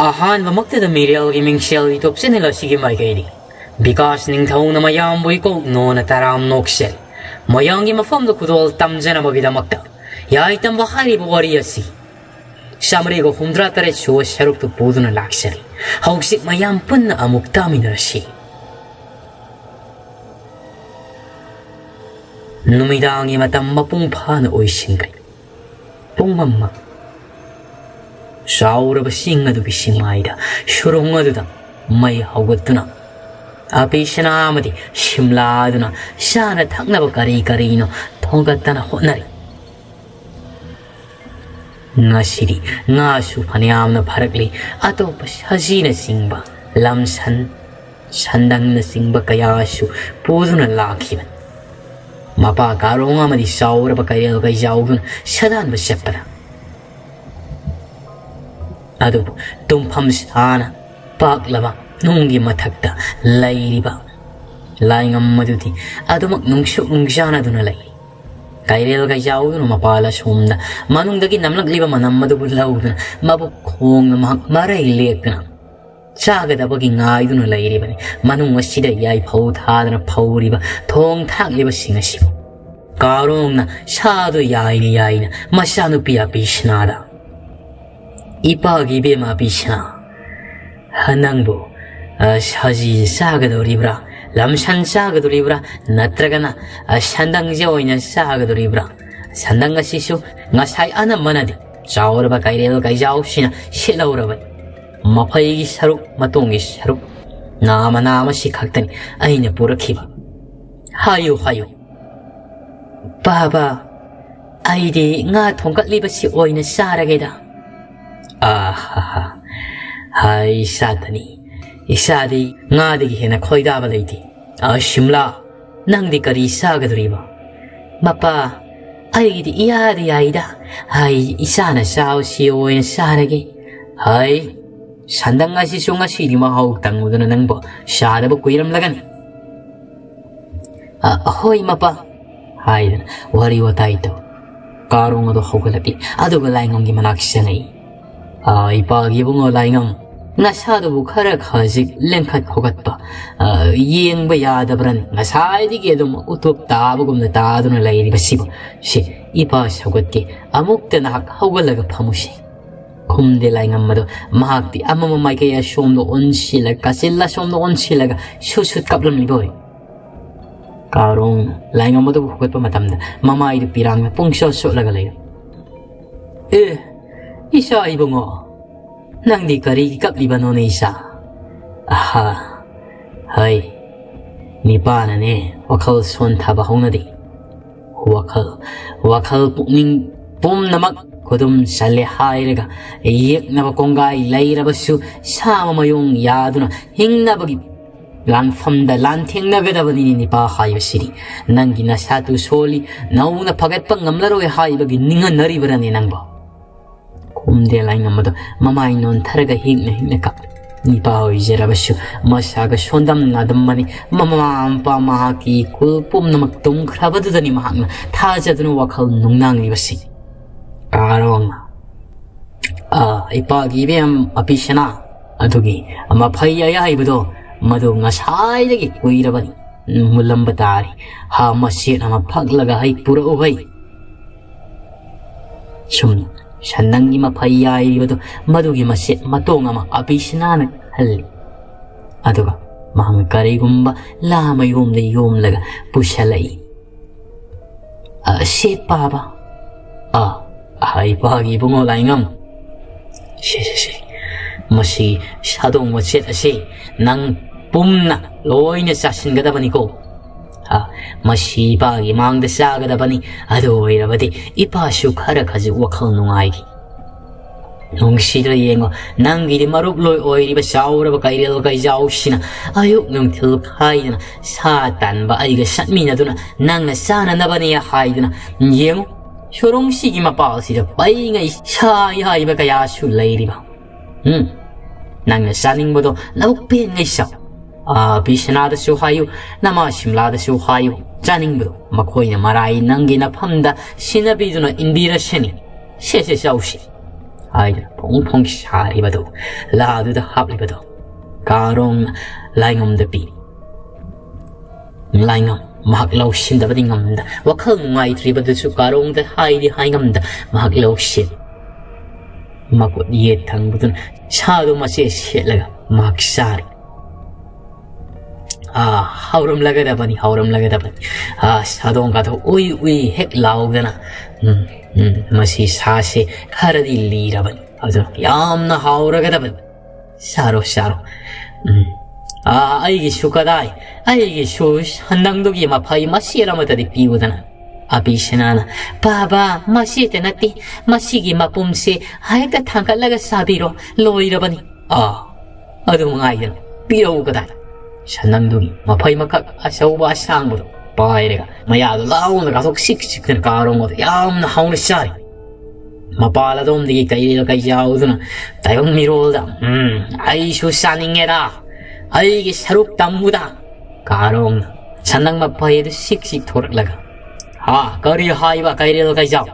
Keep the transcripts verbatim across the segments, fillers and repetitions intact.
ꯑꯍꯥꯟꯕꯃꯛꯇꯗ ꯃꯤꯔꯦꯜꯒꯤ ꯃꯤꯡꯁꯦꯜ YouTube channel ꯑꯁꯤꯒꯤ ꯃꯥꯏꯀꯩꯗꯒꯤ ꯕꯤꯀꯥꯁ ꯅꯤꯡꯊꯧꯅ ꯃꯌꯥꯝꯕꯨ ꯏꯀꯣꯛ ꯅꯣꯟꯅ ꯇꯔꯥꯝ ꯅꯣꯛꯆꯔꯤ꯫ ꯃꯌꯥꯝꯒꯤ ꯃꯐꯝꯗ ꯈꯨꯗꯣꯜ ꯇꯝꯖꯅꯕꯒꯤꯗꯃꯛꯇ ꯌꯥꯏꯇꯝꯕ ꯍꯥꯏꯔꯤꯕ ꯋꯥꯔꯤ ꯑꯁꯤ ꯆꯥꯃꯔꯤꯒ ꯍꯨꯝꯗ꯭ꯔꯥ ꯇꯔꯦꯠ ꯁꯨꯕ ꯁꯔꯨꯛꯇꯨ ꯄꯨꯗꯨꯅ ꯂꯥꯛꯆꯔꯤ꯫ ꯍꯧꯖꯤꯛ ꯃꯌꯥꯝ ꯄꯨꯟꯅ ꯑꯃꯨꯛ ꯇꯥꯃꯤꯟꯅꯔꯁꯤ꯫ ꯅꯨꯃꯤꯗꯥꯡꯒꯤ ꯃꯇꯝ ꯃꯄꯨꯡ ꯐꯥꯅ ꯑꯣꯏꯁꯤꯟꯈ꯭ꯔꯦ꯫ ꯄꯨꯡ ꯑꯃ꯫ ꯆꯥꯎꯔꯕ ꯆꯤꯡ ꯑꯗꯨꯒꯤ ꯆꯤꯡꯃꯥꯏꯗ ꯁꯨꯔꯨꯡ ꯑꯗꯨꯗ ꯃꯩ ꯍꯧꯒꯠꯇꯨꯅ ꯑꯄꯤꯁꯅꯥ ꯑꯃꯗꯤ ꯁꯤꯝꯂꯥ ꯑꯗꯨꯅ ꯆꯥꯅ ꯊꯛꯅꯕ ꯀꯔꯤ ꯀꯔꯤꯅꯣ ꯊꯣꯡꯒꯠꯇꯅ ꯍꯣꯠꯅꯔꯤ꯫ ꯉꯁꯤꯗꯤ ꯉꯥꯁꯨ ꯐꯅꯌꯥꯝꯅ ꯐꯥꯔꯛꯂꯤ꯫ ꯑꯇꯣꯞꯄ ꯁꯖꯤꯅꯆꯤꯡꯕ, ꯂꯝꯁꯟ, ꯁꯟꯗꯪꯅꯆꯤꯡꯕ ꯀꯌꯥꯁꯨ ꯄꯨꯗꯨꯅ ꯂꯥꯛꯈꯤꯕꯅꯤ꯫ ꯃꯄꯥ ꯀꯥꯔꯣꯡ ꯑꯃꯗꯤ ꯆꯥꯎꯔꯕ ꯀꯩꯔꯦꯜ ꯀꯩꯖꯥꯎꯗꯨꯅ ꯁꯥꯗꯥꯟꯕ ꯆꯠꯄꯗ꯫ ꯑꯗꯨꯕꯨ ꯇꯨꯝꯐꯝ ꯁꯥꯅ ꯄꯥꯛꯂꯕ ꯅꯨꯡꯒꯤ ꯃꯊꯛꯇ ꯂꯩꯔꯤꯕ ꯂꯥꯏꯉꯝ ꯑꯗꯨꯗꯤ ꯑꯗꯨꯃꯛ ꯅꯨꯡꯁꯨꯛ ꯅꯨꯡꯖꯥꯅꯗꯨꯅ ꯂꯩ꯫ ꯀꯩꯔꯦꯜ ꯀꯩꯖꯥꯎꯗꯨꯅ ꯃꯄꯥꯜ ꯑꯁꯣꯝꯗ ꯃꯅꯨꯡꯗꯒꯤ ꯅꯝꯂꯛꯂꯤꯕ ꯃꯅꯝ ꯑꯗꯨꯕꯨ ꯂꯧꯗꯨꯅ ꯃꯕꯨꯛ ꯈꯣꯡꯅ ꯃꯍꯥꯛ ꯃꯔꯩ ꯂꯦꯛꯇꯨꯅ ꯆꯥꯒꯗꯕꯒꯤ ꯉꯥꯏꯗꯨꯅ ꯂꯩꯔꯤꯕꯅꯤ꯫ ꯃꯅꯨꯡ ꯑꯁꯤꯗ ꯌꯥꯏꯐꯧ ꯊꯥꯗꯅ ꯐꯧꯔꯤꯕ ꯊꯣꯡ ꯊꯥꯛꯂꯤꯕꯁꯤꯡ ꯑꯁꯤꯕꯨ꯫ ꯀꯥꯔꯣꯡꯅ ꯁꯥꯗꯨ ꯌꯥꯏꯅ ꯌꯥꯏꯅ ꯃꯆꯥꯅꯨꯄꯤ ꯑꯄꯤꯁꯅꯥꯗ, "ꯏꯄꯥꯒꯤ ꯏꯕꯦꯝꯃ ꯑꯄꯤꯁꯅꯥ, ꯅꯪꯕꯨ, ꯑ, ꯁꯖꯤ ꯆꯥꯒꯗꯧꯔꯤꯕ꯭ꯔꯥ, ꯂꯝꯁꯟ ꯆꯥꯒꯗꯧꯔꯤꯕ꯭ꯔꯥ, ꯅꯠꯇ꯭ꯔꯒꯅ, ꯑ, ꯁꯟꯗꯪꯁꯦ ꯑꯣꯏꯅ ꯆꯥꯒꯗꯧꯔꯤꯕ꯭ꯔꯥ? ꯁꯟꯗꯪ ꯑꯁꯤꯁꯨ ꯉꯁꯥꯏ ꯑꯅꯝꯕꯅꯗꯤ ꯆꯥꯎꯔꯕ ꯀꯩꯔꯦꯜ ꯀꯩꯖꯥꯎꯁꯤꯅ ꯁꯤꯠꯍꯧꯔꯕꯅꯤ꯫ ꯃꯐꯩꯒꯤ ꯁꯔꯨꯛ, ꯃꯇꯣꯡꯒꯤ ꯁꯔꯨꯛ, ꯅꯥꯃ ꯅꯥꯃꯁꯤ ꯈꯛꯇꯅꯤ ꯑꯩꯅ ꯄꯨꯔꯛꯈꯤꯕ꯫ ꯍꯥꯏꯌꯨ, ꯍꯥꯏꯌꯨ꯫" "ꯕꯥꯕꯥ, ꯑꯩꯗꯤ ꯉꯥ ꯊꯣꯡꯒꯠꯂꯤꯕꯁꯤ ꯑꯣꯏꯅ ꯆꯥꯔꯒꯦꯗ꯫" "ꯑꯥꯍꯥꯍꯥ, ꯍꯥꯏ ꯏꯆꯥꯇꯅꯤ, ꯏꯆꯥꯗꯤ ꯉꯥꯗꯒꯤ ꯍꯦꯟꯅ ꯈꯣꯏꯗꯥꯕ ꯂꯩꯇꯦ꯫ ꯑ, ꯁꯤꯝꯂꯥ, ꯅꯪꯗꯤ ꯀꯔꯤ ꯆꯥꯒꯗꯧꯔꯤꯕ?" "ꯃꯄꯥ, ꯑꯩꯒꯤꯗꯤ ꯏꯌꯥꯗ ꯌꯥꯏꯗ꯫ ꯍꯥꯏ, ꯏꯆꯥꯅ ꯆꯥꯕꯁꯤ ꯑꯣꯏꯅ ꯆꯥꯔꯒꯦ꯫" "ꯍꯥꯏ, ꯁꯟꯗꯪ ꯑꯁꯤꯁꯨ ꯉꯁꯤꯗꯤ ꯃꯍꯥꯎ ꯇꯪꯉꯨꯗꯅ ꯅꯪꯕꯨ ꯆꯥꯗꯕ ꯀꯨꯏꯔꯝꯂꯒꯅꯤ꯫" "ꯑ, ꯍꯣꯏ ꯃꯄꯥ," ꯍꯥꯏꯗꯨꯅ ꯋꯥꯔꯤ ꯋꯥꯇꯥꯏ ꯇꯧ꯫ ꯀꯥꯔꯣꯡ ꯑꯗꯨ ꯍꯧꯒꯠꯂꯛꯏ, ꯑꯗꯨꯒ ꯂꯥꯏꯉꯝꯒꯤ ꯃꯅꯥꯛ ꯆꯪꯉꯛꯏ꯫ ꯑꯥ, ꯏꯄꯥꯒꯤ ꯏꯕꯨꯡꯉꯣ ꯂꯥꯏꯉꯝ, ꯅꯁꯥꯗꯨꯕꯨ ꯈꯔ ꯈꯖꯤꯛ ꯂꯦꯡꯈꯠ ꯈꯣꯒꯠꯄ, ꯑꯥ, ꯌꯦꯡꯕ ꯌꯥꯗꯕ꯭ꯔꯅꯤ? ꯉꯁꯥꯏꯗꯒꯤ ꯑꯗꯨꯝ ꯎꯇꯣꯞ ꯇꯥꯕꯒꯨꯝꯅ ꯇꯥꯗꯨꯅ ꯂꯩꯔꯤꯕꯁꯤꯕꯨ꯫ ꯁꯤ, ꯏꯄꯥ ꯁꯧꯒꯠꯀꯦ, ꯑꯃꯨꯛꯇ ꯅꯍꯥꯛ ꯍꯧꯒꯠꯂꯒ ꯐꯝꯃꯨꯁꯤ꯫ ꯈꯨꯝꯗꯦ ꯂꯥꯏꯉꯝ ꯑꯗꯣ꯫ ꯃꯍꯥꯛꯇꯤ ꯑꯃꯃ ꯃꯥꯏꯀꯩ ꯑꯁꯣꯝꯗ ꯑꯣꯟꯁꯤꯜꯂꯒ, ꯀꯥꯆꯤꯜ ꯑꯁꯣꯝꯗ ꯑꯣꯟꯁꯤꯜꯂꯒ ꯁꯨꯠ ꯁꯨꯠ ꯀꯞꯂꯝꯂꯤꯕ ꯑꯣꯏ꯫ ꯀꯥꯔꯣꯡꯅ ꯂꯥꯏꯉꯝ ꯑꯗꯨꯕꯨ ꯍꯧꯒꯠꯄ ꯃꯇꯝꯗ ꯃꯃꯥꯏꯗꯨ ꯄꯤꯔꯥꯡꯅ ꯄꯨꯡꯁꯣꯠ ꯁꯣꯠꯂꯒ ꯂꯩꯔꯝ꯫ "ꯑꯦ, ꯏꯆꯥ ꯏꯕꯨꯡꯉꯣ, ꯅꯪꯗꯤ ꯀꯔꯤꯒꯤ ꯀꯞꯂꯤꯕꯅꯣꯅꯦ ꯏꯆꯥ?" "ꯑꯍꯥ, ꯍꯩ, ꯅꯤꯄꯥꯅꯅꯦ ꯋꯥꯈꯜ ꯁꯣꯟꯊꯕ ꯍꯧꯅꯗꯦ꯫ ꯋꯥꯈꯜ, ꯋꯥꯈꯜ ꯄꯨꯛꯅꯤꯡ ꯄꯨꯝꯅꯃꯛ ꯈꯨꯗꯨꯝ ꯆꯜꯂꯦ ꯍꯥꯏꯔꯒ ꯌꯦꯛꯅꯕ ꯀꯣꯡꯒꯥꯏ ꯂꯩꯔꯕꯁꯨ ꯁꯥꯃ ꯃꯌꯣꯡ ꯌꯥꯗꯨꯅ ꯍꯤꯡꯅꯕꯒꯤ ꯂꯥꯟꯐꯝꯗ ꯂꯥꯟꯊꯦꯡꯅꯒꯗꯕꯅꯤꯅꯦ ꯅꯤꯄꯥ ꯍꯥꯏꯕꯁꯤꯗꯤ꯫ ꯅꯪꯒꯤ ꯅꯁꯥꯗꯨ ꯁꯣꯜꯂꯤ, ꯅꯧꯅ ꯐꯒꯠꯄ ꯉꯝꯂꯔꯣꯏ ꯍꯥꯏꯕꯒꯤ ꯅꯤꯡꯍꯟꯅꯔꯤꯕ꯭ꯔꯅꯦ ꯅꯪꯕꯣ?" ꯈꯨꯝꯗꯦ ꯂꯥꯏꯉꯝ ꯑꯗꯣ ꯃꯃꯥꯏ ꯅꯣꯟꯊꯔꯒ ꯍꯤꯛꯅ ꯍꯤꯛꯅ ꯀꯞꯂꯤ꯫ ꯅꯤꯄꯥ ꯑꯣꯏꯖꯔꯕꯁꯨ ꯃꯁꯥꯒ ꯁꯣꯟꯗꯝ ꯅꯥꯗꯝꯕꯅꯤ꯫ ꯃꯃꯥ ꯃꯄꯥ ꯃꯍꯥꯛꯀꯤ ꯏꯀꯨꯜ ꯄꯨꯝꯅꯃꯛ ꯇꯨꯝꯈ꯭ꯔꯕꯗꯨꯗꯅꯤ ꯃꯍꯥꯛꯅ ꯊꯥꯖꯗꯨꯅ ꯋꯥꯈꯜ ꯅꯨꯡꯅꯥꯡꯂꯤꯕꯁꯤ꯫ ꯀꯥꯔꯣꯡꯅ, "ꯑꯥ, ꯏꯄꯥꯒꯤ ꯏꯕꯦꯝ ꯑꯄꯤꯁꯅꯥ, ꯑꯗꯨꯒꯤ ꯃꯐꯩ ꯑꯌꯥꯏꯕꯗꯣ ꯃꯗꯨ ꯉꯁꯥꯏꯗꯒꯤ ꯀꯨꯏꯔꯕꯅꯤ꯫ ꯃꯨꯜꯂꯝꯕ ꯇꯥꯔꯤ꯫ ꯍꯥ, ꯃꯆꯦꯠ ꯑꯃ ꯐꯛꯂꯒ ꯍꯩ ꯄꯨꯔꯛꯎ ꯍꯩ꯫ ꯁꯨꯝ ꯁꯟꯗꯪꯒꯤ ꯃꯐꯩ ꯌꯥꯏꯔꯤꯕꯗꯨ ꯃꯗꯨꯒꯤ ꯃꯆꯦꯠ ꯃꯇꯣꯡ ꯑꯃ ꯑꯄꯤꯁꯅꯥꯅ ꯈꯜꯂꯤ꯫ ꯑꯗꯨꯒ ꯃꯍꯥꯛꯅ ꯀꯔꯤꯒꯨꯝꯕ ꯂꯥ ꯃꯌꯣꯝꯗ ꯌꯣꯝꯂꯒ ꯄꯨꯁꯜꯂꯛꯏ꯫ "ꯑ, ꯁꯦ ꯄꯥꯕ꯫ ꯑ, ꯑ, ꯏꯄꯥꯒꯤ ꯏꯕꯨꯡꯉꯣ ꯂꯥꯏꯉꯝ꯫ ꯁꯦ, ꯁꯦ, ꯁꯦ꯫ ꯃꯁꯤ ꯁꯥꯗꯣꯡ ꯃꯆꯦꯠ ꯑꯁꯤ ꯅꯪ ꯄꯨꯝꯅ ꯂꯣꯏꯅ ꯆꯥꯁꯤꯟꯒꯗꯕꯅꯤꯀꯣ꯫ ꯑ, ꯃꯁꯤ ꯏꯄꯥꯒꯤ ꯃꯥꯡꯗ ꯆꯥꯒꯗꯕꯅꯤ꯫ ꯑꯗꯨ ꯑꯣꯏꯔꯕꯗꯤ ꯏꯄꯥꯁꯨ ꯈꯔ ꯈꯖꯤꯛ ꯋꯥꯈꯜ ꯅꯨꯡꯉꯥꯏꯈꯤ꯫ ꯅꯨꯡꯁꯤꯗ꯭ꯔ ꯌꯦꯡꯉꯣ, ꯅꯪꯒꯤꯗꯤ ꯃꯔꯨꯞ ꯂꯣꯏ ꯑꯣꯏꯔꯤꯕ ꯆꯥꯎꯔꯕ ꯀꯩꯔꯦꯜ ꯀꯩꯖꯥꯎꯁꯤꯅ ꯑꯌꯨꯛ ꯅꯨꯡꯊꯤꯜ ꯈꯥꯏꯗꯅ ꯁꯥ ꯇꯥꯟꯕ ꯑꯩꯒ ꯆꯠꯃꯤꯟꯅꯗꯨꯅ ꯅꯪꯅ ꯆꯥꯅꯅꯕꯅꯦ ꯍꯥꯏꯗꯨꯅ ꯌꯦꯡꯉꯨ, ꯁꯣꯔꯣꯡꯁꯤꯒꯤ ꯃꯄꯥꯜꯁꯤꯗ ꯄꯩꯉꯩ ꯁꯥ ꯌꯥꯏꯕ ꯀꯌꯥꯁꯨ ꯂꯩꯔꯤꯕ꯫ ꯎꯝ, ꯅꯪꯅ ꯆꯥꯅꯤꯡꯕꯗꯣ ꯂꯕꯨꯛ ꯄꯦꯟꯉꯩ ꯆꯥꯎ꯫ ꯑꯥ, ꯕꯤꯁꯅꯥꯗꯁꯨ ꯍꯥꯏꯌꯨ, ꯅꯃꯥ ꯁꯤꯝꯂꯥꯗꯁꯨ ꯍꯥꯏꯌꯨ, ꯆꯥꯅꯤꯡꯕꯗꯣ ꯃꯈꯣꯏꯅ ꯃꯔꯥꯏ ꯅꯪꯒꯤ ꯅꯐꯝꯗ ꯁꯤꯟꯅꯕꯤꯗꯨꯅ ꯏꯟꯕꯤꯔꯁꯅꯤ꯫ ꯁꯦ, ꯁꯦ, ꯆꯥꯎꯁꯤ꯫ ꯍꯥꯏꯗꯨꯅ ꯐꯣꯡ ꯐꯣꯡ ꯁꯥꯔꯤꯕꯗꯨ ꯂꯥꯗꯨꯗ ꯍꯥꯞꯂꯤꯕꯗꯨ ꯀꯥꯔꯣꯡꯅ ꯂꯥꯏꯉꯝꯗ ꯄꯤ꯫ ꯂꯥꯏꯉꯝ ꯃꯍꯥꯛ ꯂꯧꯁꯤꯟꯗꯕꯗꯤ ꯉꯝꯗ, ꯋꯥꯈꯜ ꯅꯨꯡꯉꯥꯏꯇ꯭ꯔꯤꯕꯗꯨꯁꯨ ꯀꯥꯔꯣꯡꯗ ꯍꯥꯏꯗꯤ ꯍꯥꯏꯉꯝꯗ ꯃꯍꯥꯛ ꯂꯧꯁꯤꯟ꯫ ꯃꯈꯨꯠ ꯌꯦꯠ ꯊꯪꯕꯗꯨꯅ ꯁꯥꯗꯨ ꯃꯆꯦꯠ ꯁꯦꯠꯂꯒ ꯃꯍꯥꯛ ꯆꯥꯔꯤ꯫ ꯑꯥ, ꯍꯥꯎꯔꯝꯂꯒꯗꯕꯅꯤ, ꯍꯥꯎꯔꯝꯂꯒꯗꯕꯅꯤ꯫ ꯑꯥ, ꯁꯥꯗꯣꯡꯒꯗꯣ ꯎꯏ ꯎꯏ ꯍꯦꯛ ꯂꯥꯎꯗꯅ, "ꯎꯝ, ꯎꯝ, ꯃꯁꯤ ꯁꯥꯁꯦ ꯈꯔꯗꯤ ꯂꯤꯔꯕꯅꯤ꯫ ꯑꯗꯨ ꯌꯥꯝꯅ ꯍꯥꯎꯔꯒꯗꯕꯅꯤ꯫ ꯆꯥꯔꯣ, ꯆꯥꯔꯣ꯫ ꯎꯝ꯫ ꯑꯥ, ꯑꯩꯒꯤꯁꯨ ꯀꯗꯥꯏ? ꯑꯩꯒꯤꯁꯨ ꯁꯟꯗꯪꯗꯨꯒꯤ ꯃꯐꯩ ꯃꯆꯦꯠ ꯑꯃꯇꯗꯤ ꯄꯤꯌꯨꯗꯅ꯫" ꯑꯕꯤꯁꯅꯥꯅ, "ꯕꯥꯕꯥ, ꯃꯆꯦꯠꯇ ꯅꯠꯇꯦ, ꯃꯁꯤꯒꯤ ꯃꯄꯨꯝꯁꯦ ꯍꯦꯛꯇ ꯊꯥꯡꯒꯠꯂꯒ ꯆꯥꯕꯤꯔꯣ, ꯂꯣꯏꯔꯕꯅꯤ꯫" "ꯑꯥ, ꯑꯗꯨ ꯃꯉꯥꯏꯗꯅ, ꯄꯤꯔꯛꯎ ꯀꯗꯥꯏ?" ꯁꯟꯗꯪꯗꯨꯒꯤ ꯃꯐꯩ ꯃꯀꯛ ꯑꯆꯧꯕ ꯑꯁꯥꯡꯕꯗꯣ ꯄꯥꯏꯔꯒ ꯃꯌꯥꯗꯣ ꯂꯥꯎꯅ ꯀꯥꯊꯣꯛ ꯁꯤꯛ ꯁꯤꯛꯇꯅ ꯀꯥꯔꯣꯡ ꯑꯗꯨ ꯌꯥꯝꯅ ꯍꯥꯎꯅ ꯆꯥꯔꯤ꯫ ꯃꯄꯥꯜ ꯑꯗꯣꯝꯗꯒꯤ ꯀꯩꯔꯦꯜ ꯀꯩꯖꯥꯎꯗꯨꯅ ꯇꯥꯏꯕꯪ ꯃꯤꯔꯣꯜꯗ, "ꯎꯝ, ꯑꯩꯁꯨ ꯆꯥꯅꯤꯡꯉꯦꯗ, ꯑꯩꯒꯤ ꯁꯔꯨꯛ ꯇꯝꯃꯨꯗ꯫" ꯀꯥꯔꯣꯡꯅ ꯁꯟꯗꯪ ꯃꯐꯩ ꯑꯗꯨ ꯁꯤꯛ ꯁꯤꯛ ꯊꯣꯔꯛꯂꯒ, "ꯍꯥ, ꯀꯔꯤ ꯍꯥꯏꯕ ꯀꯩꯔꯦꯜ ꯀꯩꯖꯥꯎ?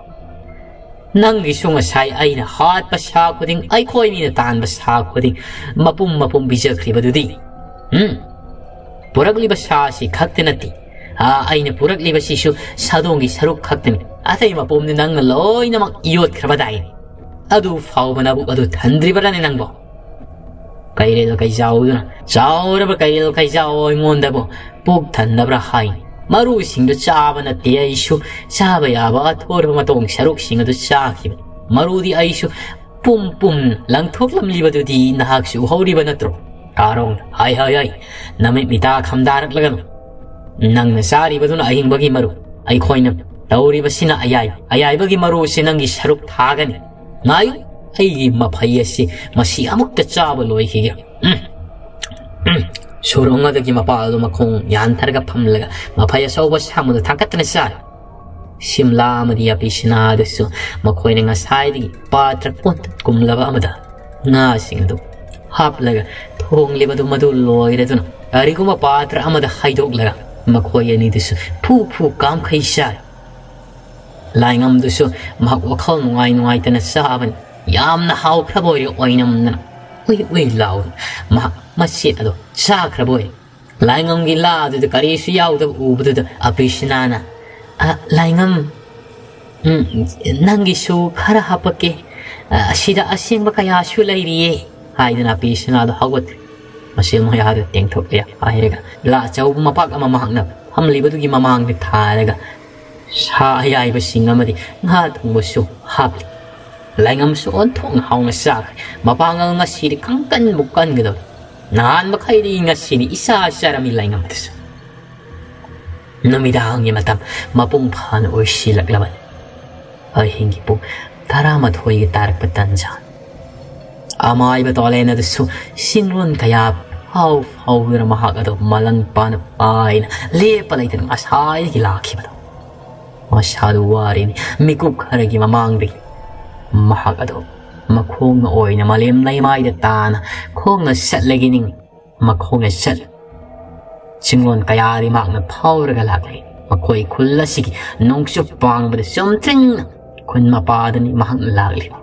ꯅꯪꯒꯤꯁꯨ ꯉꯁꯥꯏ ꯑꯩꯅ ꯍꯥꯠꯄ ꯁꯥ ꯈꯨꯗꯤꯡ, ꯑꯩꯈꯣꯏ ꯃꯤꯅ ꯇꯥꯟꯕ ꯁꯥ ꯈꯨꯗꯤꯡ ꯃꯄꯨꯝ ꯃꯄꯨꯝ ꯄꯤꯖꯈ꯭ꯔꯤꯕꯗꯨꯗꯤ? ꯎꯝ? ꯄꯨꯔꯛꯂꯤꯕ ꯁꯥ ꯑꯁꯤ ꯈꯛꯇ ꯅꯠꯇꯦ, ꯑꯥ, ꯑꯩꯅ ꯄꯨꯔꯛꯂꯤꯕꯁꯤꯁꯨ ꯁꯥꯗꯣꯡꯒꯤ ꯁꯔꯨꯛ ꯈꯛꯇꯅꯤ꯫ ꯑꯇꯩ ꯃꯄꯨꯝꯗꯤ ꯅꯪꯅ ꯂꯣꯏꯅꯃꯛ ꯌꯣꯠꯈ꯭ꯔꯕꯗꯥꯏꯅꯦ꯫ ꯑꯗꯨ ꯐꯥꯎꯕ ꯅꯕꯨꯛ ꯑꯗꯨ ꯊꯟꯗ꯭ꯔꯤꯕ꯭ꯔꯥꯅꯦ ꯅꯪꯕꯣ?" ꯀꯩꯔꯦꯜ ꯀꯩꯖꯥꯎꯗꯨꯅ, "ꯆꯥꯎꯔꯕ ꯀꯩꯔꯦꯜ ꯀꯩꯖꯥꯎ, ꯑꯩꯉꯣꯟꯗꯕꯨ ꯄꯨꯛ ꯊꯟꯗꯕ꯭ꯔꯥ ꯍꯥꯏꯅꯤ? ꯃꯔꯨꯁꯤꯡꯗꯨ ꯆꯥꯕ ꯅꯠꯇꯦ, ꯑꯩꯁꯨ ꯆꯥꯕ ꯌꯥꯕ ꯑꯊꯣꯔꯕ ꯃꯇꯣꯡ ꯁꯔꯨꯛꯁꯤꯡ ꯑꯗꯨ ꯆꯥꯈꯤꯕꯅꯤ꯫ ꯃꯔꯨꯗꯤ ꯑꯩꯁꯨ ꯄꯨꯝ ꯄꯨꯝ ꯂꯪꯊꯣꯛꯂꯝꯂꯤꯕꯗꯨꯗꯤ ꯅꯍꯥꯛꯁꯨ ꯎꯍꯧꯔꯤꯕ ꯅꯠꯇ꯭ꯔꯣ?" ꯀꯥꯔꯣꯡ, "ꯍꯥꯏ, ꯍꯥꯏ, ꯍꯥꯏ, ꯅꯃꯤꯠ ꯃꯤꯇꯥ ꯈꯝꯗꯥꯔꯛꯂꯒꯅꯨ꯫ ꯅꯪꯅ ꯆꯥꯔꯤꯕꯗꯨꯅ ꯑꯍꯤꯡꯕꯒꯤ ꯃꯔꯨ, ꯑꯩꯈꯣꯏꯅ ꯇꯧꯔꯤꯕꯁꯤꯅ ꯑꯌꯥꯏꯕ꯫ ꯑꯌꯥꯏꯕꯒꯤ ꯃꯔꯨꯁꯤ ꯅꯪꯒꯤ ꯁꯔꯨꯛ ꯊꯥꯒꯅꯤ꯫ ꯉꯥꯏꯌꯨ, ꯑꯩꯒꯤ ꯃꯐꯩ ꯑꯁꯤ ꯃꯁꯤ ꯑꯃꯨꯛꯇ ꯆꯥꯕ ꯂꯣꯏꯈꯤꯒꯦ꯫" ꯎꯝ, ꯎꯝ꯫ ꯁꯨꯔꯣꯡ ꯑꯗꯨꯒꯤ ꯃꯄꯥꯜꯗꯨ ꯃꯈꯣꯡ ꯌꯥꯟꯊꯔꯒ ꯐꯝꯂꯒ ꯃꯐꯩ ꯑꯆꯧꯕ ꯁꯥꯡꯕꯗꯨ ꯊꯥꯡꯒꯠꯇꯅ ꯆꯥꯔꯤ꯫ ꯁꯤꯝꯂꯥ ꯑꯃꯗꯤ ꯑꯕꯤꯁꯤꯅꯥ ꯑꯗꯨꯁꯨ ꯃꯈꯣꯏꯅ ꯉꯁꯥꯏꯗꯒꯤ ꯄꯥꯇ꯭ꯔ ꯀꯣꯟꯇꯠ ꯀꯨꯝꯂꯕ ꯑꯃꯗ ꯉꯥꯁꯤꯡ ꯑꯗꯨ ꯍꯥꯞꯂꯒ ꯊꯣꯡꯂꯤꯕꯗꯨ ꯃꯗꯨ ꯂꯣꯏꯔꯗꯨꯅ ꯀꯔꯤꯒꯨꯝꯕ ꯄꯥꯇ꯭ꯔ ꯑꯃꯗ ꯍꯩꯗꯣꯛꯂꯒ ꯃꯈꯣꯏ ꯑꯅꯤꯗꯨꯁꯨ ꯐꯨ ꯐꯨ ꯀꯥꯝꯈꯩ ꯆꯥꯔꯤ꯫ ꯂꯥꯏꯉꯝꯗꯨꯁꯨ ꯃꯍꯥꯛ ꯋꯥꯈꯜ ꯅꯨꯡꯉꯥꯏ ꯅꯨꯡꯉꯥꯏꯇꯅ ꯆꯥꯕꯅꯤ꯫ ꯌꯥꯝꯅ ꯍꯥꯎꯈ꯭ꯔꯕ ꯑꯣꯏꯔꯦ꯫ ꯑꯣꯏꯅꯝꯗꯅ ꯎꯏ ꯎꯏ ꯂꯥꯎꯗꯅ ꯃꯍꯥꯛ ꯃꯁꯦꯠ ꯑꯗꯣ ꯆꯥꯈ꯭ꯔꯕ ꯑꯣꯏꯔꯦ꯫ ꯂꯥꯏꯉꯝꯒꯤ ꯂꯥꯗꯨꯗ ꯀꯔꯤꯁꯨ ꯌꯥꯎꯗꯕ ꯎꯕꯗꯨꯗ ꯑꯄꯤꯁꯅꯥꯅ, "ꯑ, ꯂꯥꯏꯉꯝ, ꯎꯝ, ꯅꯪꯒꯤꯁꯨ ꯈꯔ ꯍꯥꯄꯛꯀꯦ꯫ ꯑ, ꯑꯁꯤꯗ ꯑꯁꯦꯡꯕ ꯀꯌꯥꯁꯨ ꯂꯩꯔꯤꯌꯦ," ꯍꯥꯏꯗꯨꯅ ꯑꯄꯤꯁꯅꯥꯗꯣ ꯍꯧꯒꯠꯈ꯭ꯔꯦ꯫ ꯃꯁꯦꯜ ꯃꯌꯥꯗ ꯇꯦꯡꯊꯣꯛꯂꯦ ꯍꯥꯏꯔꯒ ꯂꯥ ꯑꯆꯧꯕ ꯃꯄꯥꯛ ꯑꯃ ꯃꯍꯥꯛꯅ ꯐꯝꯂꯤꯕꯗꯨꯒꯤ ꯃꯃꯥꯡꯗ ꯊꯥꯔꯒ ꯁꯥ ꯑꯌꯥꯏꯕꯁꯤꯡ ꯑꯃꯗꯤ ꯉꯥ ꯊꯣꯡꯕꯁꯨ ꯍꯥꯞꯂꯤ꯫ ꯂꯥꯏꯉꯝꯁꯨ ꯑꯣꯟꯊꯣꯛꯅ ꯍꯥꯎꯅ ꯆꯥꯈ꯭ꯔꯦ꯫ ꯃꯄꯥꯡꯒꯜ ꯉꯁꯤꯗꯤ ꯀꯟꯕꯨ ꯀꯟꯒꯗꯧꯔꯦ꯫ ꯅꯍꯥꯟ ꯃꯈꯩꯗꯤ ꯉꯁꯤꯗꯤ ꯏꯆꯥ ꯆꯥꯔꯝꯃꯤ ꯂꯥꯏꯉꯝꯗꯨꯁꯨ꯫ ꯅꯨꯃꯤꯗꯥꯡꯒꯤ ꯃꯇꯝ ꯃꯄꯨꯡ ꯐꯥꯅ ꯑꯣꯏꯁꯤꯜꯂꯛꯂꯕꯅꯤ꯫ ꯑꯍꯤꯡꯒꯤ ꯄꯨꯡ ꯇꯔꯥꯃꯥꯊꯣꯏꯒꯤ ꯇꯥꯔꯛꯄ ꯇꯟꯖꯥ꯫ ꯑꯃꯥꯏꯕ ꯇꯣꯂꯦꯟ ꯑꯗꯨꯁꯨ ꯆꯤꯡꯂꯣꯟ ꯀꯌꯥ ꯐꯥꯎ ꯐꯥꯎꯗꯨꯅ ꯃꯍꯥꯛ ꯑꯗꯨ ꯃꯂꯪ ꯄꯥꯅ ꯄꯥꯏꯅ ꯂꯦꯞꯄ ꯂꯩꯇꯅ ꯉꯁꯥꯏꯗꯒꯤ ꯂꯥꯛꯈꯤꯕꯗꯣ꯫ ꯃꯁꯥꯗꯨ ꯋꯥꯔꯤꯅꯤ꯫ ꯃꯤꯀꯨꯞ ꯈꯔꯒꯤ ꯃꯃꯥꯡꯗꯒꯤ ꯃꯍꯥꯛ ꯑꯗꯨ ꯃꯈꯣꯡꯅ ꯑꯣꯏꯅ ꯃꯥꯂꯦꯝ ꯂꯩꯃꯥꯏꯗ ꯇꯥꯅ ꯈꯣꯡꯅ ꯆꯠꯂꯒꯦ ꯅꯤꯡꯏ꯫ ꯃꯈꯣꯡꯅ ꯆꯠ ꯆꯤꯡꯂꯣꯟ ꯀꯌꯥꯗꯤ ꯃꯍꯥꯛꯅ ꯐꯥꯎꯔꯒ ꯂꯥꯛꯂꯤ꯫ ꯃꯈꯣꯏ ꯈꯨꯜ ꯑꯁꯤꯒꯤ ꯅꯣꯡꯆꯨꯞ ꯄꯥꯡꯕꯗ ꯆꯨꯝꯗ꯭ꯔꯤꯡꯅ ꯈꯨꯟ ꯃꯄꯥꯗꯅꯤ ꯃꯍꯥꯛꯅ ꯂꯥꯛꯂꯤꯕ꯫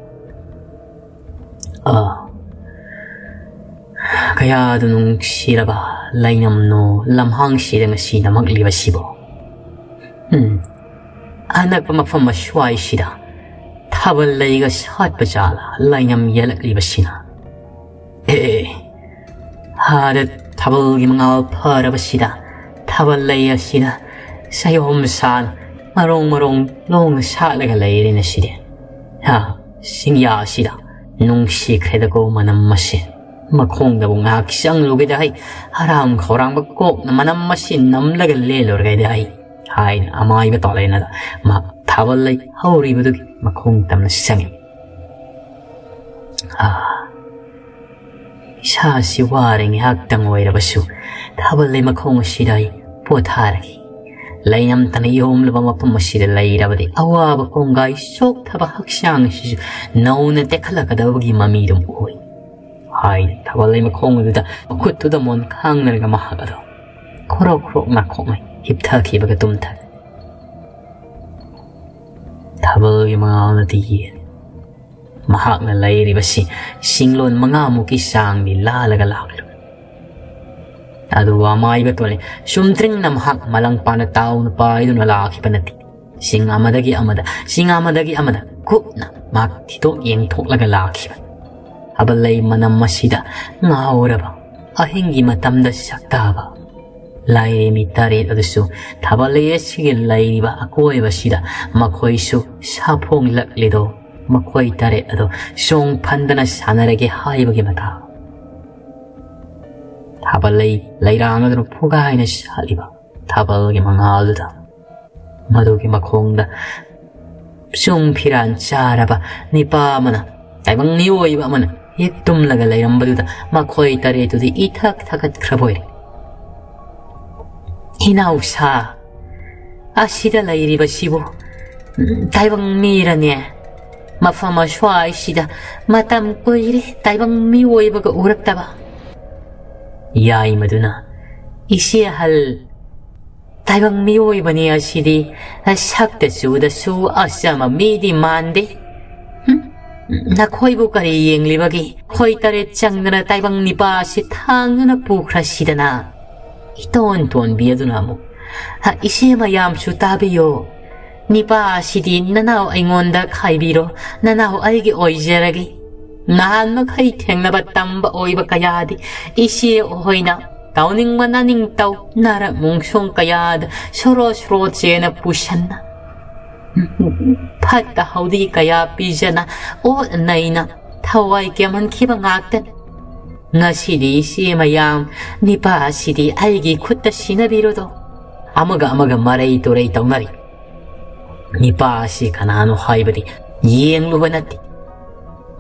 ꯑꯥ, ꯀꯌꯥꯗ ꯅꯨꯡꯁꯤꯔꯕ ꯂꯩꯅꯝꯅꯣ ꯂꯝꯍꯥꯡꯁꯤꯗ ꯉꯁꯤ ꯅꯝꯃꯛꯂꯤꯕꯁꯤꯕꯣ? ꯎꯝ, ꯑꯅꯛꯄ ꯃꯐꯝ ꯑꯁ꯭ꯋꯥꯏꯁꯤꯗ ꯊꯥꯕꯜ ꯂꯩꯒ ꯁꯥꯠꯄ ꯖꯥꯠꯂ ꯂꯩꯅꯝ ꯌꯦꯜꯂꯛꯂꯤꯕꯁꯤꯅ? ꯑꯦ, ꯑꯥꯗ ꯊꯥꯕꯜꯒꯤ ꯃꯉꯥꯜ ꯐꯔꯕꯁꯤꯗ ꯊꯥꯕꯜ ꯂꯩ ꯑꯁꯤꯗ ꯆꯌꯣꯝ ꯁꯥꯅ ꯃꯔꯣꯡ ꯃꯔꯣꯡ ꯂꯣꯡꯅ ꯁꯥꯠꯂꯒ ꯂꯩꯔꯦꯅꯦ ꯁꯤꯗꯤ꯫ ꯍꯥ, ꯆꯤꯡꯌꯥ ꯑꯁꯤꯗ ꯅꯨꯡꯁꯤꯈ꯭ꯔꯦꯗꯀꯣ ꯃꯅꯝ ꯑꯁꯦ꯫ ꯃꯈꯣꯡꯗꯕꯨ ꯉꯥꯏꯍꯥꯛ ꯆꯪꯂꯨꯒꯦꯗ ꯑꯩ, ꯍꯔꯥꯝ ꯈꯧꯔꯥꯡꯕ ꯀꯣꯛꯅ ꯃꯅꯝ ꯑꯁꯤ ꯅꯝꯂꯒ ꯂꯦꯜꯂꯨꯔꯒꯦꯗ ꯑꯩ, ꯍꯥꯏꯅ ꯑꯃꯥꯏꯕ ꯇꯣꯂꯦꯟ ꯑꯗ ꯃꯍꯥꯛ ꯊꯥꯕꯜ ꯂꯩ ꯍꯧꯔꯤꯕꯗꯨꯒꯤ ꯃꯈꯣꯡ ꯇꯝꯅ ꯆꯪꯏ꯫ ꯑꯥ, ꯏꯁꯥꯁꯤ ꯋꯥꯔꯦ, ꯉꯥꯏꯍꯥꯛꯇꯪ ꯑꯣꯏꯔꯕꯁꯨ ꯊꯥꯕꯜ ꯂꯩ ꯃꯈꯣꯡ ꯑꯁꯤꯗ ꯑꯩ ꯄꯣꯊꯥꯔꯒꯦ꯫ ꯂꯩꯅꯝꯇꯅ ꯌꯣꯝꯂꯕ ꯃꯐꯝ ꯑꯁꯤꯗ ꯂꯩꯔꯕꯗꯤ ꯑꯋꯥꯕ ꯀꯣꯡꯒꯥꯏ ꯆꯣꯛꯊꯕ ꯍꯛꯆꯥꯡ ꯑꯁꯤꯁꯨ ꯅꯧꯅ ꯇꯦꯛꯈꯠꯂꯛꯀꯗꯕꯒꯤ ꯃꯃꯤꯗꯨꯝ ꯑꯣꯏ꯫ ꯍꯥꯏꯅ ꯊꯥꯕꯜ ꯂꯩ ꯃꯈꯣꯡ ꯑꯗꯨꯗ ꯃꯈꯨꯠꯇꯨꯗ ꯃꯣꯟ ꯈꯥꯡꯅꯔꯒ ꯃꯍꯥꯛ ꯑꯗꯣ ꯈꯣꯔꯣꯛ ꯈꯣꯔꯣꯛ ꯅꯥꯈꯣꯛꯅꯩ ꯍꯤꯞꯊꯈꯤꯕꯒ ꯇꯨꯝꯊꯔꯦ꯫ ꯊꯥꯕꯜꯒꯤ ꯃꯉꯥꯜꯅꯗꯤ ꯌꯦꯜꯂꯤ꯫ ꯃꯍꯥꯛꯅ ꯂꯩꯔꯤꯕꯁꯤ ꯁꯤꯡꯂꯣꯟ ꯃꯉꯥꯃꯨꯛꯀꯤ ꯆꯥꯡꯗꯤ ꯂꯥꯜꯂꯒ ꯂꯥꯛꯂꯤ꯫ ꯑꯗꯨꯕꯨ ꯑꯃꯥꯏꯕ ꯇꯣꯂꯦꯟ ꯆꯨꯝꯗ꯭ꯔꯤꯡꯅ ꯃꯍꯥꯛ ꯃꯂꯪ ꯄꯥꯅ ꯇꯥꯎꯅ ꯄꯥꯏꯗꯨꯅ ꯂꯥꯛꯈꯤꯕ ꯅꯠꯇꯦ꯫ ꯆꯤꯡ ꯑꯃꯗꯒꯤ ꯑꯃꯗ, ꯆꯤꯡ ꯑꯃꯗꯒꯤ ꯑꯃꯗ ꯀꯨꯞꯅ ꯃꯍꯥꯛ ꯊꯤꯗꯣꯛ ꯌꯦꯡꯊꯣꯛꯂꯒ ꯂꯥꯛꯈꯤꯕ꯫ ꯊꯥꯕꯜꯂꯩ ꯃꯅꯝ ꯑꯁꯤꯗ ꯉꯥꯎꯔꯕ ꯑꯍꯤꯡꯒꯤ ꯃꯇꯝꯗ ꯁꯛꯇꯥꯕ ꯂꯥꯏꯔꯦꯝꯕꯤ ꯇꯔꯦꯠ ꯑꯗꯨꯁꯨ ꯊꯥꯕꯜꯂꯩ ꯑꯁꯤꯒꯤ ꯂꯩꯔꯤꯕ ꯑꯀꯣꯏꯕꯁꯤꯗ ꯃꯈꯣꯏꯁꯨ ꯁꯥꯐꯣꯡꯂꯛꯂꯤꯗꯣ꯫ ꯃꯈꯣꯏ ꯇꯔꯦꯠ ꯑꯗꯣ ꯆꯣꯡ ꯐꯟꯗꯅ ꯁꯥꯟꯅꯔꯒꯦ ꯍꯥꯏꯕꯒꯤ ꯃꯇꯥ꯫ ꯊꯥꯕꯜꯂꯩ ꯂꯩꯔꯥꯡ ꯑꯗꯨꯅ ꯐꯨꯒꯥꯏꯅ ꯁꯥꯠꯂꯤꯕ ꯊꯥꯕꯜꯒꯤ ꯃꯉꯥꯜꯗꯨꯗ ꯃꯗꯨꯒꯤ ꯃꯈꯣꯡꯗ ꯆꯨꯡ ꯐꯤꯔꯥꯟ ꯆꯥꯔꯕ ꯅꯤꯄꯥ ꯑꯃꯅ, ꯇꯥꯏꯕꯪ ꯃꯤꯑꯣꯏꯕ ꯑꯃꯅ ꯍꯦꯛ ꯇꯨꯝꯂꯒ ꯂꯩꯔꯝꯕꯗꯨꯗ ꯃꯈꯣꯏ ꯇꯔꯦꯠꯇꯨꯗꯤ ꯏꯊꯛ ꯊꯛꯀꯠꯈ꯭ꯔꯕ ꯑꯣꯏꯔꯦ꯫ "ꯏꯅꯥꯎꯁꯥ, ꯑꯁꯤꯗ ꯂꯩꯔꯤꯕꯁꯤꯕꯨ ꯇꯥꯏꯕꯪ ꯃꯤꯔꯅꯦ? ꯃꯐꯝ ꯑꯁ꯭ꯋꯥꯏꯁꯤꯗ ꯃꯇꯝ ꯀꯨꯏꯔꯦ ꯇꯥꯏꯕꯪ ꯃꯤꯑꯣꯏꯕꯒ ꯎꯔꯛꯇꯕ꯫" ꯌꯥꯏꯃꯗꯨꯅ, "ꯏꯆꯦ ꯑꯍꯜ, ꯇꯥꯏꯕꯪ ꯃꯤꯑꯣꯏꯕꯅꯤ ꯑꯁꯤꯗꯤ, ꯁꯛꯇ ꯆꯨꯗꯁꯨ ꯑꯆꯝꯕ ꯃꯤꯗꯤ ꯃꯥꯟꯗꯦ꯫ ꯍꯨꯝ, ꯅꯈꯣꯏꯕꯨ ꯀꯔꯤ ꯌꯦꯡꯂꯤꯕꯒꯦ? ꯈꯣꯏ ꯇꯔꯦꯠ ꯆꯪꯗꯅ ꯇꯥꯏꯕꯪ ꯅꯤꯄꯥ ꯑꯁꯤ ꯊꯥꯡꯗꯨꯅ ꯄꯨꯈ꯭ꯔꯁꯤꯗꯅ꯫" ꯏꯇꯣꯟ ꯇꯣꯟꯕꯤ ꯑꯗꯨꯅ ꯑꯃꯨꯛ, "ꯍ, ꯏꯆꯦ ꯃꯌꯥꯝꯁꯨ ꯇꯥꯕꯤꯌꯣ꯫ ꯅꯤꯄꯥ ꯑꯁꯤꯗꯤ ꯅꯅꯥꯎ ꯑꯩꯉꯣꯟꯗ ꯈꯥꯏꯕꯤꯔꯣ, ꯅꯅꯥꯎ ꯑꯩꯒꯤ ꯑꯣꯏꯖꯔꯒꯦ꯫ ꯅꯍꯥꯟ ꯃꯈꯩ ꯊꯦꯡꯅꯕ ꯇꯝꯕ ꯑꯣꯏꯕ ꯀꯌꯥꯗꯤ ꯏꯆꯦ ꯍꯣꯏꯅ ꯇꯧꯅꯤꯡꯕ ꯅꯅꯤꯡ ꯇꯧ, ꯅꯔꯛ ꯃꯨꯡꯁꯣꯡ ꯀꯌꯥꯗ ꯁꯣꯔꯣ ꯁꯣꯔꯣ ꯆꯦꯅ ꯄꯨꯁꯟꯅ, ꯐꯠꯇ ꯍꯥꯎꯗꯤ ꯀꯌꯥ ꯄꯤꯖꯅ, ꯑꯣꯠ ꯅꯩꯅ ꯊꯋꯥꯏ ꯀꯦꯝꯍꯟꯈꯤꯕ ꯉꯥꯛꯇꯅꯤ꯫ ꯉꯁꯤꯗꯤ ꯏꯆꯦ ꯃꯌꯥꯝ, ꯅꯤꯄꯥ ꯑꯁꯤꯗꯤ ꯑꯩꯒꯤ ꯈꯨꯠꯇ ꯁꯤꯟꯅꯕꯤꯔꯣꯗꯣ꯫" ꯑꯃꯒ ꯑꯃꯒ ꯃꯔꯩ ꯇꯨꯔꯩ ꯇꯧꯅꯔꯤ꯫ ꯅꯤꯄꯥ ꯑꯁꯤ ꯀꯅꯥꯅꯣ ꯍꯥꯏꯕꯗꯤ ꯌꯦꯡꯂꯨꯕ ꯅꯠꯇꯦ꯫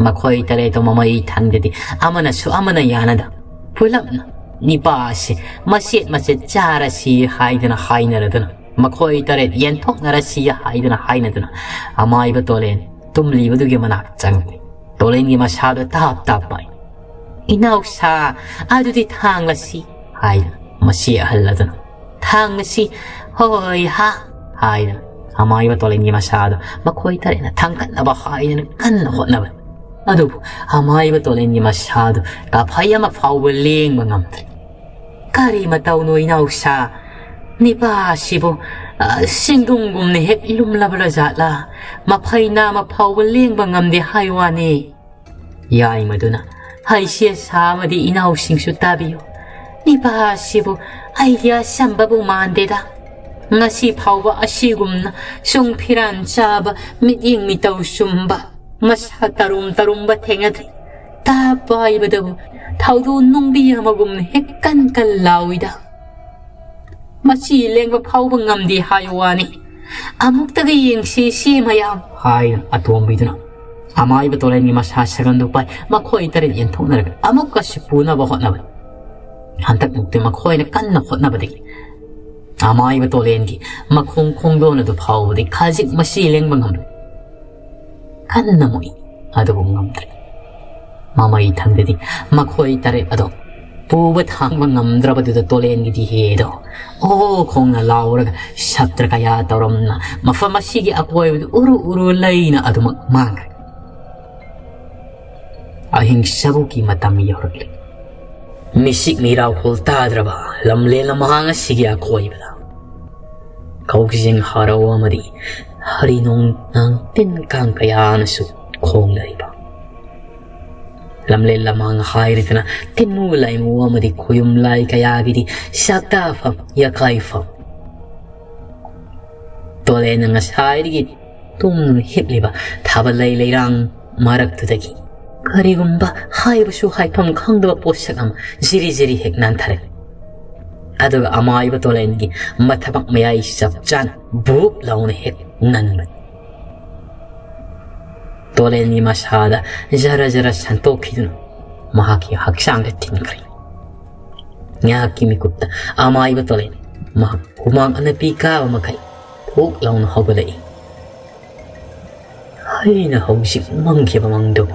ꯃꯈꯣꯏ ꯇꯔꯦꯠꯇꯣ ꯃꯃꯩ ꯊꯪꯗꯗꯤ ꯑꯃꯅꯁꯨ ꯑꯃꯅ ꯌꯥꯅꯗ ꯄꯨꯂꯞꯅ ꯅꯤꯄꯥ ꯑꯁꯤ ꯃꯆꯦꯠ ꯃꯆꯦꯠ ꯆꯥꯔꯁꯤ ꯍꯥꯏꯗꯨꯅ ꯍꯥꯏꯅꯔꯗꯨꯅ, ꯃꯈꯣꯏ ꯇꯔꯦꯠ ꯌꯦꯟꯊꯣꯛꯅꯔꯁꯤ ꯍꯥꯏꯗꯨꯅ ꯍꯥꯏꯅꯗꯨꯅ ꯑꯃꯥꯏꯕ ꯇꯣꯂꯦꯟ ꯇꯨꯝꯂꯤꯕꯗꯨꯒꯤ ꯃꯅꯥꯛ ꯆꯪꯂꯤ꯫ ꯇꯣꯂꯦꯟꯒꯤ ꯃꯁꯥꯗ ꯇꯥꯞ ꯇꯥꯞ ꯄꯥꯏ꯫ "ꯏꯅꯥꯎꯁꯥ, ꯑꯗꯨꯗꯤ ꯊꯥꯡꯂꯁꯤ," ꯍꯥꯏꯗꯨꯅ ꯃꯁꯤ ꯑꯍꯜ ꯑꯗꯨꯅ, "ꯊꯥꯡꯂꯁꯤ, ꯍꯣꯏ ꯍꯥ," ꯍꯥꯏꯗꯨꯅ ꯑꯃꯥꯏꯕ ꯇꯣꯂꯦꯟꯒꯤ ꯃꯁꯥꯗꯣ ꯃꯈꯣꯏ ꯇꯔꯦꯠꯅ ꯊꯥꯡꯒꯠꯅꯕ ꯍꯥꯏꯗꯅ ꯀꯟꯅ ꯍꯣꯠꯅꯕꯅꯤ꯫ ꯑꯗꯨꯕꯨ ꯑꯃꯥꯏꯕ ꯇꯣꯂꯦꯟꯒꯤ ꯃꯁꯥꯗꯨ ꯀꯥꯐꯩ ꯑꯃ ꯐꯥꯎꯕ ꯂꯦꯡꯕ ꯉꯝꯗ꯭ꯔꯦ꯫ "ꯀꯔꯤ ꯃꯇꯧꯅꯣ ꯏꯅꯥꯎꯁꯥ? ꯅꯤꯄꯥꯁꯤꯕꯨ, ꯑ, ꯆꯤꯡꯗꯨꯝꯒꯨꯝꯅ ꯍꯦꯛ ꯂꯨꯝꯂꯕ꯭ꯔꯥ ꯖꯥꯠꯂꯥ? ꯃꯐꯩ ꯅꯥꯝꯃ ꯐꯥꯎꯕ ꯂꯦꯡꯕ ꯉꯝꯗꯦ ꯍꯥꯏ ꯋꯥꯅꯤ꯫" ꯌꯥꯏꯃꯗꯨꯅ, "ꯍꯩꯁꯦ ꯁꯥ ꯑꯃꯗꯤ ꯏꯅꯥꯎꯁꯤꯡꯁꯨ ꯇꯥꯕꯤꯌꯨ꯫ ꯅꯤꯄꯥꯁꯤꯕꯨ ꯑꯩꯗꯤ ꯑꯆꯝꯕꯕꯨ ꯃꯥꯟꯗꯦꯗ꯫ ꯉꯁꯤ ꯐꯥꯎꯕ ꯑꯁꯤꯒꯨꯝꯅ ꯆꯨꯡ ꯐꯤꯔꯥꯟ ꯆꯥꯕ, ꯃꯤꯠꯌꯦꯡ ꯃꯤꯇꯧ ꯆꯨꯝꯕ, ꯃꯁꯥ ꯇꯔꯨꯝ ꯇꯔꯨꯝꯕ ꯊꯦꯡꯅꯗ꯭ꯔꯤ꯫ ꯇꯥ ꯄꯥꯏꯕꯗꯕꯨ ꯊꯧꯗꯣꯛ ꯅꯨꯡꯕꯤ ꯑꯃꯒꯨꯝꯅ ꯍꯦꯛ ꯀꯟ ꯀꯟ ꯂꯥꯎꯏꯗ꯫ ꯃꯁꯤ ꯂꯦꯡꯕ ꯐꯥꯎꯕ ꯉꯝꯗꯦ ꯍꯥꯏ ꯋꯥꯅꯤ꯫ ꯑꯃꯨꯛꯇꯒ ꯌꯦꯡꯁꯤ ꯁꯤ ꯃꯌꯥꯝ", ꯍꯥꯏꯅ ꯑꯇꯣꯝꯕꯤꯗꯨꯅ ꯑꯃꯥꯏꯕ ꯇꯣꯂꯦꯟꯒꯤ ꯃꯁꯥ ꯁꯒꯟꯗꯨ ꯄꯥꯏ꯫ ꯃꯈꯣꯏ ꯇꯔꯦꯠ ꯌꯦꯟꯊꯣꯛꯅꯔꯒ ꯑꯃꯨꯛꯀꯁꯨ ꯄꯨꯅꯕ ꯍꯣꯠꯅꯕꯅꯤ꯫ ꯍꯟꯗꯛꯃꯨꯛꯇꯤ ꯃꯈꯣꯏꯅ ꯀꯟꯅ ꯍꯣꯠꯅꯕꯗꯒꯤ ꯑꯃꯥꯏꯕ ꯇꯣꯂꯦꯟꯒꯤ ꯃꯈꯣꯡ ꯈꯣꯡꯗꯣꯟ ꯑꯗꯨ ꯐꯥꯎꯕꯗꯤ ꯈꯖꯤꯛ ꯃꯁꯤ ꯂꯦꯡꯕ ꯉꯝꯂꯦ꯫ ꯀꯟꯅ ꯃꯨꯛꯏ, ꯑꯗꯨꯕꯨ ꯉꯝꯗ꯭ꯔꯦ꯫ ꯃꯃꯩ ꯊꯪꯗꯗꯤ ꯃꯈꯣꯏ ꯇꯔꯦꯠ ꯑꯗꯣ ꯄꯨꯕ ꯊꯥꯡꯕ ꯉꯝꯗ꯭ꯔꯕꯗꯨꯗ ꯇꯣꯂꯦꯟꯒꯤ ꯗꯤꯍꯦꯗꯣ ꯑꯣ ꯈꯣꯡꯅ ꯂꯥꯎꯔꯒ ꯁꯞꯇ꯭ꯔ ꯀꯌꯥ ꯇꯧꯔꯝꯅ ꯃꯐꯝ ꯑꯁꯤꯒꯤ ꯑꯀꯣꯏꯕꯗꯨ ꯎꯔꯨ ꯎꯔꯨ ꯂꯩꯅ ꯑꯗꯨꯃꯛ ꯃꯥꯡꯈ꯭ꯔꯦ꯫ ꯑꯍꯤꯡ ꯁꯕꯨꯛꯀꯤ ꯃꯇꯝ ꯌꯧꯔꯛꯂꯦ꯫ ꯃꯤꯁꯤꯛ ꯃꯤꯔꯥꯎꯈꯣꯜ ꯇꯥꯗ꯭ꯔꯕ ꯂꯝꯂꯦꯟ ꯂꯝꯍꯥꯡ ꯑꯁꯤꯒꯤ ꯑꯀꯣꯏꯕꯗ ꯀꯧꯖꯤꯡ ꯍꯔꯥꯎ ꯑꯃꯗꯤ ꯍꯔꯤ ꯅꯣꯡꯅꯥꯡ ꯇꯤꯟ ꯀꯥꯡ ꯀꯌꯥꯅꯁꯨ ꯈꯣꯡꯂꯔꯤꯕ ꯂꯝꯂꯦꯟ ꯂꯝꯍꯥꯡ ꯍꯥꯏꯔꯗꯅ ꯇꯤꯟꯃꯨ ꯂꯥꯏꯃꯨ ꯑꯃꯗꯤ ꯈꯨꯌꯨꯝ ꯂꯥꯏ ꯀꯌꯥꯒꯤꯗꯤ ꯆꯥꯛꯇꯥꯐꯝ ꯌꯥꯀꯥꯏꯐꯝ꯫ ꯇꯣꯂꯦꯟꯅ ꯉꯁꯥꯏꯗꯒꯤ ꯇꯨꯝꯗꯨꯅ ꯍꯤꯞꯂꯤꯕ ꯊꯥꯕꯜꯂꯩ ꯂꯩꯔꯥꯡ ꯃꯔꯛꯇꯨꯗꯒꯤ ꯀꯔꯤꯒꯨꯝꯕ ꯍꯥꯏꯕꯁꯨ ꯍꯥꯏꯐꯝ ꯈꯪꯗꯕ ꯄꯣꯠꯁꯛ ꯑꯃ ꯖꯤꯔꯤ ꯖꯤꯔꯤ ꯍꯦꯛ ꯅꯥꯟꯊꯔꯛꯏ꯫ ꯑꯗꯨꯒ ꯑꯃꯥꯏꯕ ꯇꯣꯂꯦꯟꯒꯤ ꯃꯊꯕꯥꯛ ꯃꯌꯥꯏ ꯆꯞ ꯆꯥꯅ ꯕꯨꯛ ꯂꯥꯎꯅ ꯍꯦꯛ ꯅꯟꯕꯅꯤ꯫ ꯇꯣꯂꯦꯟꯒꯤ ꯃꯁꯥꯗ ꯖꯔ ꯖꯔ ꯁꯟꯇꯣꯛꯈꯤꯗꯨꯅ ꯃꯍꯥꯛꯀꯤ ꯍꯛꯆꯥꯡꯗ ꯊꯤꯟꯈ꯭ꯔꯦ꯫ ꯉꯥꯏꯍꯥꯛꯀꯤ ꯃꯤꯀꯨꯞꯇ ꯑꯃꯥꯏꯕ ꯇꯣꯂꯦꯟ ꯃꯍꯥꯛ ꯍꯨꯃꯥꯡ ꯑꯅꯞꯄꯤ ꯀꯥꯕ ꯃꯈꯩ ꯐꯨꯛ ꯂꯥꯎꯅ ꯍꯧꯒꯠꯂꯛꯏ꯫ ꯑꯩꯅ ꯍꯧꯖꯤꯛ ꯃꯪꯈꯤꯕ ꯃꯪꯗꯨꯕꯨ,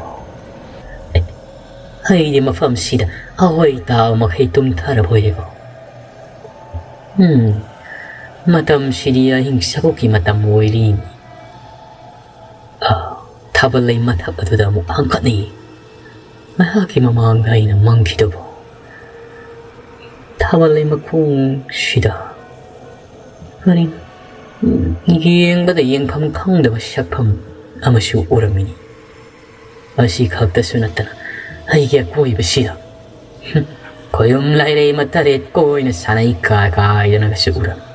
ꯑꯩꯗꯤ ꯃꯐꯝꯁꯤꯗ ꯑꯍꯣꯏ ꯇꯥꯕ ꯃꯈꯩ ꯇꯨꯝꯊꯔꯕꯣꯏꯔꯦꯀꯣ꯫ ꯎꯝ, ꯃꯇꯝꯁꯤꯗꯤ ꯑꯍꯤꯡ ꯁꯒꯣꯛꯀꯤ ꯃꯇꯝ ꯑꯣꯏꯔꯤ꯫ ꯑ, ꯊꯥꯕꯜ ꯂꯩ ꯃꯊꯛ ꯑꯗꯨꯗ ꯑꯃꯨꯛ ꯍꯪꯀꯠꯅꯩ꯫ ꯃꯍꯥꯛꯀꯤ ꯃꯃꯥꯡꯗ ꯑꯩꯅ ꯃꯪꯈꯤꯗꯕ ꯊꯥꯕꯜ ꯂꯩ ꯃꯈꯣꯡꯁꯤꯗ ꯀꯔꯤ, ꯌꯦꯡꯕꯗ ꯌꯦꯡꯐꯝ ꯈꯪꯗꯕ ꯁꯛꯐꯝ ꯑꯃꯁꯨ ꯎꯔꯝꯃꯤꯅꯤ꯫ ꯑꯁꯤ ꯈꯛꯇꯁꯨ ꯅꯠꯇꯅ ꯑꯩꯒꯤ ꯑꯀꯣꯏꯕꯁꯤꯗ, ꯍꯨꯝ, ꯈꯣꯌꯨꯝ ꯂꯥꯏꯔꯩ ꯃꯇꯔꯦꯠ ꯀꯣꯏꯅ ꯁꯥꯟꯅꯩ ꯀꯥ ꯀꯥꯏꯗꯅꯒꯁꯨ ꯎꯔꯝꯃꯤ꯫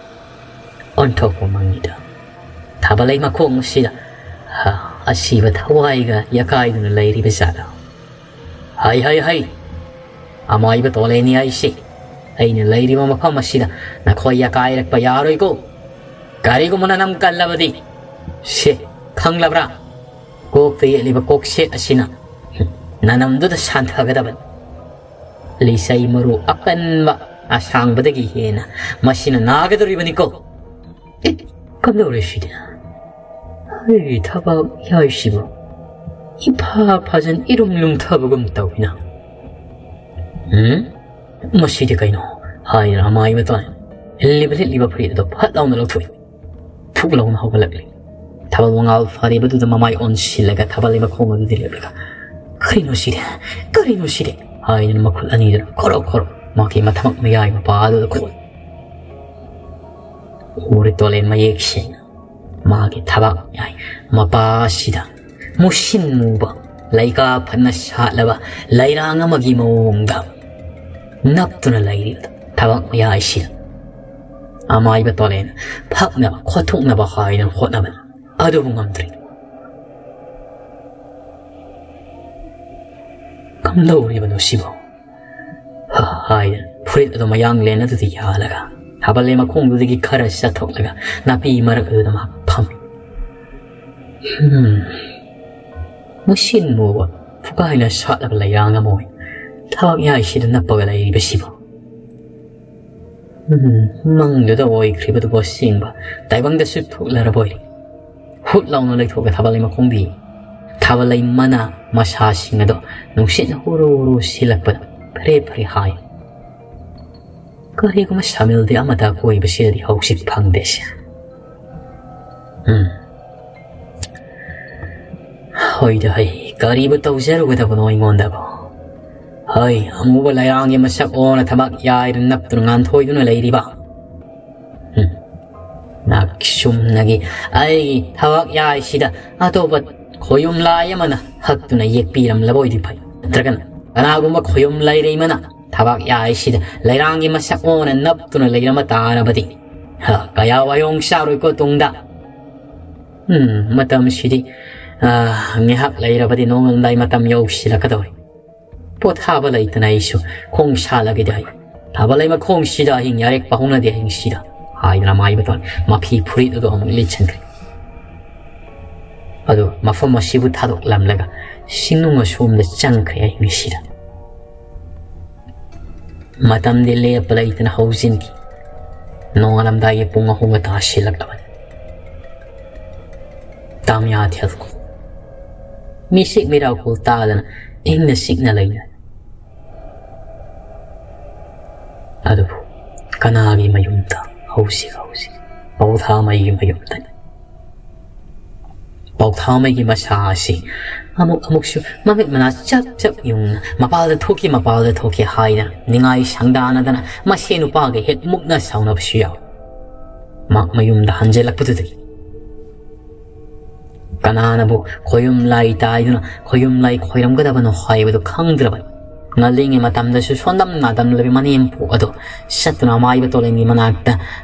ꯑꯣꯟꯊꯣꯛꯄ ꯃꯪꯉꯤꯗ꯫ ꯊꯥꯕꯜꯂꯩ ꯃꯈꯣꯡ ꯑꯁꯤꯗ, ꯍꯥ, ꯑꯁꯤꯕ ꯊꯋꯥꯏꯒ ꯌꯥꯀꯥꯏꯗꯨꯅ ꯂꯩꯔꯤꯕ ꯖꯥꯠꯂ? ꯍꯩ, ꯍꯩ, ꯍꯩ! ꯑꯃꯥꯏꯕ ꯇꯣꯂꯦꯟ ꯌꯥꯏꯁꯦ, ꯑꯩꯅ ꯂꯩꯔꯤꯕ ꯃꯐꯝ ꯑꯁꯤꯗ ꯅꯈꯣꯏ ꯌꯥꯀꯥꯏꯔꯛꯄ ꯌꯥꯔꯣꯏꯀꯣ꯫ ꯀꯔꯤꯒꯨꯝꯕ ꯅꯅꯝ ꯀꯜꯂꯕꯗꯤ, ꯁꯦ, ꯈꯪꯂꯕ꯭ꯔꯥ? ꯀꯣꯛꯇ ꯌꯦꯠꯂꯤꯕ ꯀꯣꯛꯁꯦꯠ ꯑꯁꯤꯅ ꯅꯅꯝꯗꯨꯗ ꯁꯥꯟꯊꯒꯗꯕꯅꯤ꯫ ꯂꯤꯆꯩ ꯃꯔꯨ ꯑꯀꯟꯕ ꯑꯁꯥꯡꯕꯗꯒꯤ ꯍꯦꯟꯅ ꯃꯁꯤꯅ ꯅꯥꯒꯗꯧꯔꯤꯕꯅꯤꯀꯣ꯫ ꯑꯦ, ꯀꯝꯗꯧꯔꯦ ꯁꯤꯗꯤ? ꯑꯩ ꯊꯕꯛ ꯌꯥꯏꯁꯤꯕꯨ ꯏꯐꯥ ꯐꯥꯖꯟ ꯏꯔꯨꯝ ꯂꯨꯝꯊꯕꯒꯨꯝ ꯇꯧꯏꯅ꯫ ꯎꯝ? ꯃꯁꯤꯗꯤ ꯀꯩꯅꯣ? ꯍꯥꯏꯗꯅ ꯑꯃꯥꯏꯕ ꯇꯣꯂꯦꯟ ꯏꯜꯂꯤꯕ ꯂꯤꯠꯂꯤꯕ ꯐꯨꯔꯤꯠ ꯑꯗꯨ ꯐꯠ ꯂꯥꯎꯅ ꯂꯧꯊꯣꯛꯏ꯫ ꯊꯨꯛ ꯂꯥꯎꯅ ꯍꯧꯒꯠꯂꯛꯂꯤ꯫ ꯊꯥꯕꯜ ꯃꯉꯥꯜ ꯐꯥꯔꯤꯕꯗꯨꯗ ꯃꯃꯥꯏ ꯑꯣꯟꯁꯤꯜꯂꯒ ꯊꯥꯕꯜ ꯂꯩ ꯃꯈꯣꯡ ꯑꯗꯨꯗ ꯂꯦꯞꯂꯒ, "ꯀꯔꯤꯅꯣ ꯁꯤꯗꯤ? ꯀꯔꯤꯅꯣ ꯁꯤꯗꯤ?" ꯍꯥꯏꯗꯨꯅ ꯃꯈꯨꯠ ꯑꯅꯤꯗꯨꯅ ꯈꯣꯔꯣ ꯈꯣꯔꯣ ꯃꯍꯥꯛꯀꯤ ꯃꯊꯕꯥꯛ ꯃꯌꯥꯏ ꯃꯄꯥ ꯑꯗꯨꯗ ꯈꯣꯠ꯫ ꯎꯔꯦ ꯇꯣꯂꯦꯟ ꯃꯌꯦꯛ ꯁꯦꯡꯅ꯫ ꯃꯥꯒꯤ ꯊꯕꯥꯛ ꯃꯌꯥꯏ ꯃꯄꯥ ꯑꯁꯤꯗ ꯃꯨꯁꯤꯟ ꯃꯨꯕ, ꯂꯩꯀꯥ ꯐꯅ ꯁꯥꯠꯂꯕ ꯂꯩꯔꯥꯡ ꯑꯃꯒꯤ ꯃꯑꯣꯡꯗ ꯅꯞꯇꯨꯅ ꯂꯩꯔꯤꯕꯗꯨ ꯊꯕꯥꯛ ꯃꯌꯥꯏꯁꯤꯗ꯫ ꯑꯃꯥꯏꯕ ꯇꯣꯂꯦꯟ ꯐꯛꯅꯕ, ꯈꯣꯠꯊꯣꯛꯅꯕ ꯍꯥꯏꯗꯅ ꯍꯣꯠꯅꯕꯅꯤ, ꯑꯗꯨꯕꯨ ꯉꯝꯗ꯭ꯔꯤ꯫ "ꯀꯝꯗꯧꯔꯤꯕꯅꯣ ꯁꯤꯕꯣ?" ꯍꯥꯏꯗꯅ ꯐꯨꯔꯤꯠ ꯑꯗꯨ ꯃꯌꯥꯡꯂꯦꯟ ꯑꯗꯨꯗ ꯌꯥꯜꯂꯒ ꯊꯥꯕꯜꯂꯩ ꯃꯈꯣꯡꯗꯨꯗꯒꯤ ꯈꯔ ꯆꯠꯊꯣꯛꯂꯒ ꯅꯥꯄꯤ ꯃꯔꯛ ꯑꯗꯨꯗ ꯃꯍꯥꯛ ꯐꯝꯃꯤ꯫ ꯍꯝ, ꯃꯨꯁꯤꯟ ꯃꯨꯕ ꯐꯨꯀꯥꯏꯅ ꯁꯥꯠꯂꯕ ꯂꯩꯔꯥꯡ ꯑꯃ ꯑꯣꯏ ꯊꯕꯥꯛ ꯌꯥꯏꯁꯤꯗ ꯅꯞꯄꯒ ꯂꯩꯔꯤꯕꯁꯤꯕꯨ꯫ ꯎꯝ, ꯃꯪꯗꯨꯗ ꯑꯣꯏꯈ꯭ꯔꯤꯕꯗꯨꯕꯨ ꯑꯁꯦꯡꯕ ꯇꯥꯏꯕꯪꯗꯁꯨ ꯊꯣꯛꯂꯔꯕꯣꯏ꯫ ꯍꯨꯠ ꯂꯥꯎꯅ ꯂꯩꯊꯣꯛꯂꯦ ꯊꯥꯕꯜꯂꯩ ꯃꯈꯣꯡꯗꯤ꯫ ꯊꯥꯕꯜꯂꯩ ꯃꯅꯥ ꯃꯁꯥꯁꯤꯡ ꯑꯗꯣ ꯅꯨꯡꯁꯤꯠꯅ ꯍꯨꯔꯨ ꯍꯨꯔꯨ ꯁꯤꯜꯂꯛꯄꯗ ꯐꯔꯦ ꯐꯔꯦ ꯍꯥꯏ꯫ ꯀꯔꯤꯒꯨꯝꯕ ꯁꯃꯤꯜꯗꯤ ꯑꯃꯠꯇ ꯀꯣꯏꯕꯁꯤꯗꯗꯤ ꯍꯧꯖꯤꯛ ꯐꯪꯗꯦꯁꯦ꯫ ꯎꯝ꯫ ꯍꯣꯏꯗ ꯍꯩ, ꯀꯔꯤꯕꯨ ꯇꯧꯖꯔꯨꯒꯗꯕꯅꯣ ꯑꯩꯉꯣꯟꯗꯕꯨ? ꯍꯣꯏ, ꯑꯃꯨꯕ ꯂꯩꯔꯥꯡꯒꯤ ꯃꯁꯛ ꯑꯣꯟꯅ ꯊꯕꯥꯛ ꯌꯥꯏꯗꯨꯅ ꯅꯞꯇꯨꯅ ꯉꯥꯟꯊꯣꯏꯗꯨꯅ ꯂꯩꯔꯤꯕ꯫ ꯎꯝ꯫ ꯅꯥꯛꯁꯨꯝꯅꯒꯤ ꯑꯩꯒꯤ ꯊꯕꯥꯛ ꯌꯥꯏꯁꯤꯗ ꯑꯇꯣꯞꯄ ꯈꯣꯌꯨꯝ ꯂꯥꯏ ꯑꯃꯅ ꯍꯛꯇꯨꯅ ꯌꯦꯛꯄꯤꯔꯝꯂꯕ ꯑꯣꯏꯗꯤ ꯐꯩ꯫ ꯅꯠꯇ꯭ꯔꯒꯅ ꯀꯅꯥꯒꯨꯝꯕ ꯈꯣꯌꯨꯝ ꯂꯥꯏꯔꯩ ꯑꯃꯅ ꯊꯕꯥꯛ ꯌꯥꯏꯁꯤꯗ ꯂꯩꯔꯥꯡꯒꯤ ꯃꯁꯛ ꯑꯣꯟꯅ ꯅꯞꯇꯨꯅ ꯂꯩꯔꯝꯕ ꯇꯥꯔꯕꯗꯤ, ꯍ, ꯀꯌꯥ ꯋꯥꯌꯣꯡ ꯆꯥꯔꯣꯏꯀꯣ ꯇꯨꯡꯗ꯫ ꯎꯝ, ꯃꯇꯝꯁꯤꯗꯤ, ꯑ, ꯉꯥꯏꯍꯥꯛ ꯂꯩꯔꯕꯗꯤ ꯅꯣꯡꯉꯥꯜꯂꯝꯗꯥꯏ ꯃꯇꯝ ꯌꯧꯁꯤꯜꯂꯛꯀꯗꯧꯔꯦ꯫ ꯄꯣꯊꯥꯕ ꯂꯩꯇꯅ ꯑꯩꯁꯨ ꯈꯣꯡ ꯁꯥꯜꯂꯒꯦꯗꯤ ꯍꯥꯏ꯫ ꯊꯥꯕꯜ ꯂꯩꯃ ꯈꯣꯡꯁꯤꯗ ꯑꯍꯤꯡ ꯌꯥꯔꯦꯛ ꯄꯥꯍꯧꯅꯗꯦ ꯑꯍꯤꯡꯁꯤꯗ ꯍꯥꯏꯗꯨꯅ ꯃꯥꯏꯕ ꯇꯣꯟ ꯃꯐꯤ ꯐꯨꯔꯤꯠ ꯑꯗꯨ ꯑꯃꯨꯛ ꯂꯤꯠꯁꯤꯟꯈ꯭ꯔꯦ꯫ ꯑꯗꯨ ꯃꯐꯝ ꯑꯁꯤꯕꯨ ꯊꯥꯗꯣꯛꯂꯝꯂꯒ ꯁꯤꯡꯅꯨꯡ ꯑꯁꯣꯝꯗ ꯆꯪꯈ꯭ꯔꯦ ꯑꯍꯤꯡꯁꯤꯗ꯫ ꯃꯇꯝꯗꯤ ꯂꯦꯞꯄ ꯂꯩꯇꯅ ꯍꯧꯖꯤꯟꯈꯤ꯫ ꯅꯣꯡꯉꯥꯜꯂꯝꯗꯥꯏꯒꯤ ꯄꯨꯡ ꯑꯍꯨꯝꯒ ꯇꯥꯁꯤꯜꯂꯛꯂꯕꯅꯤ꯫ ꯇꯥꯃꯤꯌꯥ ꯊꯦꯜꯀꯣ ꯃꯤꯁꯤꯛ ꯃꯤꯔꯥꯎꯈꯣꯜ ꯇꯥꯗꯅ ꯏꯪꯅ ꯆꯤꯛꯅ ꯂꯩꯅ꯫ ꯑꯗꯨꯕꯨ ꯀꯅꯥꯒꯤ ꯃꯌꯨꯝꯗ ꯍꯧꯖꯤꯛ ꯍꯧꯖꯤꯛ? ꯄꯧꯊꯥꯃꯩꯒꯤ ꯃꯌꯨꯝꯗꯅꯤ꯫ ꯄꯧꯊꯥꯃꯩꯒꯤ ꯃꯁꯥ ꯑꯁꯤ ꯑꯃꯨꯛ ꯑꯃꯨꯛꯁꯨ ꯃꯃꯤꯠ ꯃꯅꯥ ꯆꯞ ꯆꯞ ꯌꯨꯡꯅ ꯃꯄꯥꯜꯗ ꯊꯣꯛꯈꯤ, ꯃꯄꯥꯜꯗ ꯊꯣꯛꯈꯤ ꯍꯥꯏꯗꯅ ꯅꯤꯡꯉꯥꯏ ꯁꯪꯗꯥꯅꯗꯅ ꯃꯁꯦ ꯅꯨꯄꯥꯒ ꯍꯦꯛ ꯃꯨꯛꯅ ꯁꯥꯎꯅꯕꯁꯨ ꯌꯥꯎꯏ꯫ ꯃꯍꯥꯛ ꯃꯌꯨꯝꯗ ꯍꯟꯖꯤꯜꯂꯛꯄꯗꯨꯗꯒꯤ ꯀꯅꯥꯅꯕꯨ ꯈꯣꯌꯨꯝ ꯂꯥꯏ ꯇꯥꯏꯗꯨꯅ ꯈꯣꯌꯨꯝ ꯂꯥꯏ ꯈꯣꯏꯔꯝꯒꯗꯕꯅꯣ ꯍꯥꯏꯕꯗꯨ ꯈꯪꯗ꯭ꯔꯕꯅꯤ꯫ ꯉꯜꯂꯤꯉꯩ ꯃꯇꯝꯗꯁꯨ ꯁꯣꯟꯗꯝ ꯅꯥꯗꯝꯂꯕꯤ ꯃꯅꯦꯝꯄꯣꯛ ꯑꯗꯨ ꯆꯠꯇꯨꯅ ꯑꯃꯥꯏꯕ ꯇꯣꯂꯦꯟꯒꯤ ꯃꯅꯥꯛꯇ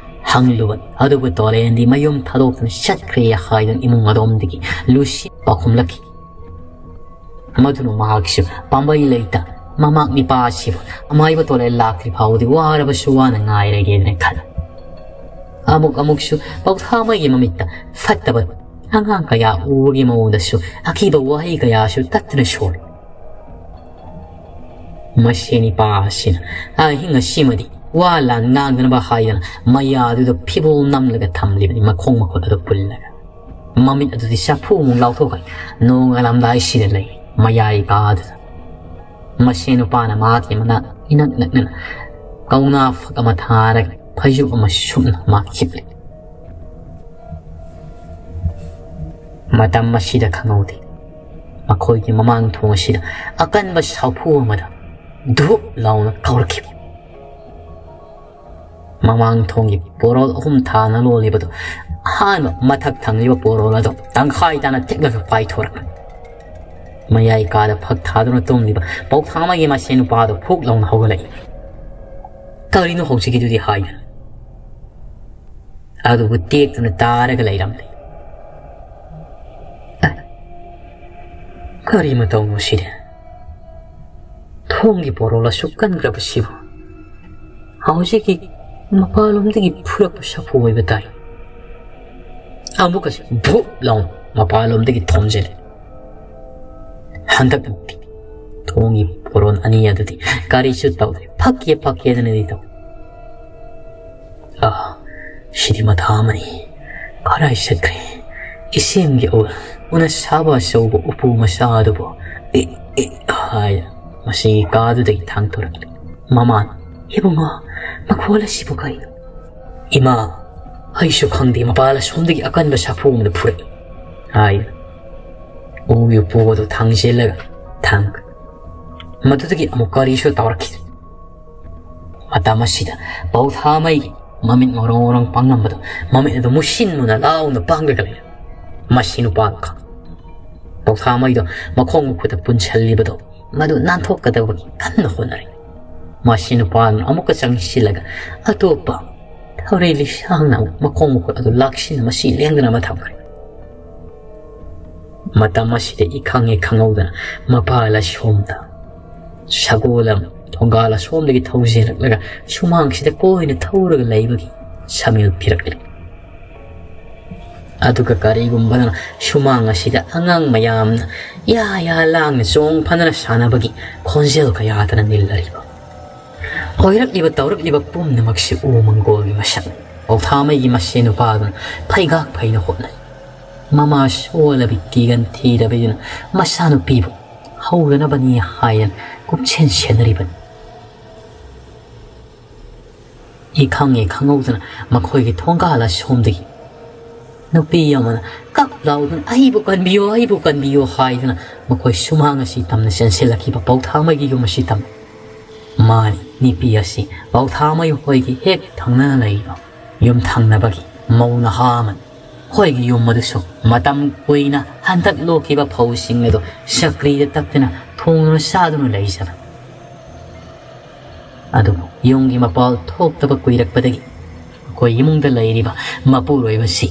ꯍꯪꯂꯨꯕꯅꯤ꯫ ꯑꯗꯨꯕꯨ ꯇꯣꯂꯦꯟꯗꯤ ꯃꯌꯨꯝ ꯊꯥꯗꯣꯛꯇꯨꯅ ꯆꯠꯈ꯭ꯔꯦ ꯍꯥꯏꯗꯨꯅ ꯏꯃꯨꯡ ꯑꯗꯣꯝꯗꯒꯤ ꯂꯨꯁꯤ ꯄꯥꯎꯈꯨꯝꯂꯛꯈꯤ꯫ ꯃꯗꯨꯅ ꯃꯍꯥꯛꯁꯨ ꯄꯥꯝꯕꯩ ꯂꯩꯇ ꯃꯃꯥꯛ ꯃꯤꯄꯥ ꯑꯁꯤꯕꯨ ꯑꯃꯥꯏꯕ ꯇꯣꯂꯦꯟ ꯂꯥꯛꯇ꯭ꯔꯤ ꯐꯥꯎꯕꯗꯤ ꯋꯥꯔꯕꯁꯨ ꯋꯥꯅ ꯉꯥꯏꯔꯒꯦꯅ ꯈꯜꯂꯤ꯫ ꯑꯃꯨꯛ ꯑꯃꯨꯛꯁꯨ ꯄꯧꯊꯥꯃꯩꯒꯤ ꯃꯃꯤꯠꯇ ꯐꯠꯇꯕ ꯑꯉꯥꯡ ꯀꯌꯥ ꯎꯕꯒꯤ ꯃꯑꯣꯡꯗꯁꯨ ꯑꯀꯤꯕ ꯋꯥꯍꯩ ꯀꯌꯥꯁꯨ ꯇꯠꯇꯨꯅ ꯁꯣꯜꯂꯤ꯫ ꯃꯁꯤ ꯅꯤꯄꯥ ꯑꯁꯤꯅ ꯑꯍꯤꯡ ꯑꯁꯤꯃꯗꯤ ꯋꯥ ꯂꯥꯟ ꯉꯥꯡꯗꯅꯕ ꯍꯥꯏꯗꯅ ꯃꯌꯥꯗꯨꯗ ꯐꯤꯕꯣꯜ ꯅꯝꯂꯒ ꯊꯝꯂꯤꯕꯅꯤ, ꯃꯈꯣꯡ ꯃꯈꯨꯠ ꯑꯗꯨ ꯄꯨꯜꯂꯒ꯫ ꯃꯃꯤꯠ ꯑꯗꯨꯗꯤ ꯆꯐꯨꯃꯨꯛ ꯂꯥꯎꯊꯣꯛꯈ꯭ꯔꯦ꯫ ꯅꯣꯡꯉꯥꯜꯂꯝꯗꯥꯏꯁꯤꯗ ꯂꯩ ꯃꯌꯥꯏ ꯀꯥꯗꯨꯗ꯫ ꯃꯁꯤ ꯅꯨꯄꯥꯅ ꯃꯍꯥꯛꯀꯤ ꯃꯅꯥꯛ ꯏꯅꯛ ꯅꯛꯅꯅ ꯀꯧꯅꯥ ꯐꯛ ꯑꯃ ꯊꯥꯔꯒ ꯐꯩꯖꯨꯞ ꯑꯃ ꯁꯨꯞꯅ ꯃꯥ ꯍꯤꯞꯂꯤ꯫ ꯃꯇꯝ ꯑꯁꯤꯗ ꯈꯪꯍꯧꯗꯦ, ꯃꯈꯣꯏꯒꯤ ꯃꯃꯥꯡ ꯊꯣꯡ ꯑꯁꯤꯗ ꯑꯀꯟꯕ ꯁꯥꯐꯨ ꯑꯃꯗ ꯙꯨꯞ ꯂꯥꯎꯅ ꯀꯥꯎꯔꯛꯈꯤꯕ꯫ ꯃꯃꯥꯡ ꯊꯣꯡꯒꯤ ꯄꯣꯔꯣꯜ ꯑꯍꯨꯝ ꯊꯥꯅ ꯂꯣꯜꯂꯤꯕꯗꯨ ꯑꯍꯥꯟꯕ ꯃꯊꯛ ꯊꯪꯂꯤꯕ ꯄꯣꯔꯣꯜ ꯑꯗꯨ ꯇꯪꯈꯥꯏ ꯇꯥꯅ ꯇꯦꯛꯂꯒ ꯄꯥꯏꯊꯣꯔꯛꯄ꯫ ꯃꯌꯥꯏ ꯀꯥꯗ ꯐꯛ ꯊꯥꯗꯨꯅ ꯇꯨꯝꯂꯤꯕ ꯄꯧꯊꯥꯃꯩꯒꯤ ꯃꯁꯦꯟ ꯅꯨꯄꯥꯗꯨ ꯐꯨꯛ ꯂꯥꯎꯅ ꯍꯧꯒꯠꯂꯛꯏ꯫ "ꯀꯔꯤꯅꯣ ꯍꯧꯖꯤꯛꯀꯤꯗꯨꯗꯤ?" ꯍꯥꯏꯗꯅ꯫ ꯑꯗꯨꯕꯨ ꯇꯦꯛꯇꯨꯅ ꯇꯥꯔꯒ ꯂꯩꯔꯝꯂꯦ꯫ "ꯑꯦ, ꯀꯔꯤ ꯃꯇꯧꯅꯣ ꯁꯤꯗꯤ? ꯊꯣꯡꯒꯤ ꯄꯣꯔꯣꯜ ꯑꯁꯨꯛ ꯀꯟꯈ꯭ꯔꯕꯁꯤꯕꯨ ꯍꯧꯖꯤꯛꯀꯤ ꯃꯄꯥꯟꯂꯣꯝꯗꯒꯤ ꯐꯨꯔꯛꯄ ꯁꯥꯐꯨ ꯑꯣꯏꯕ ꯇꯥꯏ꯫" ꯑꯃꯨꯛꯀꯁꯨ ꯚꯨꯞ ꯂꯥꯎꯅ ꯃꯄꯥꯟꯂꯣꯝꯗꯒꯤ ꯊꯣꯝꯖꯤꯜꯂꯦ꯫ ꯍꯟꯗꯛꯃꯛꯇꯤ ꯊꯣꯡꯒꯤ ꯄꯣꯔꯣꯟ ꯑꯅꯤ ꯑꯗꯨꯗꯤ ꯀꯔꯤꯁꯨ ꯇꯧꯗ꯭ꯔꯦ, ꯐꯛꯀꯦ ꯐꯛꯀꯦꯗꯅꯗꯤ ꯇꯧ꯫ "ꯑꯥ, ꯁꯤꯗꯤ ꯃꯊꯥ ꯑꯃꯅꯤ꯫ ꯀꯔꯥꯏ ꯆꯠꯈ꯭ꯔꯦ? ꯏꯁꯤꯡꯒꯤ ꯎ-, ꯎꯅ ꯁꯥꯕ ꯑꯆꯧꯕ ꯎꯄꯨ ꯃꯆꯥ ꯑꯗꯨꯕꯨ?" "ꯑꯦ, ꯑꯦ," ꯍꯥꯏ ꯃꯁꯤꯒꯤ ꯀꯥꯗꯨꯗꯒꯤ ꯊꯥꯡꯊꯣꯔꯛꯂꯦ꯫ ꯃꯃꯥꯅ, "ꯏꯕꯨꯡꯉꯣ, ꯃꯈꯣꯜ ꯑꯁꯤꯕꯨ ꯀꯩꯅꯣ?" "ꯏꯃꯥ, ꯑꯩꯁꯨ ꯈꯪꯗꯦ, ꯃꯄꯥꯜ ꯑꯁꯣꯝꯗꯒꯤ ꯑꯀꯟꯕ ꯁꯥꯐꯨ ꯑꯃꯅ ꯐꯨꯔꯛꯏ," ꯍꯥꯏ ꯎꯒꯤ ꯎꯄꯨ ꯑꯗꯨ ꯊꯥꯡꯖꯤꯜꯂꯒ ꯊꯝꯈ꯭ꯔꯦ꯫ ꯃꯗꯨꯗꯒꯤ ꯑꯃꯨꯛ ꯀꯔꯤꯁꯨ ꯇꯧꯔꯛꯈꯤꯗ꯭ꯔꯦ꯫ ꯃꯇꯝ ꯑꯁꯤꯗ ꯄꯧꯊꯥꯃꯩꯒꯤ ꯃꯃꯤꯠ ꯉꯧꯔꯣꯡ ꯉꯧꯔꯣꯡ ꯄꯥꯡꯂꯝꯕꯗꯨ ꯃꯃꯤꯠ ꯑꯗꯨ ꯃꯨꯁꯤꯟ ꯃꯨꯅ ꯂꯥꯎꯅ ꯄꯥꯡꯂꯒ ꯂꯩꯔꯝꯃꯤ꯫ ꯃꯁꯤ ꯅꯨꯄꯥꯗꯨ ꯈꯪ-, ꯄꯧꯊꯥꯃꯩꯗꯣ ꯃꯈꯣꯡ ꯃꯈꯨꯠꯇ ꯄꯨꯟꯁꯤꯜꯂꯤꯕꯗꯣ ꯃꯗꯨ ꯅꯥꯟꯊꯣꯛꯀꯗꯕꯒꯤ ꯀꯟꯅ ꯍꯣꯠꯅꯔꯤ꯫ ꯃꯁꯤ ꯅꯨꯄꯥꯗꯨꯅ ꯑꯃꯨꯛꯀ ꯆꯪꯁꯤꯜꯂꯒ ꯑꯇꯣꯞꯄ ꯊꯧꯔꯤ ꯂꯤꯁꯥꯡꯅ ꯃꯈꯣꯡ ꯃꯈꯨꯠ ꯑꯗꯨ ꯂꯥꯛꯁꯤꯟꯅ ꯃꯁꯤ ꯂꯦꯡꯗꯅ ꯑꯃ ꯊꯝꯈ꯭ꯔꯦ꯫ ꯃꯇꯝ ꯑꯁꯤꯗ ꯏꯈꯪ ꯍꯦꯛ ꯈꯪꯍꯧꯗꯅ ꯃꯄꯥꯜ ꯑꯁꯣꯝꯗ ꯁꯒꯣꯜ ꯑꯃ ꯊꯣꯡꯒꯥꯜ ꯑꯁꯣꯝꯗꯒꯤ ꯊꯧꯖꯤꯜꯂꯛꯂꯒ ꯁꯨꯃꯥꯡꯁꯤꯗ ꯀꯣꯏꯅ ꯊꯧꯔꯒ ꯂꯩꯕꯒꯤ ꯁꯃꯤꯜ ꯄꯤꯔꯛꯂꯤ꯫ ꯑꯗꯨꯒ ꯀꯔꯤꯒꯨꯝꯕꯅ ꯁꯨꯃꯥꯡ ꯑꯁꯤꯗ ꯑꯉꯥꯡ ꯃꯌꯥꯝꯅ ꯌꯥ ꯌꯥ ꯂꯥꯡꯅ ꯆꯣꯡ ꯐꯟꯗꯅ ꯁꯥꯟꯅꯕꯒꯤ ꯈꯣꯟꯖꯦꯜ ꯀꯌꯥꯗꯅ ꯅꯤꯜꯂꯔꯤꯕ꯫ ꯑꯣꯏꯔꯛꯂꯤꯕ ꯇꯧꯔꯛꯂꯤꯕ ꯄꯨꯝꯅꯃꯛꯁꯤ ꯎ ꯃꯪꯒꯣꯜꯒꯤ ꯃꯁꯛꯅꯤ꯫ ꯄꯧꯊꯥꯃꯩꯒꯤ ꯃꯁꯦꯟ ꯅꯨꯄꯥꯗꯨꯅ ꯐꯩꯒꯥꯛ ꯐꯩꯅ ꯍꯣꯠꯅꯩ꯫ ꯃꯃꯥ ꯁꯣꯜꯂꯕꯤ ꯀꯤꯒꯟ ꯊꯤꯔꯕꯤꯗꯨꯅ ꯃꯆꯥꯅꯨꯄꯤꯕꯨ ꯍꯧꯗꯅꯕꯅꯤ ꯍꯥꯏꯗꯅ ꯀꯨꯞꯁꯦꯟ ꯁꯦꯟꯅꯔꯤꯕꯅꯤ꯫ ꯏꯈꯪ ꯍꯦꯛ ꯈꯪꯍꯧꯗꯅ ꯃꯈꯣꯏꯒꯤ ꯊꯣꯡꯒꯥꯜ ꯑꯁꯣꯝꯗꯒꯤ ꯅꯨꯄꯤ ꯑꯃꯅ ꯀꯞ ꯂꯥꯎꯗꯨꯅ "ꯑꯩꯕꯨ ꯀꯟꯕꯤꯌꯨ, ꯑꯩꯕꯨ ꯀꯟꯕꯤꯌꯨ" ꯍꯥꯏꯗꯨꯅ ꯃꯈꯣꯏ ꯁꯨꯃꯥꯡ ꯑꯁꯤ ꯇꯝꯅ ꯆꯦꯟꯁꯤꯜꯂꯛꯈꯤꯕ ꯄꯥꯎꯊꯥꯡꯃꯩꯒꯤ ꯌꯨꯝ ꯑꯁꯤ ꯇꯝꯃꯤ꯫ ꯃꯥꯅꯤ, ꯅꯨꯄꯤ ꯑꯁꯤ ꯄꯥꯎꯊꯥꯡꯃꯩ ꯍꯣꯏꯒꯤ ꯍꯦꯛ ꯊꯪꯅꯅ ꯂꯩꯔꯤꯕ ꯌꯨꯝ ꯊꯪꯅꯕꯒꯤ ꯃꯧ ꯅꯍꯥ ꯑꯃꯅꯤ꯫ ꯃꯈꯣꯏꯒꯤ ꯌꯨꯝ ꯑꯗꯨꯁꯨ ꯃꯇꯝ ꯀꯨꯏꯅ ꯍꯟꯗꯛ ꯂꯣꯛꯈꯤꯕ ꯐꯧꯁꯤꯡ ꯑꯗꯨ ꯁꯀ꯭ꯔꯤꯗ ꯇꯛꯇꯨꯅ ꯊꯣꯡꯗꯨꯅ ꯆꯥꯗꯨꯅ ꯂꯩꯖꯕꯅꯤ꯫ ꯑꯗꯨꯕꯨ ꯌꯨꯝꯒꯤ ꯃꯄꯥꯜ ꯊꯣꯛꯇꯕ ꯀꯨꯏꯔꯛꯄꯗꯒꯤ ꯑꯩꯈꯣꯏ ꯏꯃꯨꯡꯗ ꯂꯩꯔꯤꯕ ꯃꯄꯨꯔꯣꯏꯕꯁꯤ